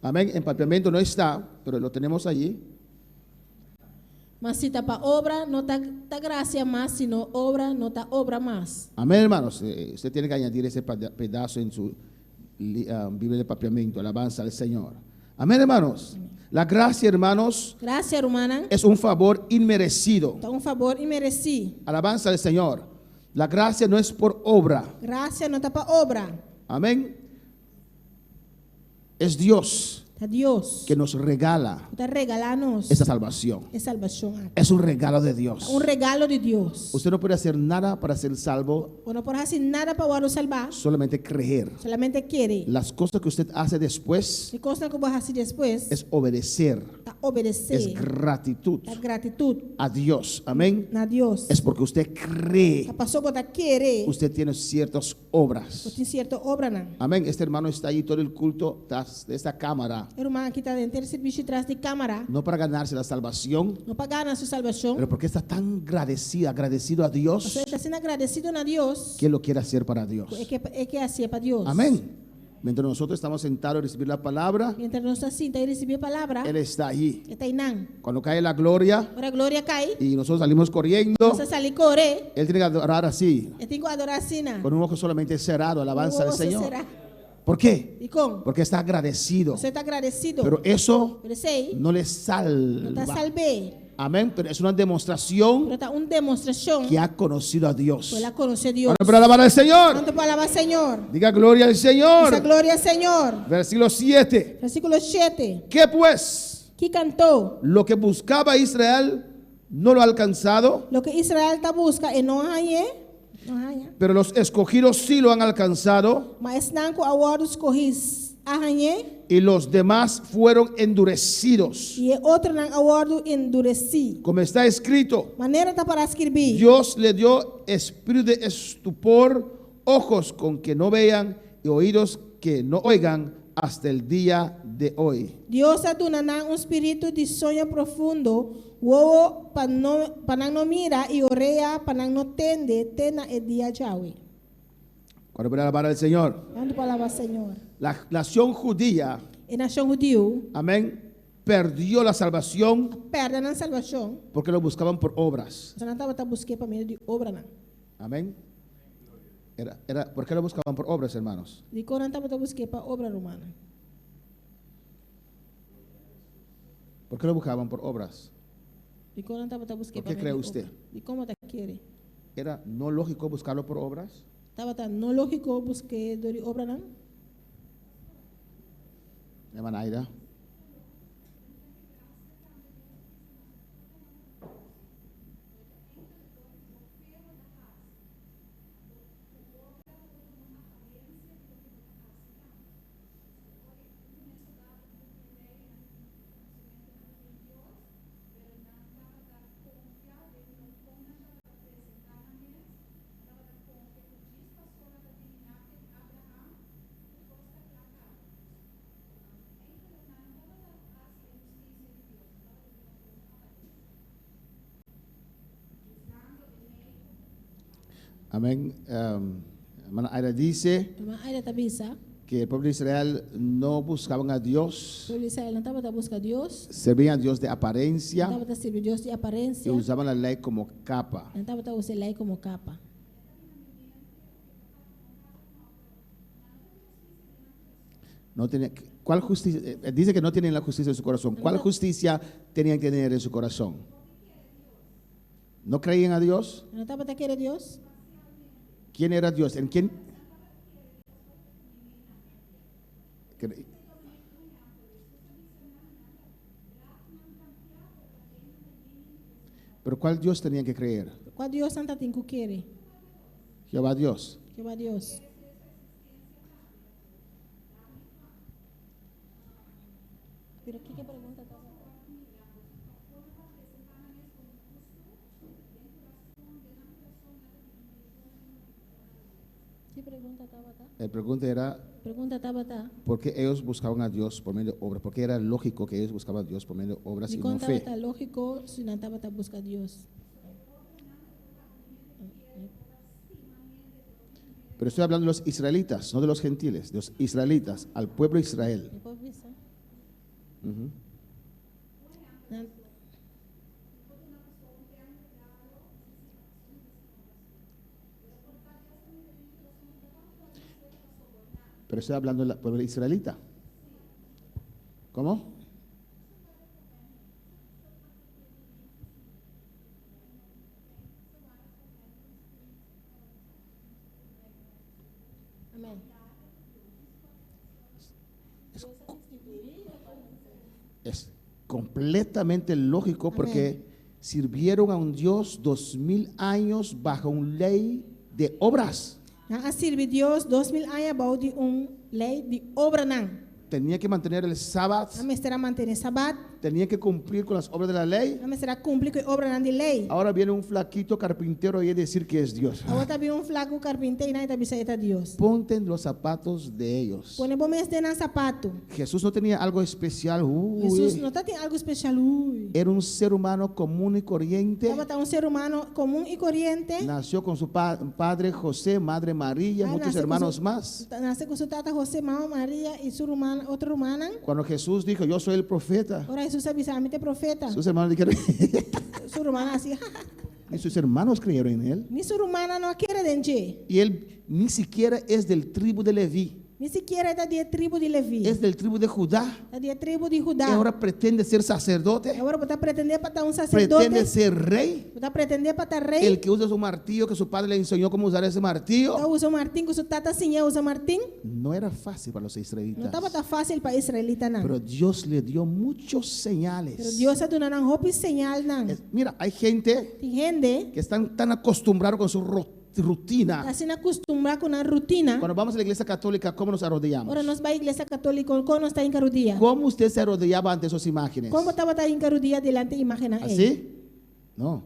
Amén. En papiamento no está, pero lo tenemos allí. Ma si ta pa obra, no ta ta grasia mas, sino obra, no ta obra mas. Amén, hermanos. Eh, usted tiene que añadir ese pedazo en su ah, Biblia de papiamento. Alabanza al Señor. Amén, hermanos. La gracia, hermanos, Grasia, rumannan, es un favor inmerecido. ta un fabor inmeresí. Alabanza al Señor. La gracia no es por obra. Grasia no ta pa obra. Amén. Es Dios Ta Dios que nos regala ku ta regalá nos esa salvación. e salbashon aki. Es un regalo de Dios. Ta un regalo di Dios. Usted no puede hacer nada para ser salvo, Bo no por hasi nada pa wòrdu salbá, solamente creer. solamente kere. Las cosas que usted hace después E kosnan ku bo hasi despues es obedecer, ta obedesé. es gratitud Ta gratitut a Dios. Amén. na Dios. Es porque usted cree, Ta paso bo ta kere, usted tiene ciertas bo obras. tin sierto obranan. Amén. Este hermano está allí todo el culto tras de esta cámara, E ruman aki ta den henter sirbishi tras di kámara, no para ganarse la salvación, no pa gana su salbashon, pero porque está tan agradecida, agradecido a Dios, pasobra e ta asina agradesido na Dios, que lo quiere hacer para Dios. ku e ke e ke hasié pa Dios. Amén. Mientras nosotros estamos sentados a recibir la palabra, Mientras nos ta sinta i risibí e palabra, Él está allí. e ta einan. Cuando cae la gloria Ora gloria kai, y nosotros salimos corriendo, nos ta sali kore, Él tiene que adorar así, e tin ku adorá asina. con un ojo solamente cerrado, alabanza Un al wowo Señor. será. ¿Por qué? Dikon? Porque está agradecido. Pasobra e ta agradesido. Pero eso Pero esei no le no ta salva. salb'é. Amén. Pero es una demostración Pero ta un demostrashon que ha conocido a Dios. ku el a konosé Dios. Ahora para alabar al Señor. Kuantu por alabá Señor? Diga gloria al Bisa Señor. gloria al Señor. Versículo 7. Versíkulo 7. ¿Qué pues? Kiko anto? Lo que buscaba Israel no lo ha alcanzado, Loke Israel ta buska e no a hañ'é, no a haña. pero los escogidos sí lo han alcanzado Ma esnan ku a wòrdu skohí a hañ'é, y los demás fueron endurecidos. i e otronan a wòrdu enduresí. Como está escrito, Manera ta pará skirbí. Dios le dio espíritu de estupor, ojos con que no vean y oídos que no oigan hasta el día de hoy. Dios a duna nan un spiritu di soño profundo, wowo pa no pa nan no mira i orea pa nan no tende te na e dia djawe. Cuando puede alabar al Señor. Kuantu por alabá Señor? La nación judía, E nashon hudiu amén, perdió la salvación a pèrdè nan salbashon, porque lo buscaban por obras. pasobra nan tabata busk'é pa medio di obranan. Amén. Era, era, ¿Por qué lo buscaban por obras, hermanos? Dikon nan tabata busk'é pa obra, rumannan? ¿Por qué lo buscaban por obras? Dikon nan tabata busk'é Por pa qué medio cree di usted? obra? Dikon bo ta kere? ¿Era no lógico buscarlo por obras? Tabata no lógiko busk'é dor di obranan? Hermana Aida. Amén. Um, hermana Aida dice Ruman Aida ta bisa, que el pueblo de Israel no buscaban a Dios, Pueblo di Israel no tabata buska Dios, servían a Dios de apariencia nan tabata sirbi Dios di y aparensia, usaban la ley como capa. nan tabata usa e lei komo kapa. No tenía, ¿cuál justicia? Eh, Dice que no tienen la justicia en su corazón. ¿Cuál justicia tenían que tener en su corazón? ¿No creían a Dios? Nan no tabata kere Dios? ¿Quién era Dios? ¿En quién? Cre- Pero ¿cuál Dios tenían que creer? Kua Dios nan tabatin ku kere? Jehová Dios. Jehová Dios. Pero kiko e pregunta tabata? Ki pregunta tabata? La pregunta era, Pregunta tabata. ¿por qué ellos buscaban a Dios por medio de obras? Porque era lógico que ellos buscaban a Dios por medio de obras y Dikon no fe. tabata lógiko si nan tabata buska Dios? Pero estoy hablando de los israelitas, no de los gentiles, de los israelitas, al pueblo de Israel. Mi por bisa. Ujú. Nan Pero estoy hablando del pueblo israelita. ¿Cómo? Amén. Es completamente lógico porque sirvieron a un Dios 2000 años bajo una ley de obras. Nan a sirbi Dios 2000 aña bou di un lei di obranan. Tenía que mantener el sábado, Nan mester a mantené sabat, tenía que cumplir con las obras de la ley. nan mester a kumpli ku e obranan di lei. Ahora viene un flaquito carpintero y a decir que es Dios. Awor ta bin un flaku karpinté i nan i ta bisa e ta Dios. Ponte en los zapatos de ellos. Pone bo mes den nan sapatu. Jesús no tenía algo especial. Uy, Hesus no tatin algu spesial. Uy. era un ser humano común y corriente. Tabata un ser humano komun i koriente. Nació con su pa- padre José, madre María, Ah, muchos nase ku hermanos su, más. Nase ku su tata José, mama Maria i su ruman, otro rumannan. Cuando Jesús dijo, yo soy el profeta, Ora Hesus a bisa, ami ta e profeta. sus hermanos dijeron, Su rumannan a hasi, ni sus hermanos creyeron en él. Ni su rumannan no a kere den dje. Y él ni siquiera es del tribu de Leví, Ni sikiera e ta di e tribu di Leví. es del tribu de Judá. Ta di e tribu di Y Judá. ahora pretende ser sacerdote, Awor bo ta pretendé pa ta un saserdote. pretende ser rey. Bo ta pretendé pa ta rei. El que usa su martillo, que su padre le enseñó cómo usar ese martillo. Ta usa un martin ku su tata a siñ'é usa martin. No era fácil para los No israelitas. tabata fásil pa israelitanan. Pero Dios le dio muchos Pero señales. Dios a duna nan hopi señalnan. Mira, hay gente Tin hende que están tan acostumbrados con su rutina. ta asina kustumbrá ku nan rutina. Cuando vamos a la iglesia católica, ¿cómo nos arrodillamos? Ora nos bai iglesia katóliko, kon nos ta hinka rudia? ¿Cómo usted se arrodillaba ante esas imágenes? Kon bo tabata hinka rudia dilanti e imágennan ei? ¿Así? No.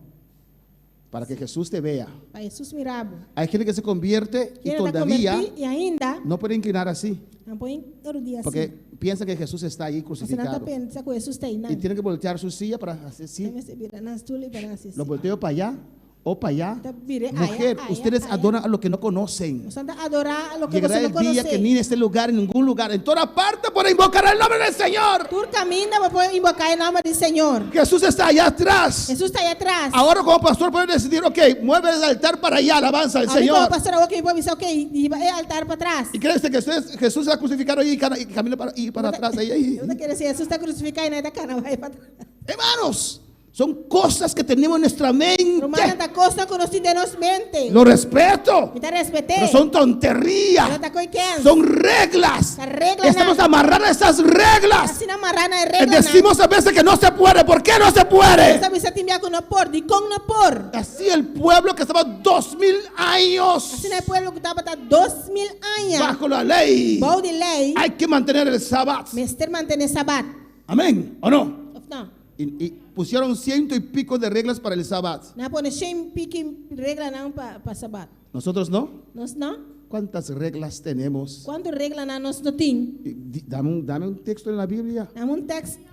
Para que Jesús te vea. Pa Hesus mira bo. Hay gente que se convierte y Hende ta todavía kombertí i ainda no puede inclinar así. no por hinka rudia asina. Porque piensa que Jesús está ahí Pasobra nan ta crucificado. pensa ku Hesus ta einan. Y tiene que voltear su silla para hacer así. Nan mester bira nan stul i para hasi Lo así. volteo para allá. O para allá. Ta bira aya, Mujer, aya, ustedes aya. adoran a lo que no conocen. Boso ta adorá loke Llegará boso no el día que ni konosé. en este lugar, en ningún lugar, en toda parte por invocar el nombre del Señor. Tur kaminda bo por invoká e nòmber di Señor. Jesús está allá atrás. Hesus ta aya tras. Ahora como pastor puede decidir, ok, mueve el altar para allá, alabanza al Ami komo Señor. pastor awor mi por bisa, ok, hiba e altar patras. ¿Y crees que ustedes, Jesús se ha crucificado ahí y cana- y camina para, y para atrás? Ahí, ahí. Bo ta kere si Hesus ta krusifiká i e ta kana bai patras. Hermanos, son cosas que tenemos en nuestra mente. Rumannan, ta kosnan ku nos tin den nos mente. Lo respeto, Mi ta respet'é. pero son tonterías. Pero ta kos kens. Son reglas. Ta reglanan. Estamos amarrados a esas reglas. Asina mará na e reglanan. Decimos a veces que no se puede. ¿Por qué no se puede? Nos ta bisa tin bia ku no por, dikon no por. Así el pueblo que estaba 2000 años Asina e pueblo ku tabata 2000 aña bajo la ley. bou di lei, Hay que mantener el sabbat. mester mantené sabat. Amén. ¿O no? Òf no? Y, y pusieron ciento y pico de reglas para el sabbat. Nan a pone shen piki reglanan pa pa sabat. Nosotros no. Nos no? ¿Cuántas reglas tenemos? Kuantu reglanan nos no tin? Y di- Dame un, dame un texto en la Biblia. Duna mi un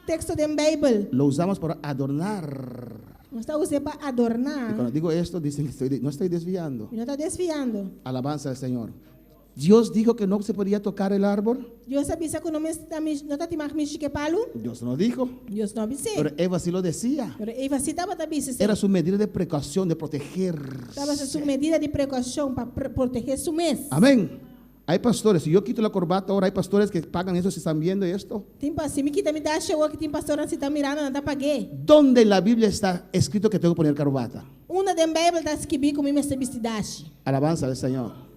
teksto den Beibel. Lo usamos para adornar. Nos ta us'é pa Y adorná. cuando digo esto, dicen que estoy, no estoy desviando. Mi no ta desviando. Alabanza al Señor. Dios dijo que no se podía tocar el árbol. Dios a bisa ku no mester no tabatin mag mishi ku e palu. Dios no dijo. Dios no a bis'é. Pero Eva sí lo decía. Pero Eva sí tabata bisa Era su medida de precaución, de proteger. Tabata su medida di prekoushon pa protegé su mes. Amén. Hay pastores, si yo quito la corbata ahora, hay pastores que pagan eso si están viendo esto. Tin pa si mi kita mi dashi awor aki tin pastornan si ta mirando nan ta pag'é. ¿Dónde en la Biblia está escrito que tengo que poner corbata? Unda den Beibel ta skibí ku mi mester bisti dashi? Alabanza al Señor.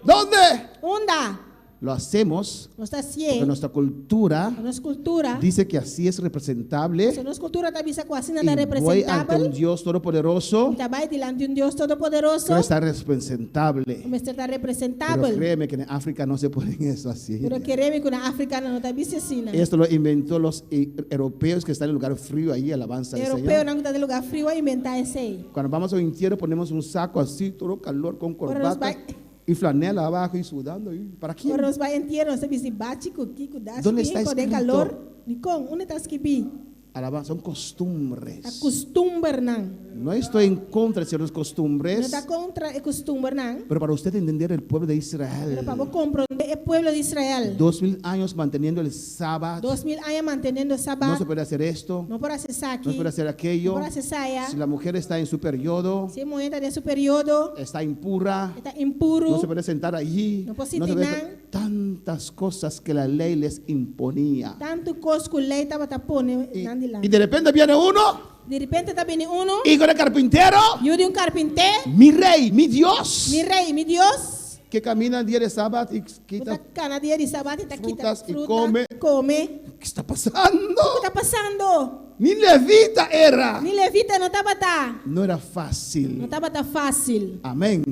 ¿Dónde? Unda? Lo hacemos Nos ta hasié. porque nuestra cultura Nos kultura. dice que así es representable. So nos kultura ta bisa ku asina Y ta voy ante un representabel. Dios todopoderoso. Mi ta bai dilanti un Dios todopoderoso. Quiero estar representable. Mester ta Pero representabel. créeme que en África no se ponen eso así. Pero kere mi ku na Afrika nan no ta bisti asina. Esto lo inventó los europeos que están en lugar frío ahí, alabanza al Europeo Señor. nan ku ta den lugá friu a inventá esei. Cuando vamos a un entierro ponemos un saco así, todo calor con Ora nos corbata bai- y flanela abajo y sudando. ¿Y ¿Para quién? Ora nos bai entiero, nos ta bisti bachi ku ki ku dashi ¿Dónde ku está ku den escrito? kalor. Dikon, unda ta skibí? Alabanza, son costumbres. Ta kustumbernan. No estoy en contra de ciertas No costumbres, ta kontra e kustumbernan. pero para usted entender el pueblo de Israel, Pero pa bo komprondé e pueblo di Israel. 2000 años manteniendo el sábado, 2000 aña manteniendo no sabat. se puede hacer esto, No por hasi esaki. no se puede hacer aquello. No por hasi esaya. Si la mujer está en su periodo, Si e muhé ta den su periodo, está impura, e ta impuru. no se puede sentar allí. No por No se sinta puede- einan. tantas cosas que la ley les imponía. Tantu kos ku lei tabata pone Y, nan dilanti. y de repente viene uno, Di repente ta bini uno, hijo de carpintero, yu di un karpinté, mi rey, mi Dios, mi rei, mi Dios, que camina el día de sábado y quita. ku ta kana dia di sabat i ta kita frutas y fruta, come. kome. ¿Qué está pasando? Kiko ta pasando? Ni levita era. Ni levita no tabata. No era fácil. No tabata fásil. Amén.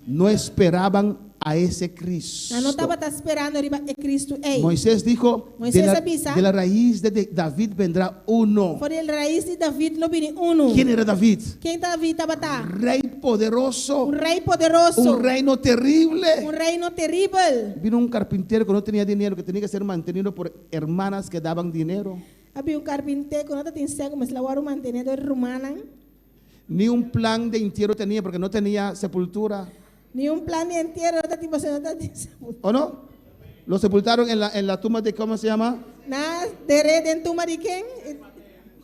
No esperaban a ese Cristo. Nan no tabata sperando riba e Cristo ei. Moisés dijo, de Moisés la, a bisa. de la raíz de David vendrá uno. For di rais di David lo bini uno. ¿Quién era David? Ken David tabata? Rey poderoso, Un rei poderoso. un reino terrible. Un reino teribel. Vino un carpintero que no tenía dinero, que tenía que ser mantenido por hermanas que daban dinero. A bin un karpinté ku no tabatin sèn ku mester a wòrdu mantené dor di rumannan. Ni un plan de entierro tenía porque no tenía sepultura. Ni un plan di entiero no tabatin pasobra no tabatin sepultura. ¿O no? Lo sepultaron en la, en la tumba de, ¿cómo se llama? Nan a der'é den tumba di ken?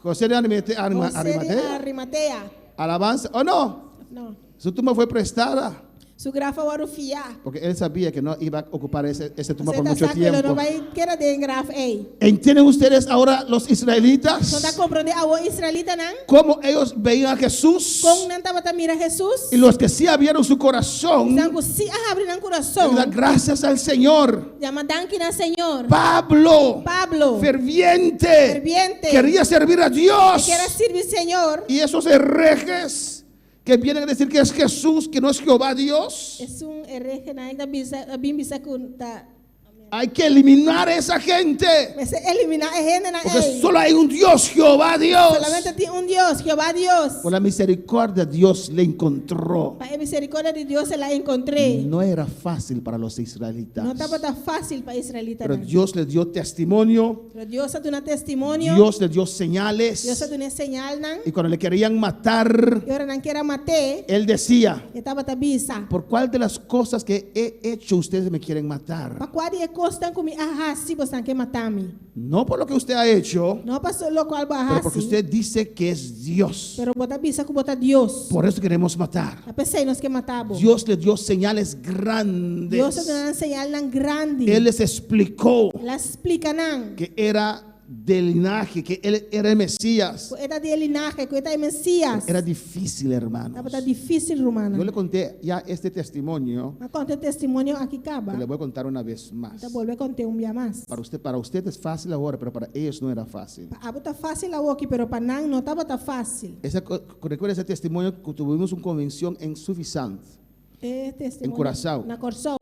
José de Arimate- Arima- José de Arimatea. Arimatea. Alabanza. ¿O no? No. Su tumba fue prestada Su graf a wòrdu fiá. porque él sabía que no iba a ocupar ese tumba Você por ta mucho sa ku e lo no tiempo. bai keda den graf ei. ¿Entienden ustedes ahora los Boso ta israelitas? komprondé awor israelitanan? Cómo ellos veían a Jesús Kon nan tabata mira Hesus? y los que sí abrieron su corazón, Esnan ku sí a habri nan kurason. dan gracias al Señor. Yama danki na Señor. Pablo, Pablo, ferviente, Ferviente. quería servir a Dios. ker a sirbi Señor. Y esos herejes que vienen a decir que es Jesús, que no es Jehová Dios. Esun herehenan ta bisa, a bin bisa ku ta. Hay que eliminar a esa gente. Mester eliminá e hendenan Porque ei. solo hay un Dios, Jehová Dios. Solamente tin un Dios, Jehová Dios. Por la misericordia Dios le encontró. Pa e miserikòrdia di Dios el a enkontr'é. No era fácil para los israelitas. No tabata fásil pa Pero israelitanan. Dios le dio testimonio, Pero Dios a duna testimonio. Dios le dio Dios a señales. dun'é señalnan. Y cuando le querían matar, I ora nan ker a mat'é, él decía, e tabata bisa. ¿por cuál de las cosas que he hecho ustedes me quieren matar? Pa kua di e kosnan ku mi a hasi boso ke mata mi? No por lo que usted ha hecho, No pa lokual bo a pero porque hasi, usted dice que es Dios. pero bo ta bisa ku bo ta Dios. Por eso queremos matar. Ta p'esei nos ke mata bo. Dios le dio señales grandes. Dios a duna nan señalnan grandi. Él les explicó El a splika nan que era del linaje, que él era el Mesías. ku e ta di e linahe, ku e ta e Mesías. Era difícil, hermanos. Tabata difísil, rumannan. Yo le conté ya este testimonio, M'a konta e testimonio aki kaba. que le voy a contar una vez más. Ta bolbe kont'é un bia mas. Para usted es fácil ahora, pero para ellos no era fácil. Pa abo ta fásil awoki, pero pa nan no tabata fásil. Esa, recuerda ese testimonio que tuvimos una convención en Suffisant. E testimonio En Curaçao. Na Kòrsou.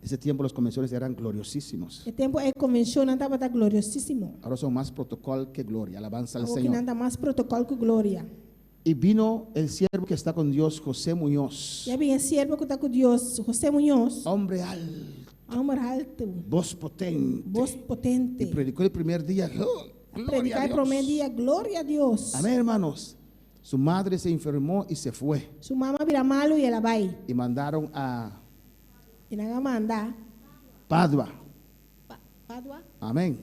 Ese tiempo las convenciones eran gloriosísimos. E tempu ei konvenshonnan tabata gloriosísimo. Ahora son más protocolo que gloria. Alabanza al Awoki Señor. nan ta mas protokòl ku gloria. Y vino el siervo que está con Dios, José Muñoz. I a bin e siervo ku ta ku Dios, José Muñoz. Hombre alto, Hòmber altu, voz potente. bos potente. Y predicó el primer día. ¡Oh, gloria Prediká a e Dios! promé dia, gloria a Dios. Amén, hermanos. Su madre se enfermó y se fue. Su mama a bira malu i el a bai. Y mandaron a I nan a manda. Padua. Pa, Padua? Amén.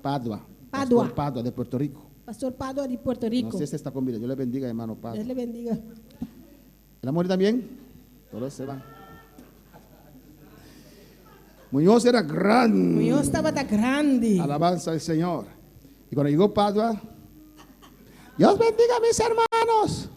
Padua. Padua. Pastor Padua de Puerto Rico. Pastor Padua di Puerto Rico. No sé si está con vida. Dios le bendiga, hermano Padua. Dios le bendiga. ¿El amor también? Todos se van. Muñoz era grande. Muñoz tabata grandi. Alabanza al Señor. Y cuando llegó Padua, Dios bendiga a mis hermanos.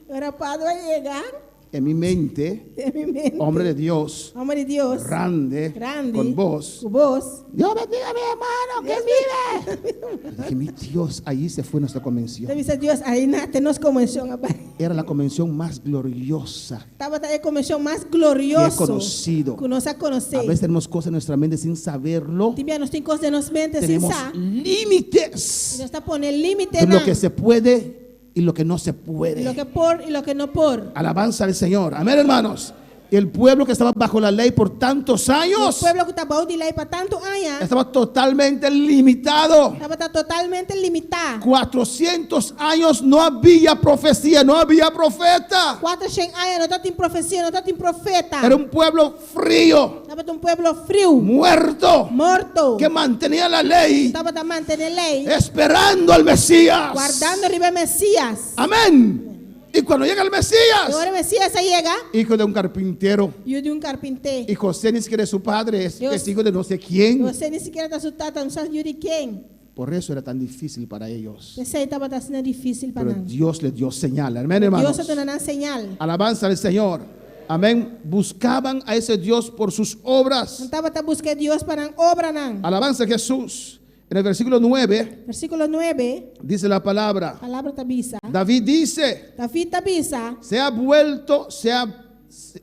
Ora Padua a yega, En mi mente, den mi mente. hombre de Dios, Hòmber di Dios. grande, Grandi. con voz. Ku bos. Dios bendiga a mi hermano que vive. Dije, mi Dios, allí se fue nuestra convención. Mi a bisa Dios, einan te nos konvenshon a bai. Era la convención más gloriosa Tabata e konvenshon mas glorioso. Que he conocido. Ku nos a konosé. A veces tenemos cosas en nuestra mente sin saberlo. Tin bia nos tin kos den nos mente sin Tenemos sa. límites Nos ta pone límite de lo nan. que se puede y lo que no se puede. Loke por i loke no por. Alabanza al Señor. Amén, hermanos. El pueblo que estaba bajo la ley por tantos años E pueblo ku tabata bou di lei pa tantu aña. estaba totalmente limitado. Tabata totalmente limitá. 400 años no había profecía, no había profeta. 400 aña no tabatin profesia, no tabatin profeta. Era un pueblo frío, Tabata un pueblo friu, muerto, morto. que mantenía la ley, Tabata mantené lei, esperando al Mesías. wardando riba Mesías. Amén. Y cuando llega el Mesías, I ora Mesías a yega, hijo de un carpintero, yu di un karpinté. y José ni siquiera es su padre, es, Dios. es hijo de no sé quién. José ni sikiera ta su tata, no sa yu di ken. Por eso era tan difícil para ellos. P'esei tabata asina difísil pa Pero nan. Dios les dio señal. Amén, hermanos. Dios a duna nan señal. Alabanza al Señor. Amén. Buscaban a ese Dios por sus obras. Nan tabata buska Dios pa nan obranan. Alabanza a Jesús. En el versículo 9 Versíkulo 9, dice la palabra. palabra ta bisa. David dice, David ta bisa. se ha vuelto, se ha,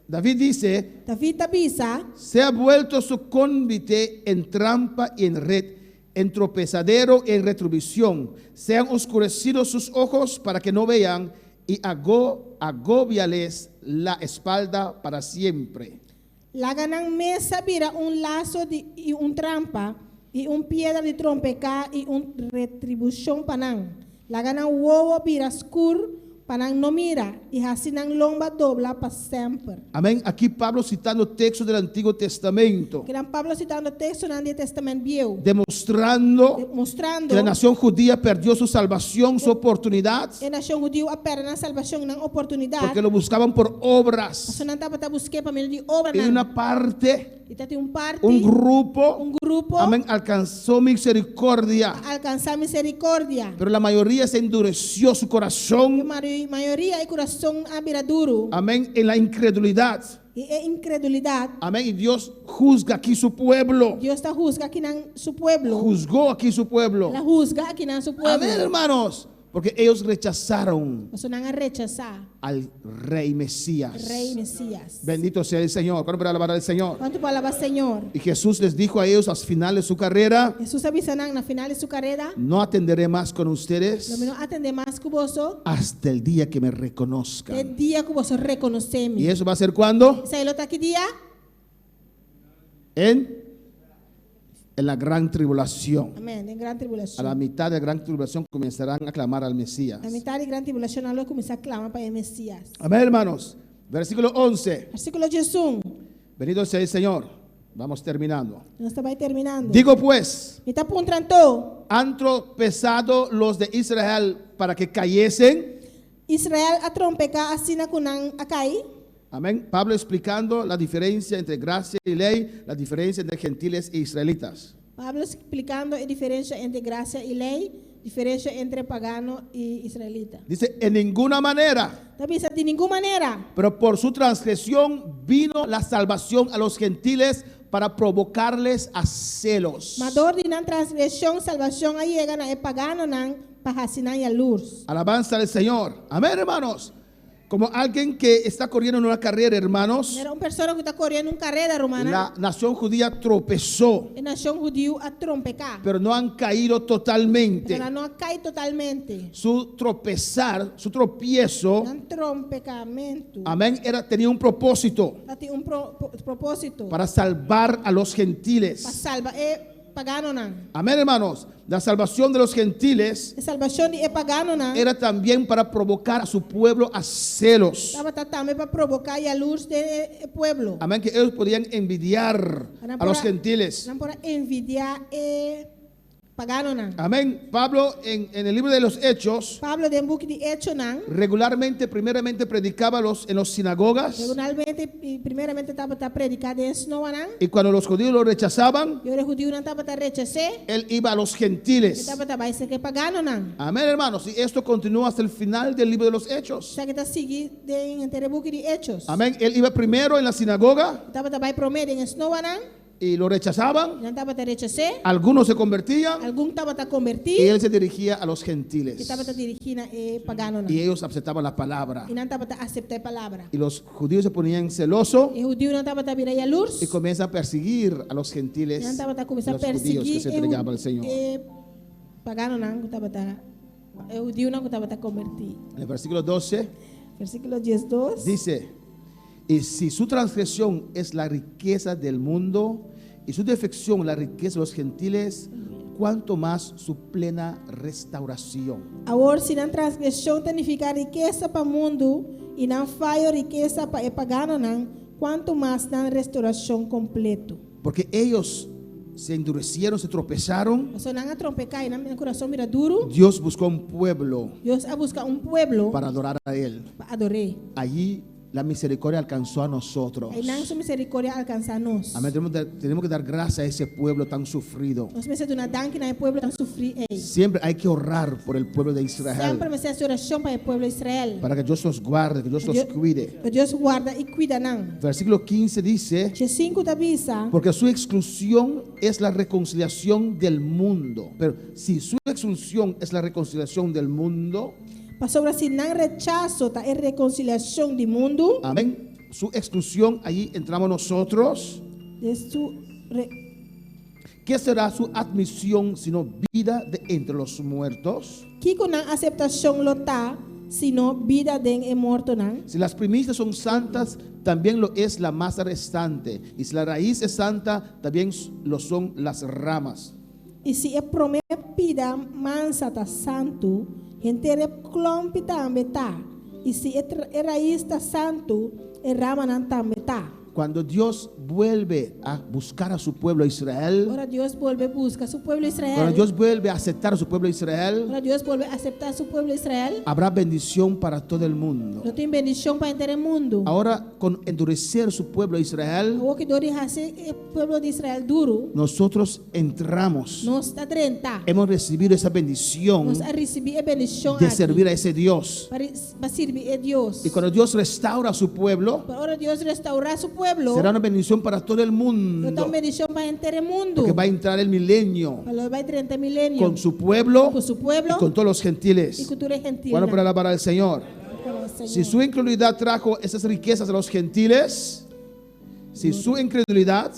David dice, David ta bisa. se ha vuelto su convite en trampa y en red, en tropezadero y en retribución. Se han oscurecido sus ojos para que no vean y agó, agóbiales la espalda para siempre. Laga nan mesa bira un laso di, i un trampa, i un piedra di trompeká i un retribushon pa nan. Laga nan wowo bira skur pa nan no mira, i hasi nan lomba dobla pa semper. Amén. Aquí Pablo citando textos del Antiguo Testamento, Akinan Pablo sitando tekstonan di Tèstamènt Bieu, demostrando mostrando que la nación judía perdió su salvación, su oportunidad, e nashon hudiu a pèrdè nan salbashon, nan oportunidat. porque lo buscaban por obras. Pasobra nan tabata busk'é pa medio di obra Y nan. una parte, I tabatin un parti, un grupo, un grupo, amén, alcanzó misericordia. a alkansá miserikòrdia. Pero la mayoría se endureció su corazón, Mayoria e kurason a bira duru. amén, en la incredulidad. I e inkredulidat. Amén. Y Dios juzga aquí su pueblo. Dios ta husga akinan su pueblo. Juzgó aquí su pueblo. El a husga akinan su pueblo. Amén, hermanos. Porque ellos rechazaron Paso nan a rechasá al rey Mesías. Rei Mesias. Bendito sea el Señor. ¿Cuánto para alabar al Señor? Kuantu por alabá Señor? Y Jesús les dijo a ellos al final de su carrera, Hesus a bisa nan na final di su karera, no atenderé más con Lo ustedes mi no atendé mas ku boso, hasta el día que me te reconozcan. dia ku boso rekonosé mi. ¿Y eso va a ser cuándo? Esei lo ta ki dia? En la gran tribulación. Amèn. Den gran A la tribulashon. mitad de la gran tribulación comenzarán a clamar al Mesías. Na mitar di gran tribulashon, nan lo kuminsá klama pa e Mesias. Amén, hermanos. Versículo 11. Versíkulo 11. Bendito sea el Señor. Vamos terminando. Nos ta bai terminando. Digo pues, Mi ta puntra anto. ¿han tropezado los de Israel para que cayesen? Israel a trompeká asina ku nan a kai. Amén. Pablo explicando la diferencia entre gracia y ley, la diferencia entre gentiles e israelitas. Pablo splikando e diferensia entre grasia i lei, diferensia entre pagano i israelita. Dice, en ninguna manera, Ta bisa di ningun manera. pero por su transgresión vino la salvación a los gentiles para provocarles a celos. Ma dor di nan transgreshon, salbashon a yega na e paganonan pa hasi nan yalurs. Alabanza al Señor. Amén, hermanos. Como alguien que está corriendo en una carrera, hermanos, Manera un persona ku ta kore den un karera, rumannan. la nación judía tropezó, E nashon hudiu a trompeká. pero no han caído totalmente. Pero nan no a kai totalmente. Su tropezar, su tropiezo, Nan trompekamentu. amén, tenía un propósito Tabatin un pro, propósito. para salvar a los Pa gentiles. salba e paganonan. Amén, hermanos. La salvación de los gentiles E salbashon di e paganonan. era también para provocar a su pueblo a celos. Tabata tambe pa provoká yalurs den e pueblo. Amén, que ellos podían envidiar a los gentiles. Nan por a envidiá e paganonan. Amén. Pablo en el libro de los Hechos Pablo den buki di Echonan. regularmente, primeramente predicaba en los sinagogas Regularmente i primeramente tabata prediká den snoanan. y cuando los judíos lo rechazaban, I ora e hudiunan tabata rechas'é. él iba a los E gentiles. tabata bai serka e paganonan. Amén, hermanos. Y esto continúa hasta el final del libro de los Hechos. Esaki ta sigui den henter buki di Hechos. Amén. Él iba primero en la sinagoga Tabata bai promé den snoanan. y lo rechazaban. Nan tabata rechas'é. Algunos se convertían Algun tabata y konvertí. él se dirigía a los E gentiles. tabata dirigí na e paganonan. Y ellos aceptaban la palabra. I nan tabata aseptá e palabra. Y los judíos se ponían celosos E hudiunan tabata bira yalurs. y comienzan a perseguir a los gentiles, Nan tabata kuminsá los judíos persiguí que se entregaban al Señor. e paganonan ku tabata e hudiunan ku tabata konvertí. En el versículo 12 Versíkulo 12. dice, y si su transgresión es la riqueza del mundo y su defección la riqueza de los gentiles, cuánto más su plena restauración. Awor si nan transgreshon ta nifiká rikesa pa mundu i nan fayo rikesa pa e paganonan, kuantu mas nan restourashon kompleto. Porque ellos se endurecieron, se tropezaron. Pasobra nan a trompeká i nan kurason a bira duru. Dios buscó un pueblo Dios a buska un pueblo para adorar a Él. pa ador'é. Allí la misericordia alcanzó a nosotros. Einan su miserikòrdia a alkansá nos. Amén. Tenemos que dar gracias a ese pueblo tan sufrido. Nos mester duna danki na e pueblo tan sufrí ei. Siempre hay que orar por el pueblo de Israel. Semper mester hasi orashon pa e pueblo di Israel. Para que Dios los guarde, que Dios los cuide. Pa Dios warda i kuida nan. Versículo 15 dice, 15 ta bisa. porque su exclusión es la reconciliación del mundo. Pero si su exclusión es la reconciliación del mundo, Pasobra si nan rechaso ta e rekonsiliashon di mundu. Amén. Su exclusión, allí entramos nosotros. De su re, ¿Qué será su admisión sino vida de entre los muertos? Kiko nan aseptashon lo ta, sino bida den e mortonan. Si las primicias son santas, también lo es la masa restante. Y si la raíz es santa, también lo son las ramas. I si e promé pida mansa ta santu, henter e klòmpi tambe ta. I si e, e rais ta santu, e ramanan tambe ta. Cuando Dios vuelve a buscar a su pueblo Israel, Ora Dios bolbe buska su pueblo Israel. cuando Dios vuelve a aceptar a su pueblo Israel, Ora Dios bolbe aseptá su pueblo Israel. habrá bendición para todo el mundo. Lo tin bendishon pa henter mundu. Ahora, con endurecer su pueblo Israel, Awor ku dor di hasi e pueblo di Israel duru. nosotros entramos. Nos ta drenta. Hemos recibido esa bendición Nos a risibí e bendishon de servir a ese Dios. Pa, pa sirbi e Dios. Y cuando Dios restaura a su pueblo, Ora Dios restourá su pueblo. pueblo, será una bendición para todo el lo ta mundo. un bendishon pa henter mundu. Porque va a entrar el milenio Pa lo bai drenta milenio. con su pueblo Ku su pueblo y con todos los i gentiles. ku tur e gentilnan. Bueno, para alabar al Señor. Si su incredulidad trajo esas riquezas a los gentiles, si su incredulidad,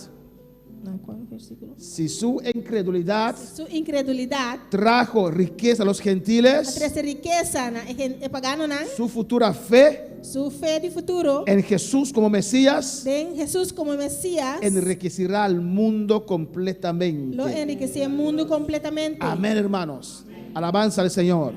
Na kua versíkulo? si su incredulidad Su inkredulidat trajo riqueza a los a gentiles, trese rikesa na e paganonan, su futura fe su fe di futuro en Jesús como Mesías den Hesus komo Mesías enriquecerá al mundo lo completamente. enrikesé mundu kompletamente. Amén, hermanos. Alabanza al Señor.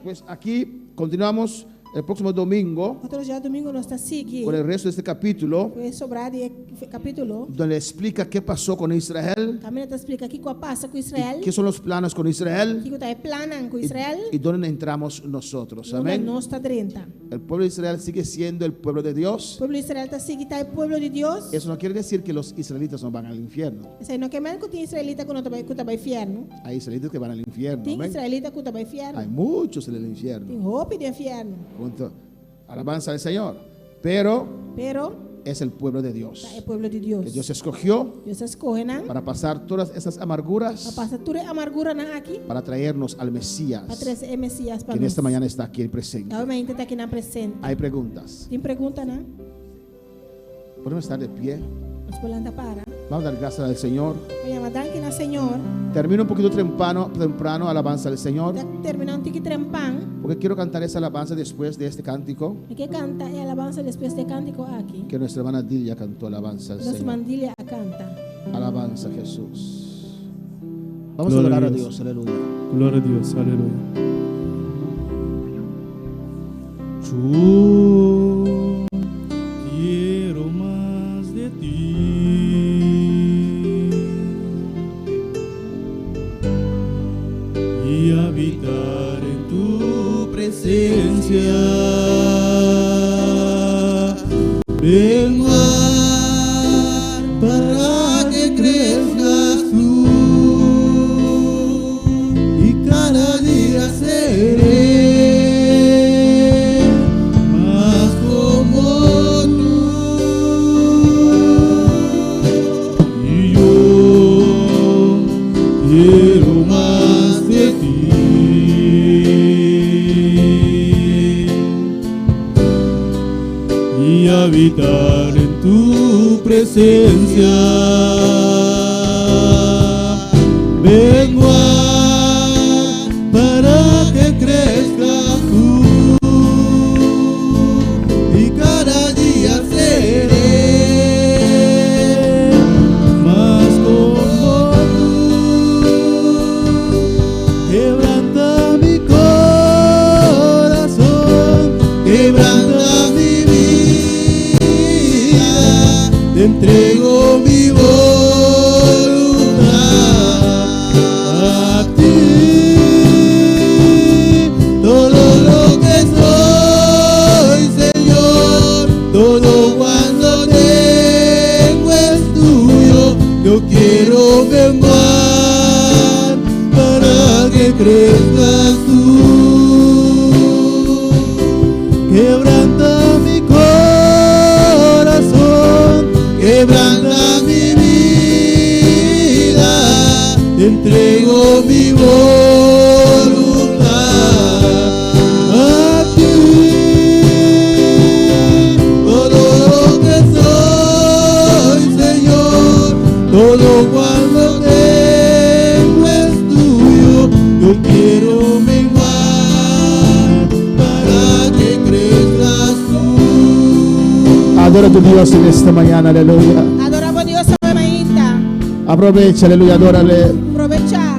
Pues aquí continuamos el próximo domingo Otro djadumingu nos ta sigui con el resto de este capítulo, ku e sobrá di e kapítulo. donde explica qué pasó con Israel, Kaminda ta splika kiko a pasa ku Israel, qué son los planes con Israel kiko ta e plannan ku Israel, y dónde entramos nosotros. i unda Amén. nos ta drenta. El pueblo de Israel sigue siendo el pueblo de Dios. Pueblo di Israel ta sigui ta e pueblo di Dios. Eso no quiere decir que los israelitas no van al infierno. Esei no ke men ku tin israelita ku no ta bai ku ta bai fièrnu. Hay israelitas que van al infierno. Tin Amén. israelita ku ta bai Hay fièrnu. muchos en el infierno. Tin hopi den fièrnu. Punto. Alabanza al Señor. Pero Pero es el pueblo de ta e Dios. pueblo di Que Dios. Dios escogió Dios a skohe nan para pasar todas esas pa amarguras pasa tur e amarguranan aki para traernos al pa Mesías trese e Mesías pa que en nos. esta mañana está aquí presente. Awe mainta ta akinan presente. Hay preguntas. Tin preguntanan? Podemos estar de pie. Nos por lanta para. Vamos a dar gracias al Señor. Ban yama danki na Señor. Termino un poquito temprano, temprano, alabanza al Señor, Ta terminá un tiki trempan. porque quiero cantar esa alabanza después de este cántico Mi ke kanta e alabansa despues di e kántiko aki. que nuestra hermana Dilia cantó, alabanza al Nos Señor. ruman Dilia a kanta. Alabanza a Jesús. Vamos a Gloria adorar a a Dios. Dios, aleluya. Gloria a Dios, aleluya. Yo quiero más de ti y habitar en tu presencia. Menguar para que crezcas tú y cada día seré más como tú. Y yo quiero más de ti y habitar en tu presencia. Menguar para que crezcas tú y cada día seré más como tú. Quebranta mi corazón, quebranta mi vida, te entrego mi voluntad a ti. Todo lo que soy, Señor, todo cuanto tengo es tuyo. Yo quiero menguar para que crezcas tú. Quebranta mi corazón, quebranta mi vida, te entrego mi voluntad a ti. Todo lo que soy, Señor, todo cuanto tengo es tuyo. Yo quiero menguar para que crezcas tú. Adora a tu Dios en esta mañana, aleluya. Adorá bo Dios awe mainta. Aprovecha, aleluya, adórale. Probechá.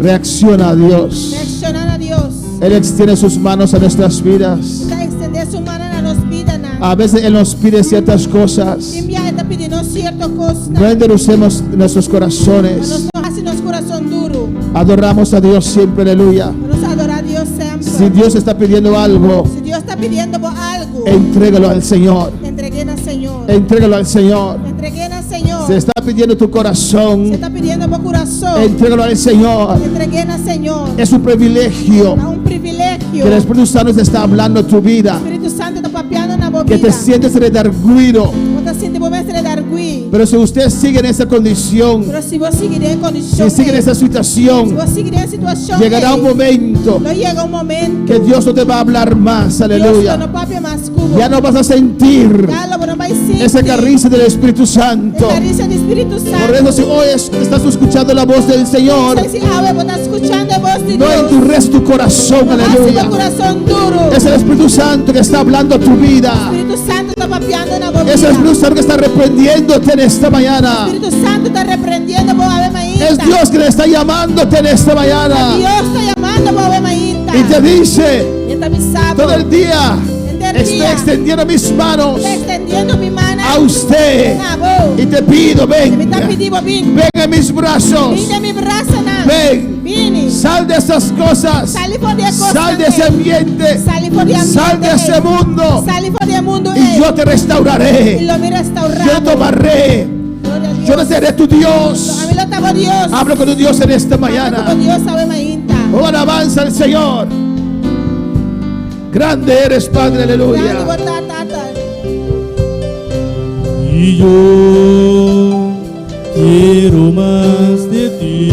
Reacciona a Dios. Reakshoná na Dios. Él extiende sus manos a nuestras vidas. E ta ekstendé su man na nos bidanan. A veces Él nos pide ciertas cosas. Tin biaha e ta pidi nos sierto kos. No endurecemos nuestros Nos corazones. no hasi nos kurason duru. Adoramos a Dios siempre, aleluya. Nos ta adorá Dios semper. Si Dios está pidiendo algo, Si Dios ta pidiendo bo algu, entrégalo al Señor. entreg'é na Señor. Entrégalo al Señor. Entreg'é na Señor. Se está pidiendo tu corazón, Si e ta pidiendo bo kurason, entrégalo al Señor. entreg'é na Señor. Es un privilegio Ta un privilegio. que el Espíritu Santo te está hablando tu vida. Spiritu Santu ta papiando na Que te bo bida. sientes redarguido. Bo ta sinti bo mes redarguí. Pero si usted sigue en esa condición, Pero si bo sigui den e kondishon, si sigue en esa situación, si bo sigui den e situashon, llegará un ei, momento lo yega un momento que Dios no te va a hablar más. Dios Aleluya. lo no papia mas ku bo. Ya no vas a sentir Ya lo bo no bai sinti. esa caricia del Espíritu Santo. E karisia di Spiritu Santu. Por eso si hoy estás escuchando la voz del Señor, Si awe bo ta skuchando e bos di no Dios. endurez tu corazón. No hasi Aleluya. bo kurason duru. Es el Espíritu Santo que está hablando a tu vida. Spiritu Santu ta papiando na bo Es el bida. Espíritu Santo que está reprendiéndote en esta mañana. Spiritu Santu ta reprendiendo bo awe mainta. Es Dios que le está llamándote en esta mañana. Dios ta yamando bo awe mainta. Y te dice, E ta bisa bo. todo el día Henter estoy dia. extendiendo mis manos Ta ekstendiendo mi man a usted. Na bo. Y te pido, I mi ta ven, pidi bo bin. ven en mis brazos. Bin den mi brasanan. Ven. Bini. Sal de esas cosas. Sali for di e kosnan. Sal de ese ambiente. Sali for di e ambiente. Sal de ese mundo. Sali for di e mundu. Y yo te I restauraré. lo mi restourá. Yo te tomaré. Gloria a Dios. Yo no seré tu Dios. Ami lo ta bo Dios. Hablo con tu Dios en esta Papia mañana. ku Dios awe mainta. Oh, alabanza al Señor. Grande eres, Padre, Grandi aleluya. bo ta, tata. Y yo quiero más de ti.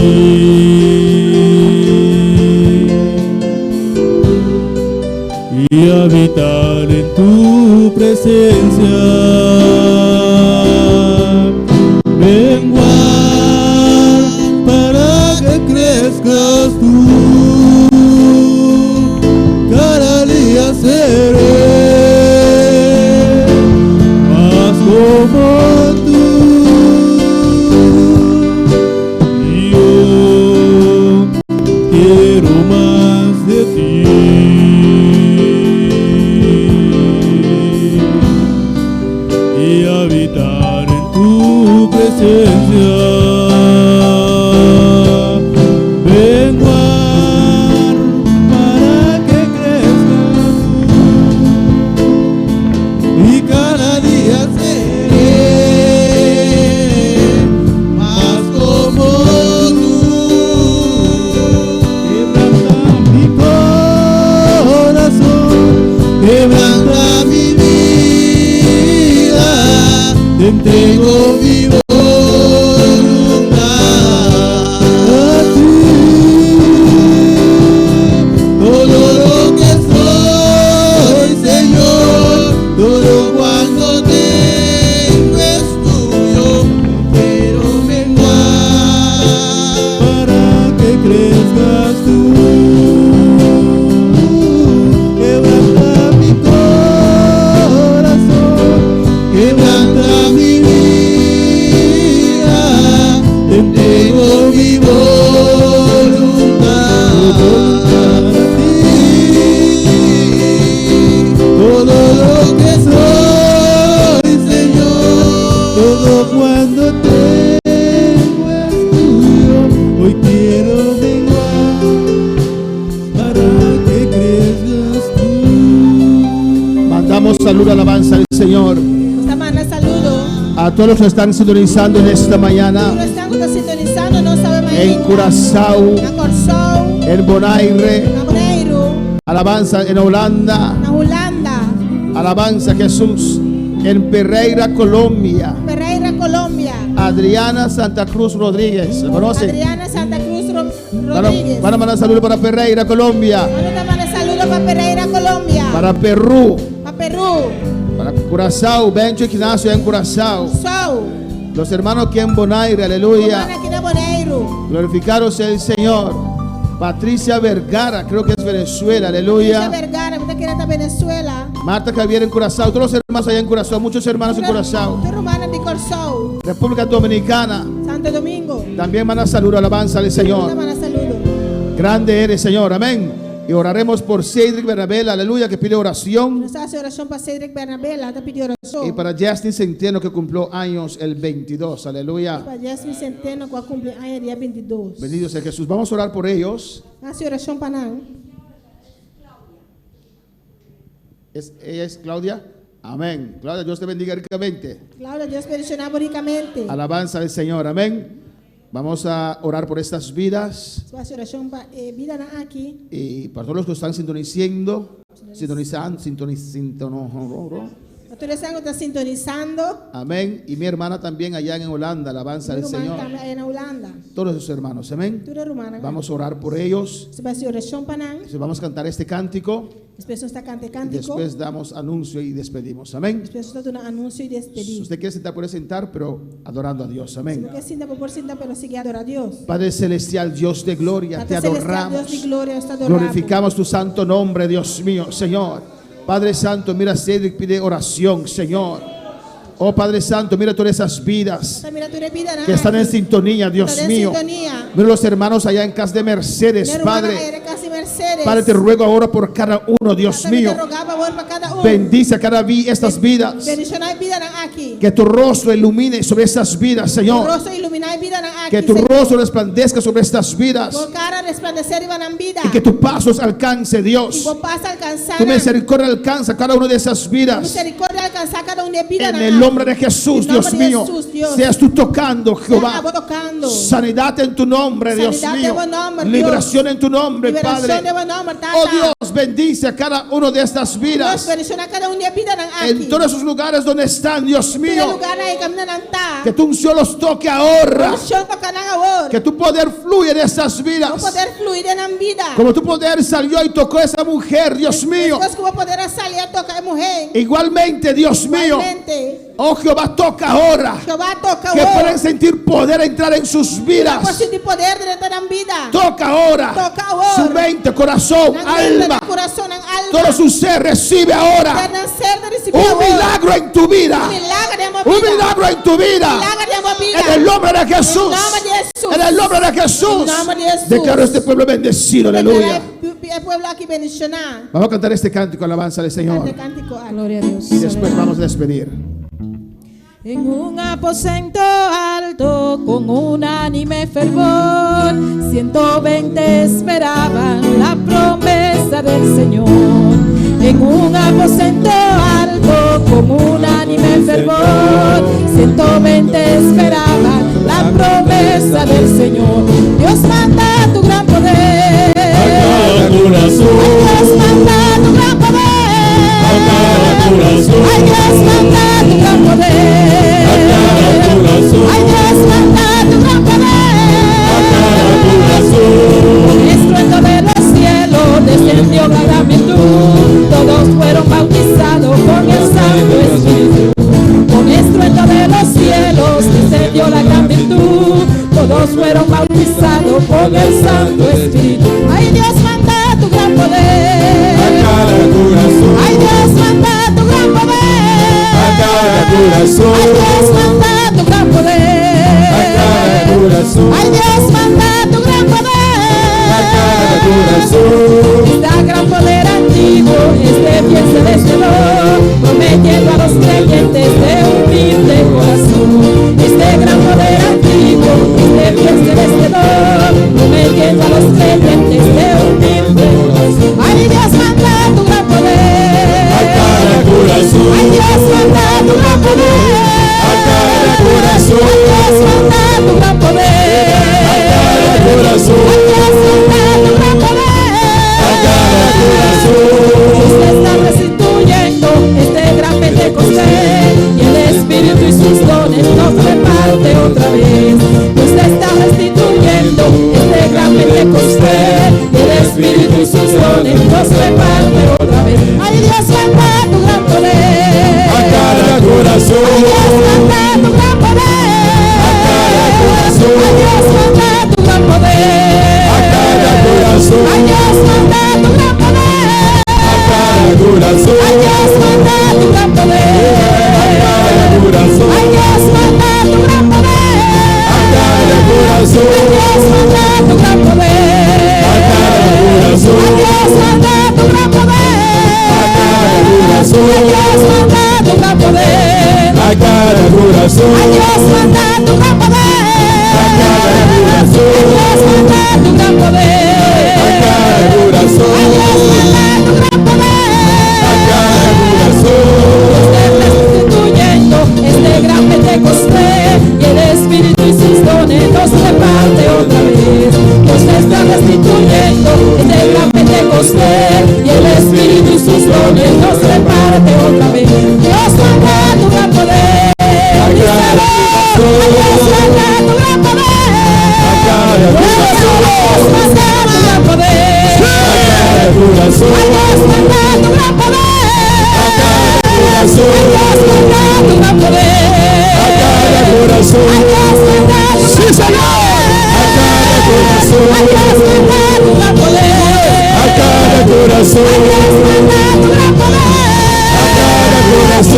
Y habitar en tu presencia. Menguar para que crezcas tú. Cada día seré más como tú. Y yo quiero más de ti. Y habitar en tu presencia. Menguar para que crezcas tú y cada día seré más como tú. Quebranta mi corazón, quebranta mi vida, te entrego mi voluntad a ti. Todo lo que soy, Señor, todo cuanto tengo es tuyo. Quiero menguar para que crezcas tú. Quebranta mi corazón, quebranta mi vida, te entrego mi voluntad a ti. Todo lo que soy, Señor, todo cuando tengo es tuyo. Hoy quiero menguar para que crezcas tú. Mandamos salud, alabanza al Señor. Nos ta manda saludo. A todos los que están sintonizando en esta mañana Tur esnan ku ta sintonisando nos awe en mainta. Curazao, Na Kòrsou, en Bonaire, na Boneiru, alabanza en Holanda, na Hulanda, alabanza a Jesús, en Pereira, Colombia. Pereira, Colombia. Adriana Santa Cruz Rodríguez, ¿la conocen? Adriana Santa Cruz Van a, Rodríguez. van a mandar saludos para Pereira, Colombia, Nos ta manda saludo pa Pereira, Colombia. para Perú, Pa Perú. para Curazao, Bencho Ignacio en Curazao, Sou. los hermanos aquí en Bonaire, aleluya. Rumannan aki na Boneiru. Glorificado sea el Señor. Patricia Vergara, creo que es Venezuela, Patricia aleluya. Vergara, mi ta kere ta Venezuela. Marta Javier en Curazao, todos los hermanos allá en Curazao, muchos hermanos en Curazao. Tur rumannan di Kòrsou. República Dominicana, Santo Domingo. también manda saludo, alabanza al Señor. Manda saludo. Grande eres, Señor, amén. Y oraremos por Cedric Bernabela, aleluya, que pide oración. Nos ta hasi orashon pa Cedric Bernabela, ta pidi orashon. Y para Justin Centeno, que cumplió años el 22, aleluya. Pa Jasmine Centeno, ku a kumpli aña dia 22. Bendito sea Jesús. Vamos a orar por ellos. Hasi orashon pa nan. Ella es Claudia. Amén. Claudia, Dios te bendiga ricamente. Claudia, Dios bendishoná bo rikamente. Alabanza al Señor. Amén. Vamos a orar por estas vidas Hasi orashon pa eh, bidanan aki. y para todos los que están sintonizando. Sintonizando, sintoniz, sintono, Pa tur esnan ku ta sintonisando. Amén. Y mi hermana también allá en Holanda, alabanza Mi al ruman Señor. tambe aya na Hulanda. Todos sus hermanos, amén. Tur e rumannan. Vamos a orar por ellos. Nos ta bai hasi orashon pa nan. Entonces, Vamos a cantar este cántico. Despues nos ta kanta e Y kántiko. después damos anuncio y despedimos. Amén. Despues nos ta duna anunsio i Si despedí. usted quiere sentar, puede sentar, pero adorando a Dios. Si Amén. bo ke sinta, bo por sinta, pero sigui adorá Dios. Padre Celestial, Dios de gloria, te Tata Celestial, adoramos. Dios di gloria, nos ta adorá bo. Glorificamos tu santo nombre, Dios mío, Señor. Padre Santo, mira Cedric pide oración, Señor. Oh Padre Santo, mira todas esas vidas Tata, mira tur e bidanan que están en aki. sintonía, Dios Están en mío. sintonía. Mira los hermanos allá en casa de Mercedes, Mi rumannan Padre. aya den kas di Mercedes. Padre, te ruego ahora por cada uno, Dios Tata, mi mío. ta roga bo awor pa kada un. Bendice a cada vida estas vidas. Bendishoná e bidanan aki. Que tu rostro ilumine sobre estas vidas, Señor. Rostro iluminá e bidanan aki. Que tu Señor. rostro resplandezca sobre estas vidas. Bo kara resplandesé riba nan bida. Y que tu pasos alcance, I Dios. bo paso alkansá Tu nan. misericordia alcanza cada una de esas vidas. Misericordia alkansá kada un di e bidanan En el aki. nombre de Jesús, En nombre Dios de mío. Jesús, Dios. Seas tú tocando, Jehová. Sea bo tokando. Sanidad en tu nombre, Dios Sanidad mío. de bo nomber, Dios. Liberación en tu nombre, Liberashon Padre. den bo nòmber, Tata. Oh Dios, bendice a cada uno de estas Dios vidas. bendishoná kada un di e bidanan aki. En todos esos lugares donde están, Dios Tur mío. lugánan kaminda nan ta. Que tu unción los toque ahora. Unshon toka nan awor. Que tu poder fluye de esas Bo vidas. poder flui den nan bida. Como tu poder salió y tocó a esa mujer, Dios mío. Meskos ku bo poder a sali a toka e muhé. Igualmente, Dios mío. Igualmente. Oh Jehová, toca ahora. Jehová toka Que awor. pueden sentir poder entrar en sus Por vidas. sinti poder drenta nan bida. Toca ahora. Toka awor. Su mente, corazón, Nan mente, alma. nan kurason, nan alma. Todo su ser recibe ahora Nan ser ta risibí un awor. milagro en tu vida. Un milager den bo Un bida. milagro en tu vida. Milager den bo bida. En el nombre de Jesús. En nomber di Hesus. En el nombre de Jesús. En nomber di Hesus. Declaro este pueblo bendecido. Aleluya. E pueblo aki bendishoná. Vamos a cantar este cántico, alabanza al Señor. Kanta e kántiko aki. Gloria a Dios. Y después vamos a despedir. En un aposento alto con unánime fervor, 120 esperaban la promesa del Señor. En un aposento alto con unánime fervor, 120 esperaban la promesa del Señor. Dios manda tu gran poder. A cada corazón. Ay, Dios manda tu gran poder. A cada corazón. Ay, Dios manda tu gran poder. A cada corazón. Ay, Dios manda tu gran poder. A cada corazón. Con estruendo de los cielos descendió la gran virtud. Todos fueron bautizados con el Santo Espíritu. Con estruendo de los cielos descendió la gran virtud. Todos fueron bautizados con el Santo Espíritu. Ay, Dios manda tu gran poder. A cada corazón. Ay, Dios manda tu gran poder. A cada corazón. Ay, Dios manda tu gran poder. A cada corazón. Ay, Dios manda tu gran poder. A cada corazón. Este gran poder antiguo, este fiel se desveló, prometiendo a los creyentes de humilde corazón. Este gran poder antiguo, este fiel se desveló, prometiendo a los creyentes de humilde corazón. Ay, Dios manda tu gran poder. A cada corazón. Ay, Dios manda tu gran poder. A cada corazón. Ay, Dios manda tu gran poder. A cada corazón. Ay, Dios manda tu gran poder. A cada corazón. Dios está restituyendo este gran Pentecostés.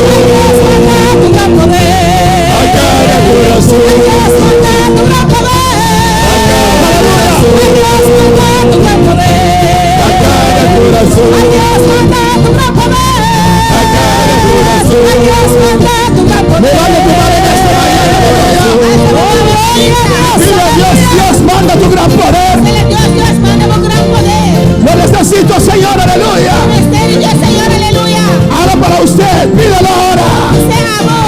corazón. Manda tu gran poder. A cada corazón. Ay, Dios, manda tu gran poder. A cada corazón. Ay, Dios, manda tu gran poder. A cada corazón. Ay, Dios, manda tu gran poder. A cada corazón. Ay, Dios, manda tu gran poder. Levanta tu mano en esta mañana, aleluya. Dile a Dios, Dios, manda tu gran poder. Dile, Dios, Dios, manda tu gran poder. Lo necesito, Señor, aleluya. Misterio, Dios, Señor, aleluya. Ahora para usted, pídelo ahora. Te amo.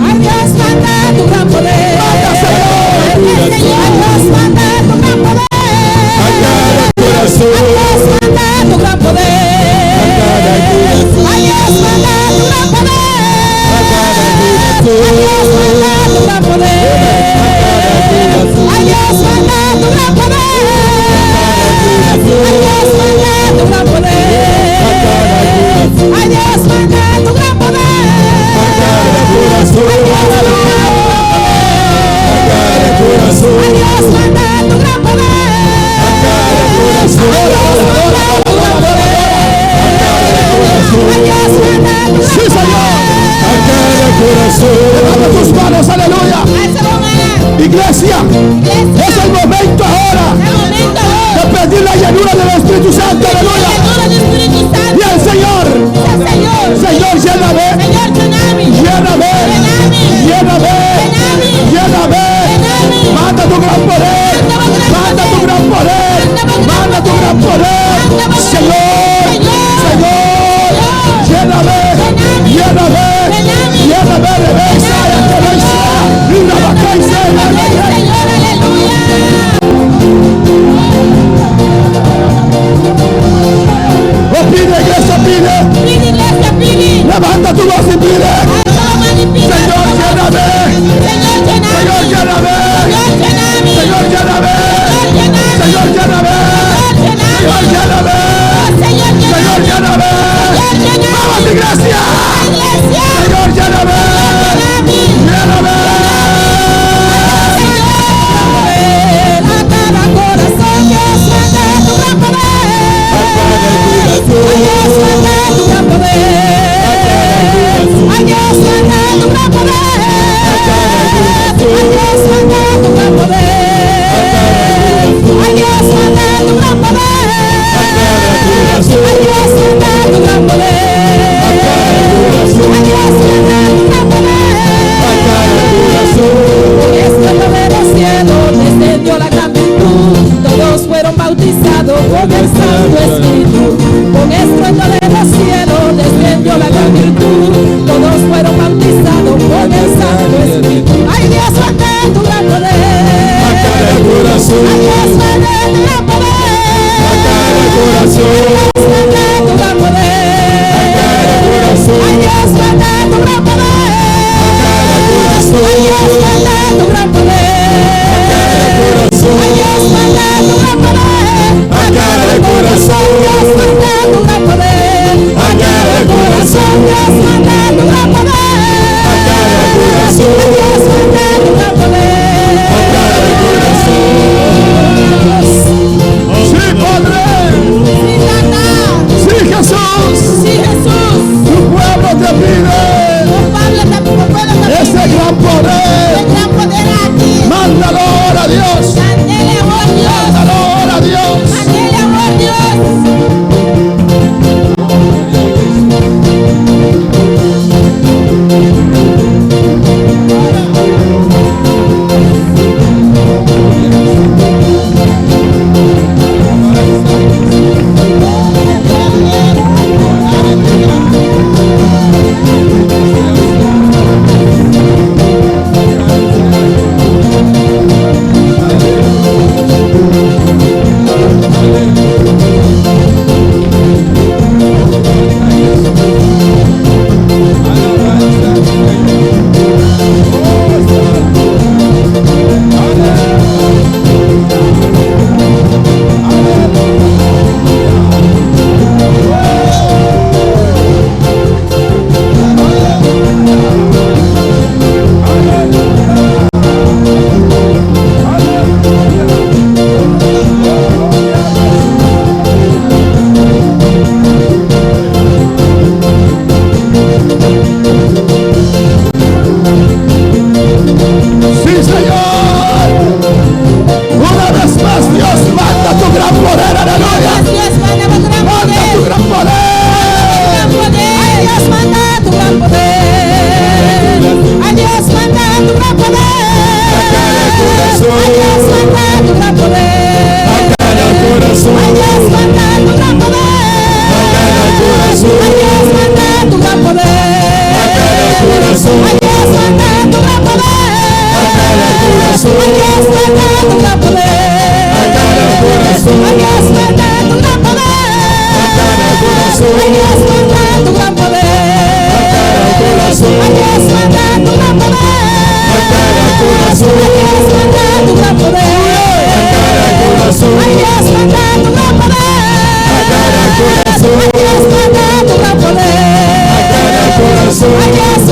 Ay, Dios, manda tu gran poder. Manda, Señor. Ay, Dios, manda tu gran poder. A cada corazón. Ay, Dios, manda tu gran poder. Ay, Dios, manda tu gran poder. A cada Ay, Dios, manda tu gran poder. Ay, Dios, manda tu gran poder. Ay, Dios, manda tu gran poder. Ay, Dios, manda tu gran poder. corazón. Ay, A cada corazón. Dios, manda tu gran poder. A cada corazón. Ay, Dios, manda tu gran poder. Ay, Dios, manda tu gran Sí, Señor. A cada corazón. Levanta tus manos, aleluya. Alza tu mano. Iglesia, Iglesia. es el momento ahora Es el momento de pedir la llenura del Espíritu Santo, aleluya. Llenura del Espíritu Santo. Y al Señor, Señor. Señor, lléname, Señor, lléname. lléname, lléname, lléname. Manda tu gran poder, manda tu gran poder, manda tu gran poder. Señor, Señor, lléname, lléname, lléname, regresa, regresa, regresa, Señor, aleluya.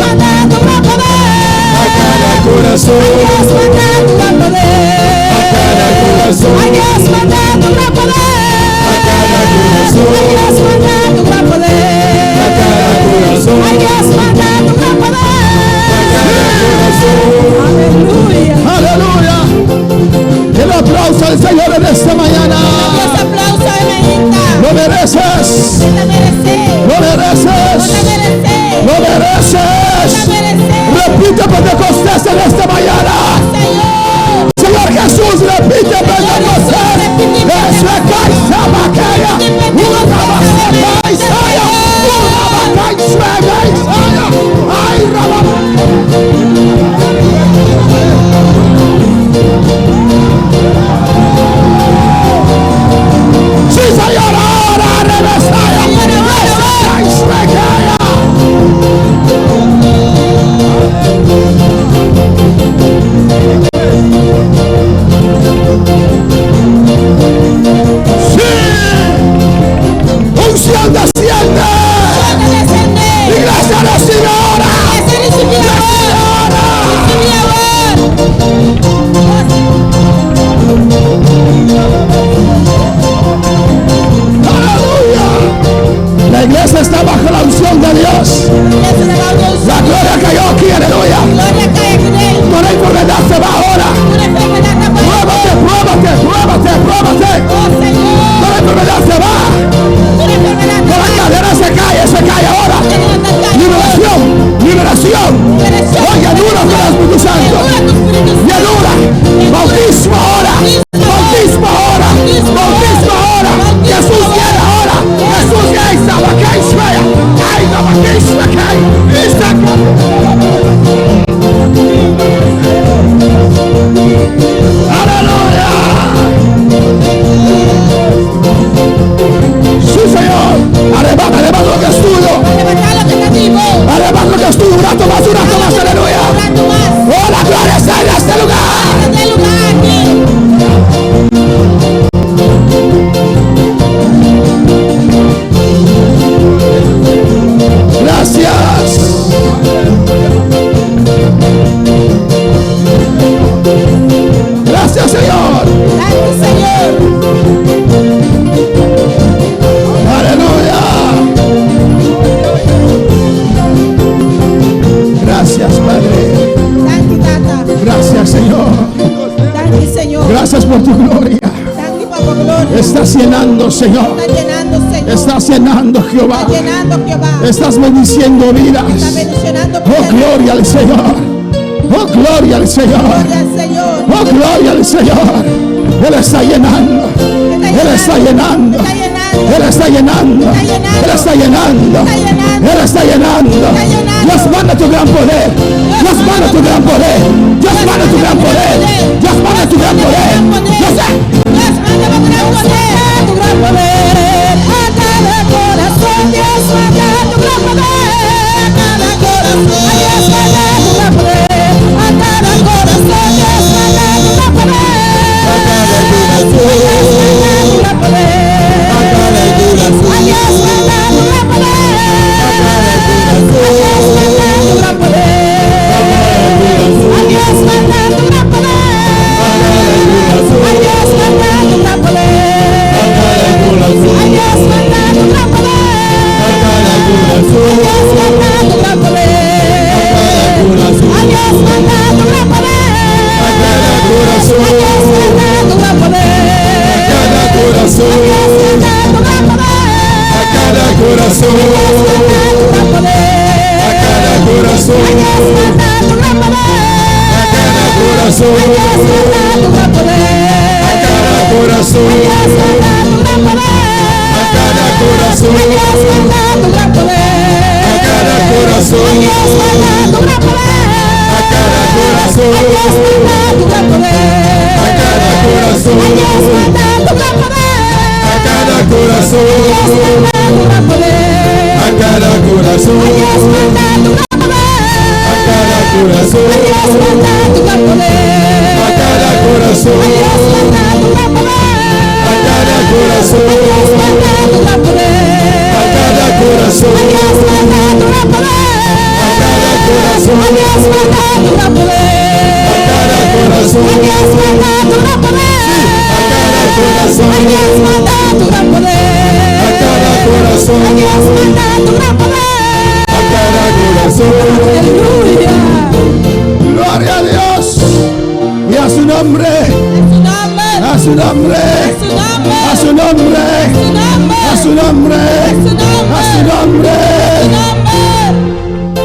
manda tu gran poder. A cada corazón. Ay, Dios, manda tu gran poder. A cada corazón. Ay, Dios, manda tu gran poder. A cada corazón. Ay, Dios, manda tu gran poder. A cada corazón. Ay, Dios, manda tu gran poder. A cada corazón. Aleluya. Aleluya. El aplauso al Señor en esta mañana. Dios aplauso de Medita. Lo mereces. No te mereces. Lo No te mereces. mereces. Lo mereces. No te mereces. Repite Pentecostés en esta mañana. Señor. Señor Jesús, repite Pentecostés. Eso es Maqueya. Una baseca Isaya. Una vaca Isaya. Ay, Rabba. Sí, Señor, ahora regresaya. Regresaya. Sí. Unción desciende. Puede descender. Iglesia recibe ahora. Iglesia recibe ahora. Recibe ahora. Recibe ahora. Aleluya. La iglesia está bajo la unción de Dios. Iglesia de Dios. La gloria cayó aquí, aleluya. Gloria cae aquí dentro. Toda enfermedad se va ahora. Toda enfermedad está fuera. Pruébate, pruébate, pruébate, pruébate. Oh Señor. Toda enfermedad se va. Toda enfermedad está Toda fuera. cadena se cae, se cae ahora. Liberación, liberación. Oh, llenura con el Espíritu Santo. Llenura. Bautismo ahora. Bautismo ahora. Bautismo ahora. Jesús viene ahora. Jesús viene. Aleluya. Sí, Señor. Arrebata, arrebata lo que es tuyo. Arrebatar lo que está vivo. Arrebata lo que es tuyo. Un rato más, un rato más. Aleluya. Un rato más. Oh, la gloria está en este lugar. Este lugar aquí. Gracias. Gracias, Señor. Gracias, Señor. Aleluya. Gracias, Padre. Danki, Tata. Gracias, Señor. Danki, Señor. Gracias por tu gloria. Danki pa bo gloria. Estás llenando, Señor. Está llenando, Señor. Estás llenando, Jehová. Está llenando, Jehová. Estás bendiciendo Está vidas. bendicionando Oh, vidas. gloria al Señor. Oh, gloria al Señor. Gloria al Señor. Oh, gloria al Señor. Él está llenando. Él está llenando. Está llenando. Él está llenando. Él está llenando. Él está llenando. Dios manda tu gran poder. Dios manda tu gran poder. Dios manda tu gran poder. Dios manda tu gran poder. Dios Dios manda tu gran poder, tu gran poder a cada corazón. Dios manda tu gran poder a cada corazón. Ay, Dios manda tu gran poder a cada corazón. Dios manda tu gran poder. A cada corazón. Ay, Dios manda tu gran poder. A cada corazón. Ay, Dios manda tu gran poder. A cada corazón. Ay, Dios manda tu gran poder. Ay, Dios manda tu gran poder. Ay, Dios manda tu gran poder. Ay, Dios manda tu gran poder. Ay, Dios manda tu gran poder. Ay, Dios manda tu gran poder. Ay, Dios manda tu gran poder. A cada corazón. Ay, Dios manda tu gran poder. A cada corazón. Ay, Dios manda tu gran poder. A cada corazón. Ay, Dios manda tu gran poder. A cada corazón. Ay, Dios manda tu gran poder. A cada corazón. Ay, Dios manda tu gran poder. A cada corazón. Ay, Dios manda tu gran poder. A cada corazón. Ay, Dios manda tu gran poder. A cada corazón. Ay, Dios manda tu gran poder. A cada corazón. Ay, Dios manda tu gran poder. A cada corazón. Ay, Dios manda tu gran poder. A cada corazón. Ay, Dios manda tu gran poder. A cada corazón. Ay, Dios manda tu gran poder. A cada corazón. Ay, Dios manda tu gran poder. A cada corazón. Ay, Dios manda tu gran poder. A cada corazón. Ay, Dios manda tu gran poder. A cada corazón. A Dios manda tu gran poder. Sí, a cada corazón. A Dios manda tu gran poder. A cada corazón. A Dios manda tu gran poder. A cada corazón. Aleluya. Gloria a Dios. Y a su nombre. A su nombre. A su nombre. A su nombre. A su nombre. A su nombre. A su nombre. A su nombre.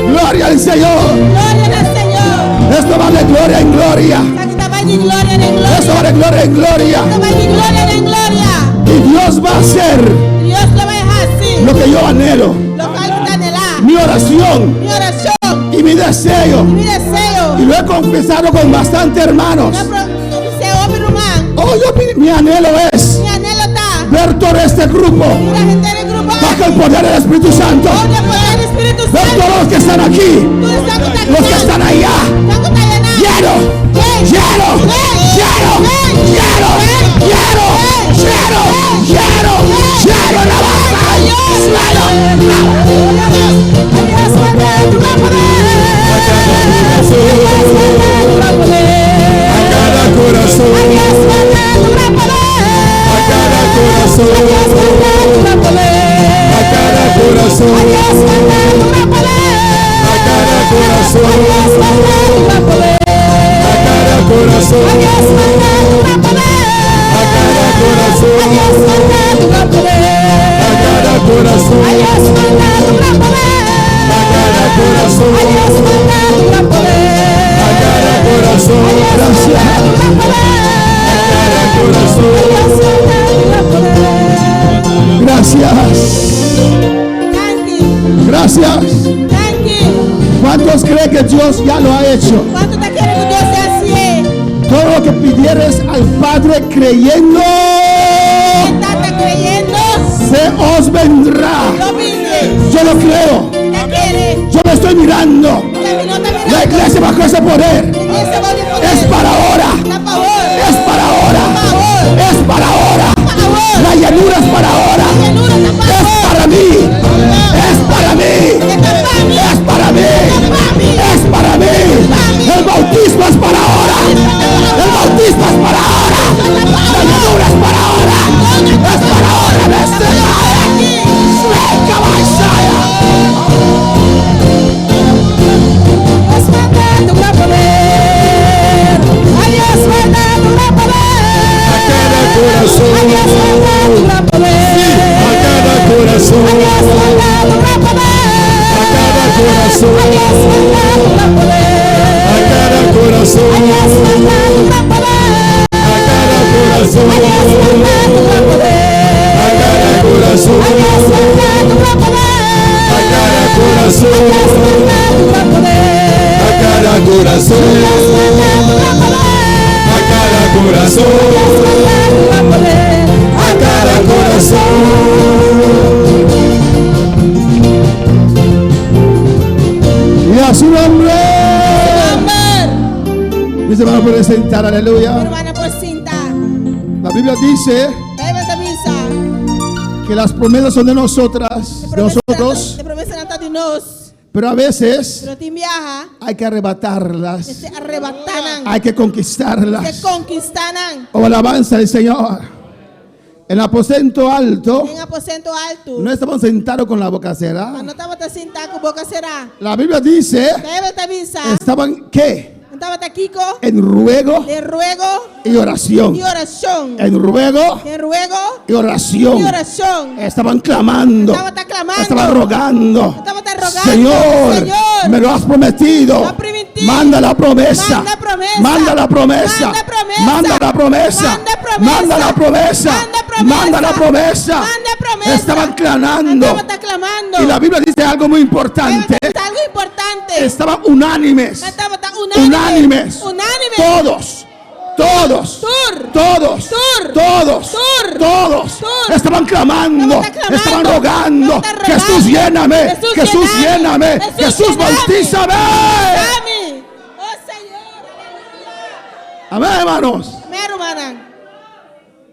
Gloria al Señor. Gloria al Señor. Esto va de gloria en gloria. Esaki ta bai di gloria en gloria. Esto va de gloria en gloria. Ta bai di gloria en gloria. Y Dios va a hacer Dios lo bai hasi. lo que yo anhelo. Loke mi ta anhelá. Mi oración Mi orashon. y mi deseo. Mi deseo. Y lo he confesado con bastante hermanos. No, pero, mi ruman. Oh, yo, mi anhelo es Mi anhelo ta. ver todo este grupo Mira henter e grupo bajo el poder del Espíritu Santo. Bou di poder di Spiritu Ver Santu. todos los que están aquí, Tur esnan ku ta los que están allá, Esnan ku ta ayanan. lleno, lleno, lleno, lleno, lleno, lleno, lleno, lleno, la barra, lleno, A Dios manda tu gran poder. A cada A Dios manda tu gran poder. A cada corazón. A Dios manda tu gran poder. A cada corazón. A Dios manda tu gran poder. A cada corazón. A Dios manda tu gran poder. A cada corazón. A Dios manda tu gran poder. A cada corazón. A Dios manda tu gran poder. A cada corazón. A Dios manda tu gran poder. A cada corazón. A Dios manda tu gran poder. A cada corazón. A Dios manda tu gran poder. A cada corazón. A Dios manda tu gran poder. A cada corazón. A Dios manda tu gran poder. Gracias. Thank you. Gracias. Thank you. ¿Cuántos creen que Dios ya lo ha hecho? Kuantu ta kere ku Dios a hasié? Todo lo que pidieres al Padre creyendo, Tata kreyendo. se os vendrá. Lo bini. Yo lo creo. Ta kere. Yo me estoy mirando. Mi no ta La iglesia bajo ese poder. Iglesia bou di poder. Es para ahora. Ta pa awor. Es para ahora. Es para ahora. La llanura es para ahora. Es para mí. Es para mí. Es para mí. Es para mí. El bautismo es para ahora. El bautismo es para ahora. La llanura es para ahora. Es para ahora. Dios manda tu gran poder. A Dios manda tu gran poder. A cada corazón. A Dios manda tu gran poder. Sí, a cada corazón. A Dios manda tu gran poder. A cada corazón. A Dios manda tu gran poder. A cada corazón. A Dios manda tu gran poder. A cada corazón. A Dios manda tu gran poder. A cada corazón. A Dios manda tu gran poder. A cada corazón. A Dios manda tu gran poder. A cada corazón. A Dios manda tu gran poder. A cada corazón. A Dios manda tu gran poder. A cada corazón. Y a su nombre. Amèn. Mis hermanos pueden sentar, aleluya. Rumannan por sinta. La Biblia dice Beibel ta bisa. que las promesas son de nosotras, de nosotros, E promesanan ta di nos. pero a veces Pero tin biaha. hay que arrebatarlas, Mester arrebatá nan. hay que conquistarlas. Mester konkistá nan. O alabanza al Señor. En el aposento alto, Den aposento altu. no estaban sentados con la boca cerrada. No tabata sintá ku boka será. La Biblia dice, Beibel ta bisa. estaban ¿qué? Tabata kiko. En ruego Den ruego y oración. i orashon. En ruego Den ruego y oración. i orashon. Estaban clamando. Tabata klamando. Estaban rogando. Tabata rogando. Señor, Señor, me lo has prometido. Lo has prometido. Manda la promesa. Manda promesa. Manda la promesa. Manda promesa. Manda la promesa. Manda promesa. Manda la promesa. Manda promesa. Manda la promesa. Manda promesa. Estaban clamando. Tabata klamando. Y la Biblia dice algo muy importante. Algu importante. Estaban unánimes. Tabata unánime. Unánimes. Unánime. Todos. Todos. Tur. Todos. Tur. Todos. Tur. Todos. Tur. Estaban clamando. Tabata klamando. Estaban rogando. Tabata rogando. Jesús, lléname. Jesús, Jesús, lléname. lléname. Jesús, Jesús, lléname. bautízame. Ami. Oh Señor. Aleluya. Amén, hermanos. Amèn, rumannan.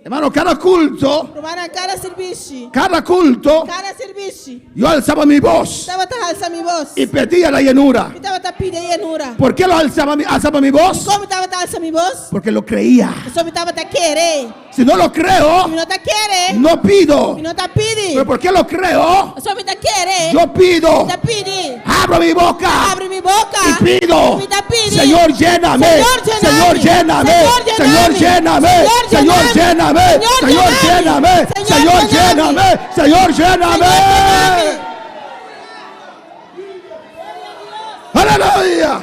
Hermano, cada culto, Rumannan, kada servisio. cada culto, Kada servisio. yo alzaba mi voz Tabata halsa mi bos. y pedía la llenura. Mi tabata tabata pidi yenura. ¿Por qué lo alzaba, alzaba mi voz? Kon mi tabata alsa mi bos? Porque lo creía. Pasobra mi tabata kere. Si no lo creo, Mi no ta kere. no pido. Mi no ta pidi. Pero ¿por qué lo creo? Pasobra mi ta kere. Yo pido. Mi ta pidi. Abro mi boca. Habri mi boka. Y pido. Mi ta pidi. Señor, lléname. Señor, Señor, lléname. Señor, lléname. Señor, lléname. Señor, lléname. Señor, lléname. Señor, lléname. Aleluya.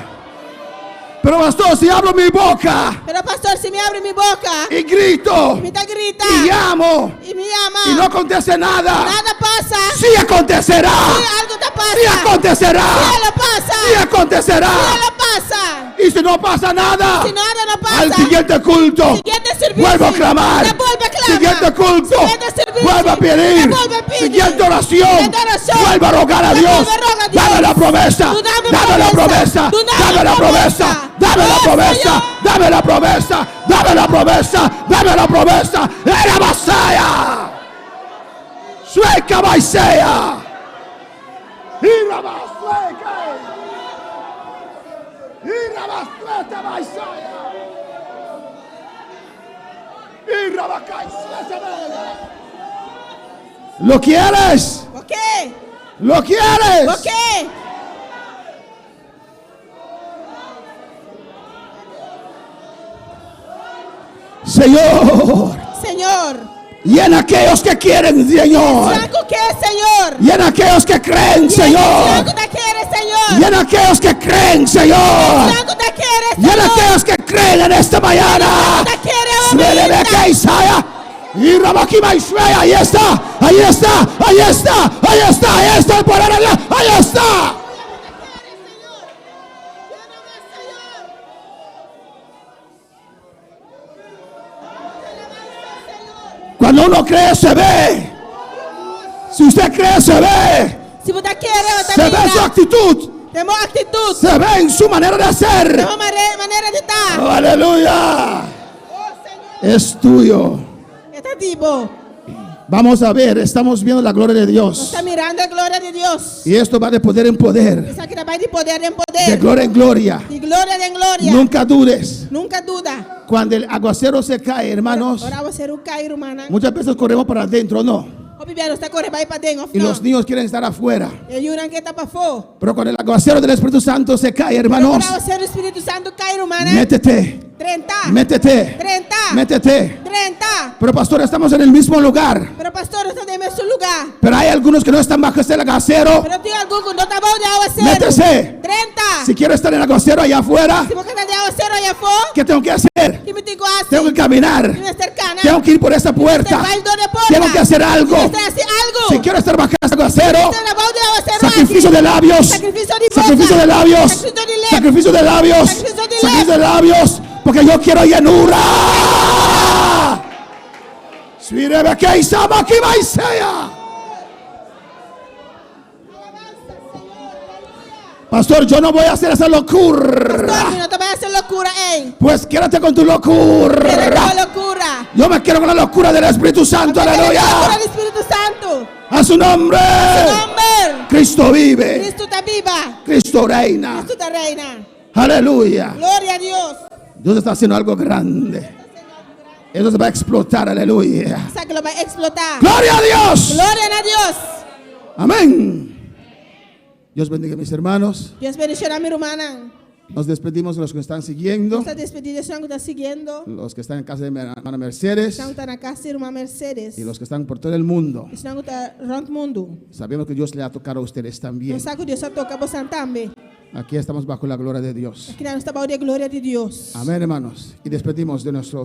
Pero pastor, si abro mi boca Pero pastor, si mi habri mi boka, y grito mi ta grita y llamo i mi yama. y no acontece nada, Nada pasa. sí acontecerá. Sí, algu ta pasa. Sí acontecerá. Sí, lo pasa. Sí acontecerá. Sí, lo pasa. Y si no pasa nada, Si nada no pasa. al siguiente culto, Siguiente servisio. vuelvo a clamar. Te vuelve a clamar. Siguiente culto, Siguiente servicio. vuelvo a pedir. Te vuelve a pedir. Siguiente oración, Siguiente oración. vuelvo a rogar a Te Dios. vuelve a rogar a Dios. Dame la promesa, Tú dame dame la promesa. promesa, Tú dame dame la promesa. promesa, dame la Oh, promesa, Señor. dame la promesa, dame la promesa, dame la promesa. Era Masaya. Sueca Maisea. Ira Masueca. Ira Masueta Maisea. Ira Macaisea. ¿Lo quieres? Ok. ¿Lo quieres? Ok. Señor, Señor. llena aquellos que quieren, Señor. Esnan ku ke, Señor. Llena aquellos que creen, Señor. Esnan ku ta kere, Señor. Llena aquellos que creen, Señor. Esnan ku ta kere, Señor. Llena aquellos que creen en esta mañana. Ta kere, Suele que Isaiah. Y Rabakima Israel, ahí está, ahí está, ahí está, ahí está, ahí está el poder de Dios, ahí está. Cuando uno cree, se ve. Si usted cree, se ve. Si bo ta kere, Se ve en su actitud, Den bo aktitut. se ve en su manera de hacer. Den bo manera di ta. Oh, aleluya. Es tuyo. E ta di bo. Vamos a ver, estamos viendo la gloria de Nos Dios. ta mirando e gloria di Dios. Y esto va de poder en poder, Esaki ta bai di poder den poder. de gloria en gloria. Di gloria den gloria. Nunca dudes. Nunka duda. Cuando el aguacero se cae, hermanos, Ora áwaseru kai, rumannan. muchas veces corremos para adentro, no. Hopi bia nos ta kore bai paden, Y los niños quieren estar afuera. E yunan ke ta pafó. Pero cuando el aguacero del Espíritu Santo se cae, hermanos, Ora áwaseru di Spiritu Santu kai, rumannan. métete, Drenta. métete, Drenta. métete. Drenta. Pero pastor, estamos en el mismo lugar. Pero pastor, nos ta den mesun lugá. Pero hay algunos que no están bajo ese aguacero. Pero tin algun ku no ta bou di áwaseru. Métese. Drenta. Si quiero estar en el aguacero allá afuera, Si bo ke ta den áwaseru ei afó, ¿qué tengo que hacer? ki mi tin ku hasi? Tengo que caminar. Mi mester kana. Tengo que ir por esa puerta. Bai dor di e porta. Tengo que hacer algo. Mi mester hasi algu. Si quiero estar bajo ese aguacero, Ta bou di áwaseru sacrificio de labios, Sakrifisio di boka. sacrificio de labios, Sakrifisio di lep. sacrificio de labios, Sakrifisio di lep. sacrificio de labios, porque yo quiero llenura. Suirebe que Isama que sea. Pastor, yo no voy a hacer esa locura. Pastor, mi no ta bai hasi e lokura ei. Pues quédate con tu Keda locura. ku lokura. Yo me quiero con la locura del Espíritu Santo. Lokura Aleluya. di Spiritu Santu. A su nombre. Nòmber. Cristo vive. Kristu ta biba. Cristo reina. Kristu ta reina. Aleluya. Gloria na Dios. Dios está haciendo algo grande. Eso se va a explotar. Aleluya. Esaki lo bai eksplotá. Gloria a Dios. Gloria na Dios. Amén. Dios bendiga a mis hermanos. Dios bendishoná mi rumannan. Nos despedimos de los que están siguiendo, Nos ta despedí di esnan ku ta siguiendo. los que están en casa de mi hermana Mercedes Esnan ku ta na kas di ruman Mercedes. y los que están por todo el mundo. Esnan ku ta rònt mundu. Sabemos que Dios le ha tocado a ustedes también. Nos sa ku Dios a toka boso tambe. Aquí estamos bajo la gloria de Dios. Aki nos ta bou di gloria di Dios. Amén, hermanos. Y despedimos de nuestros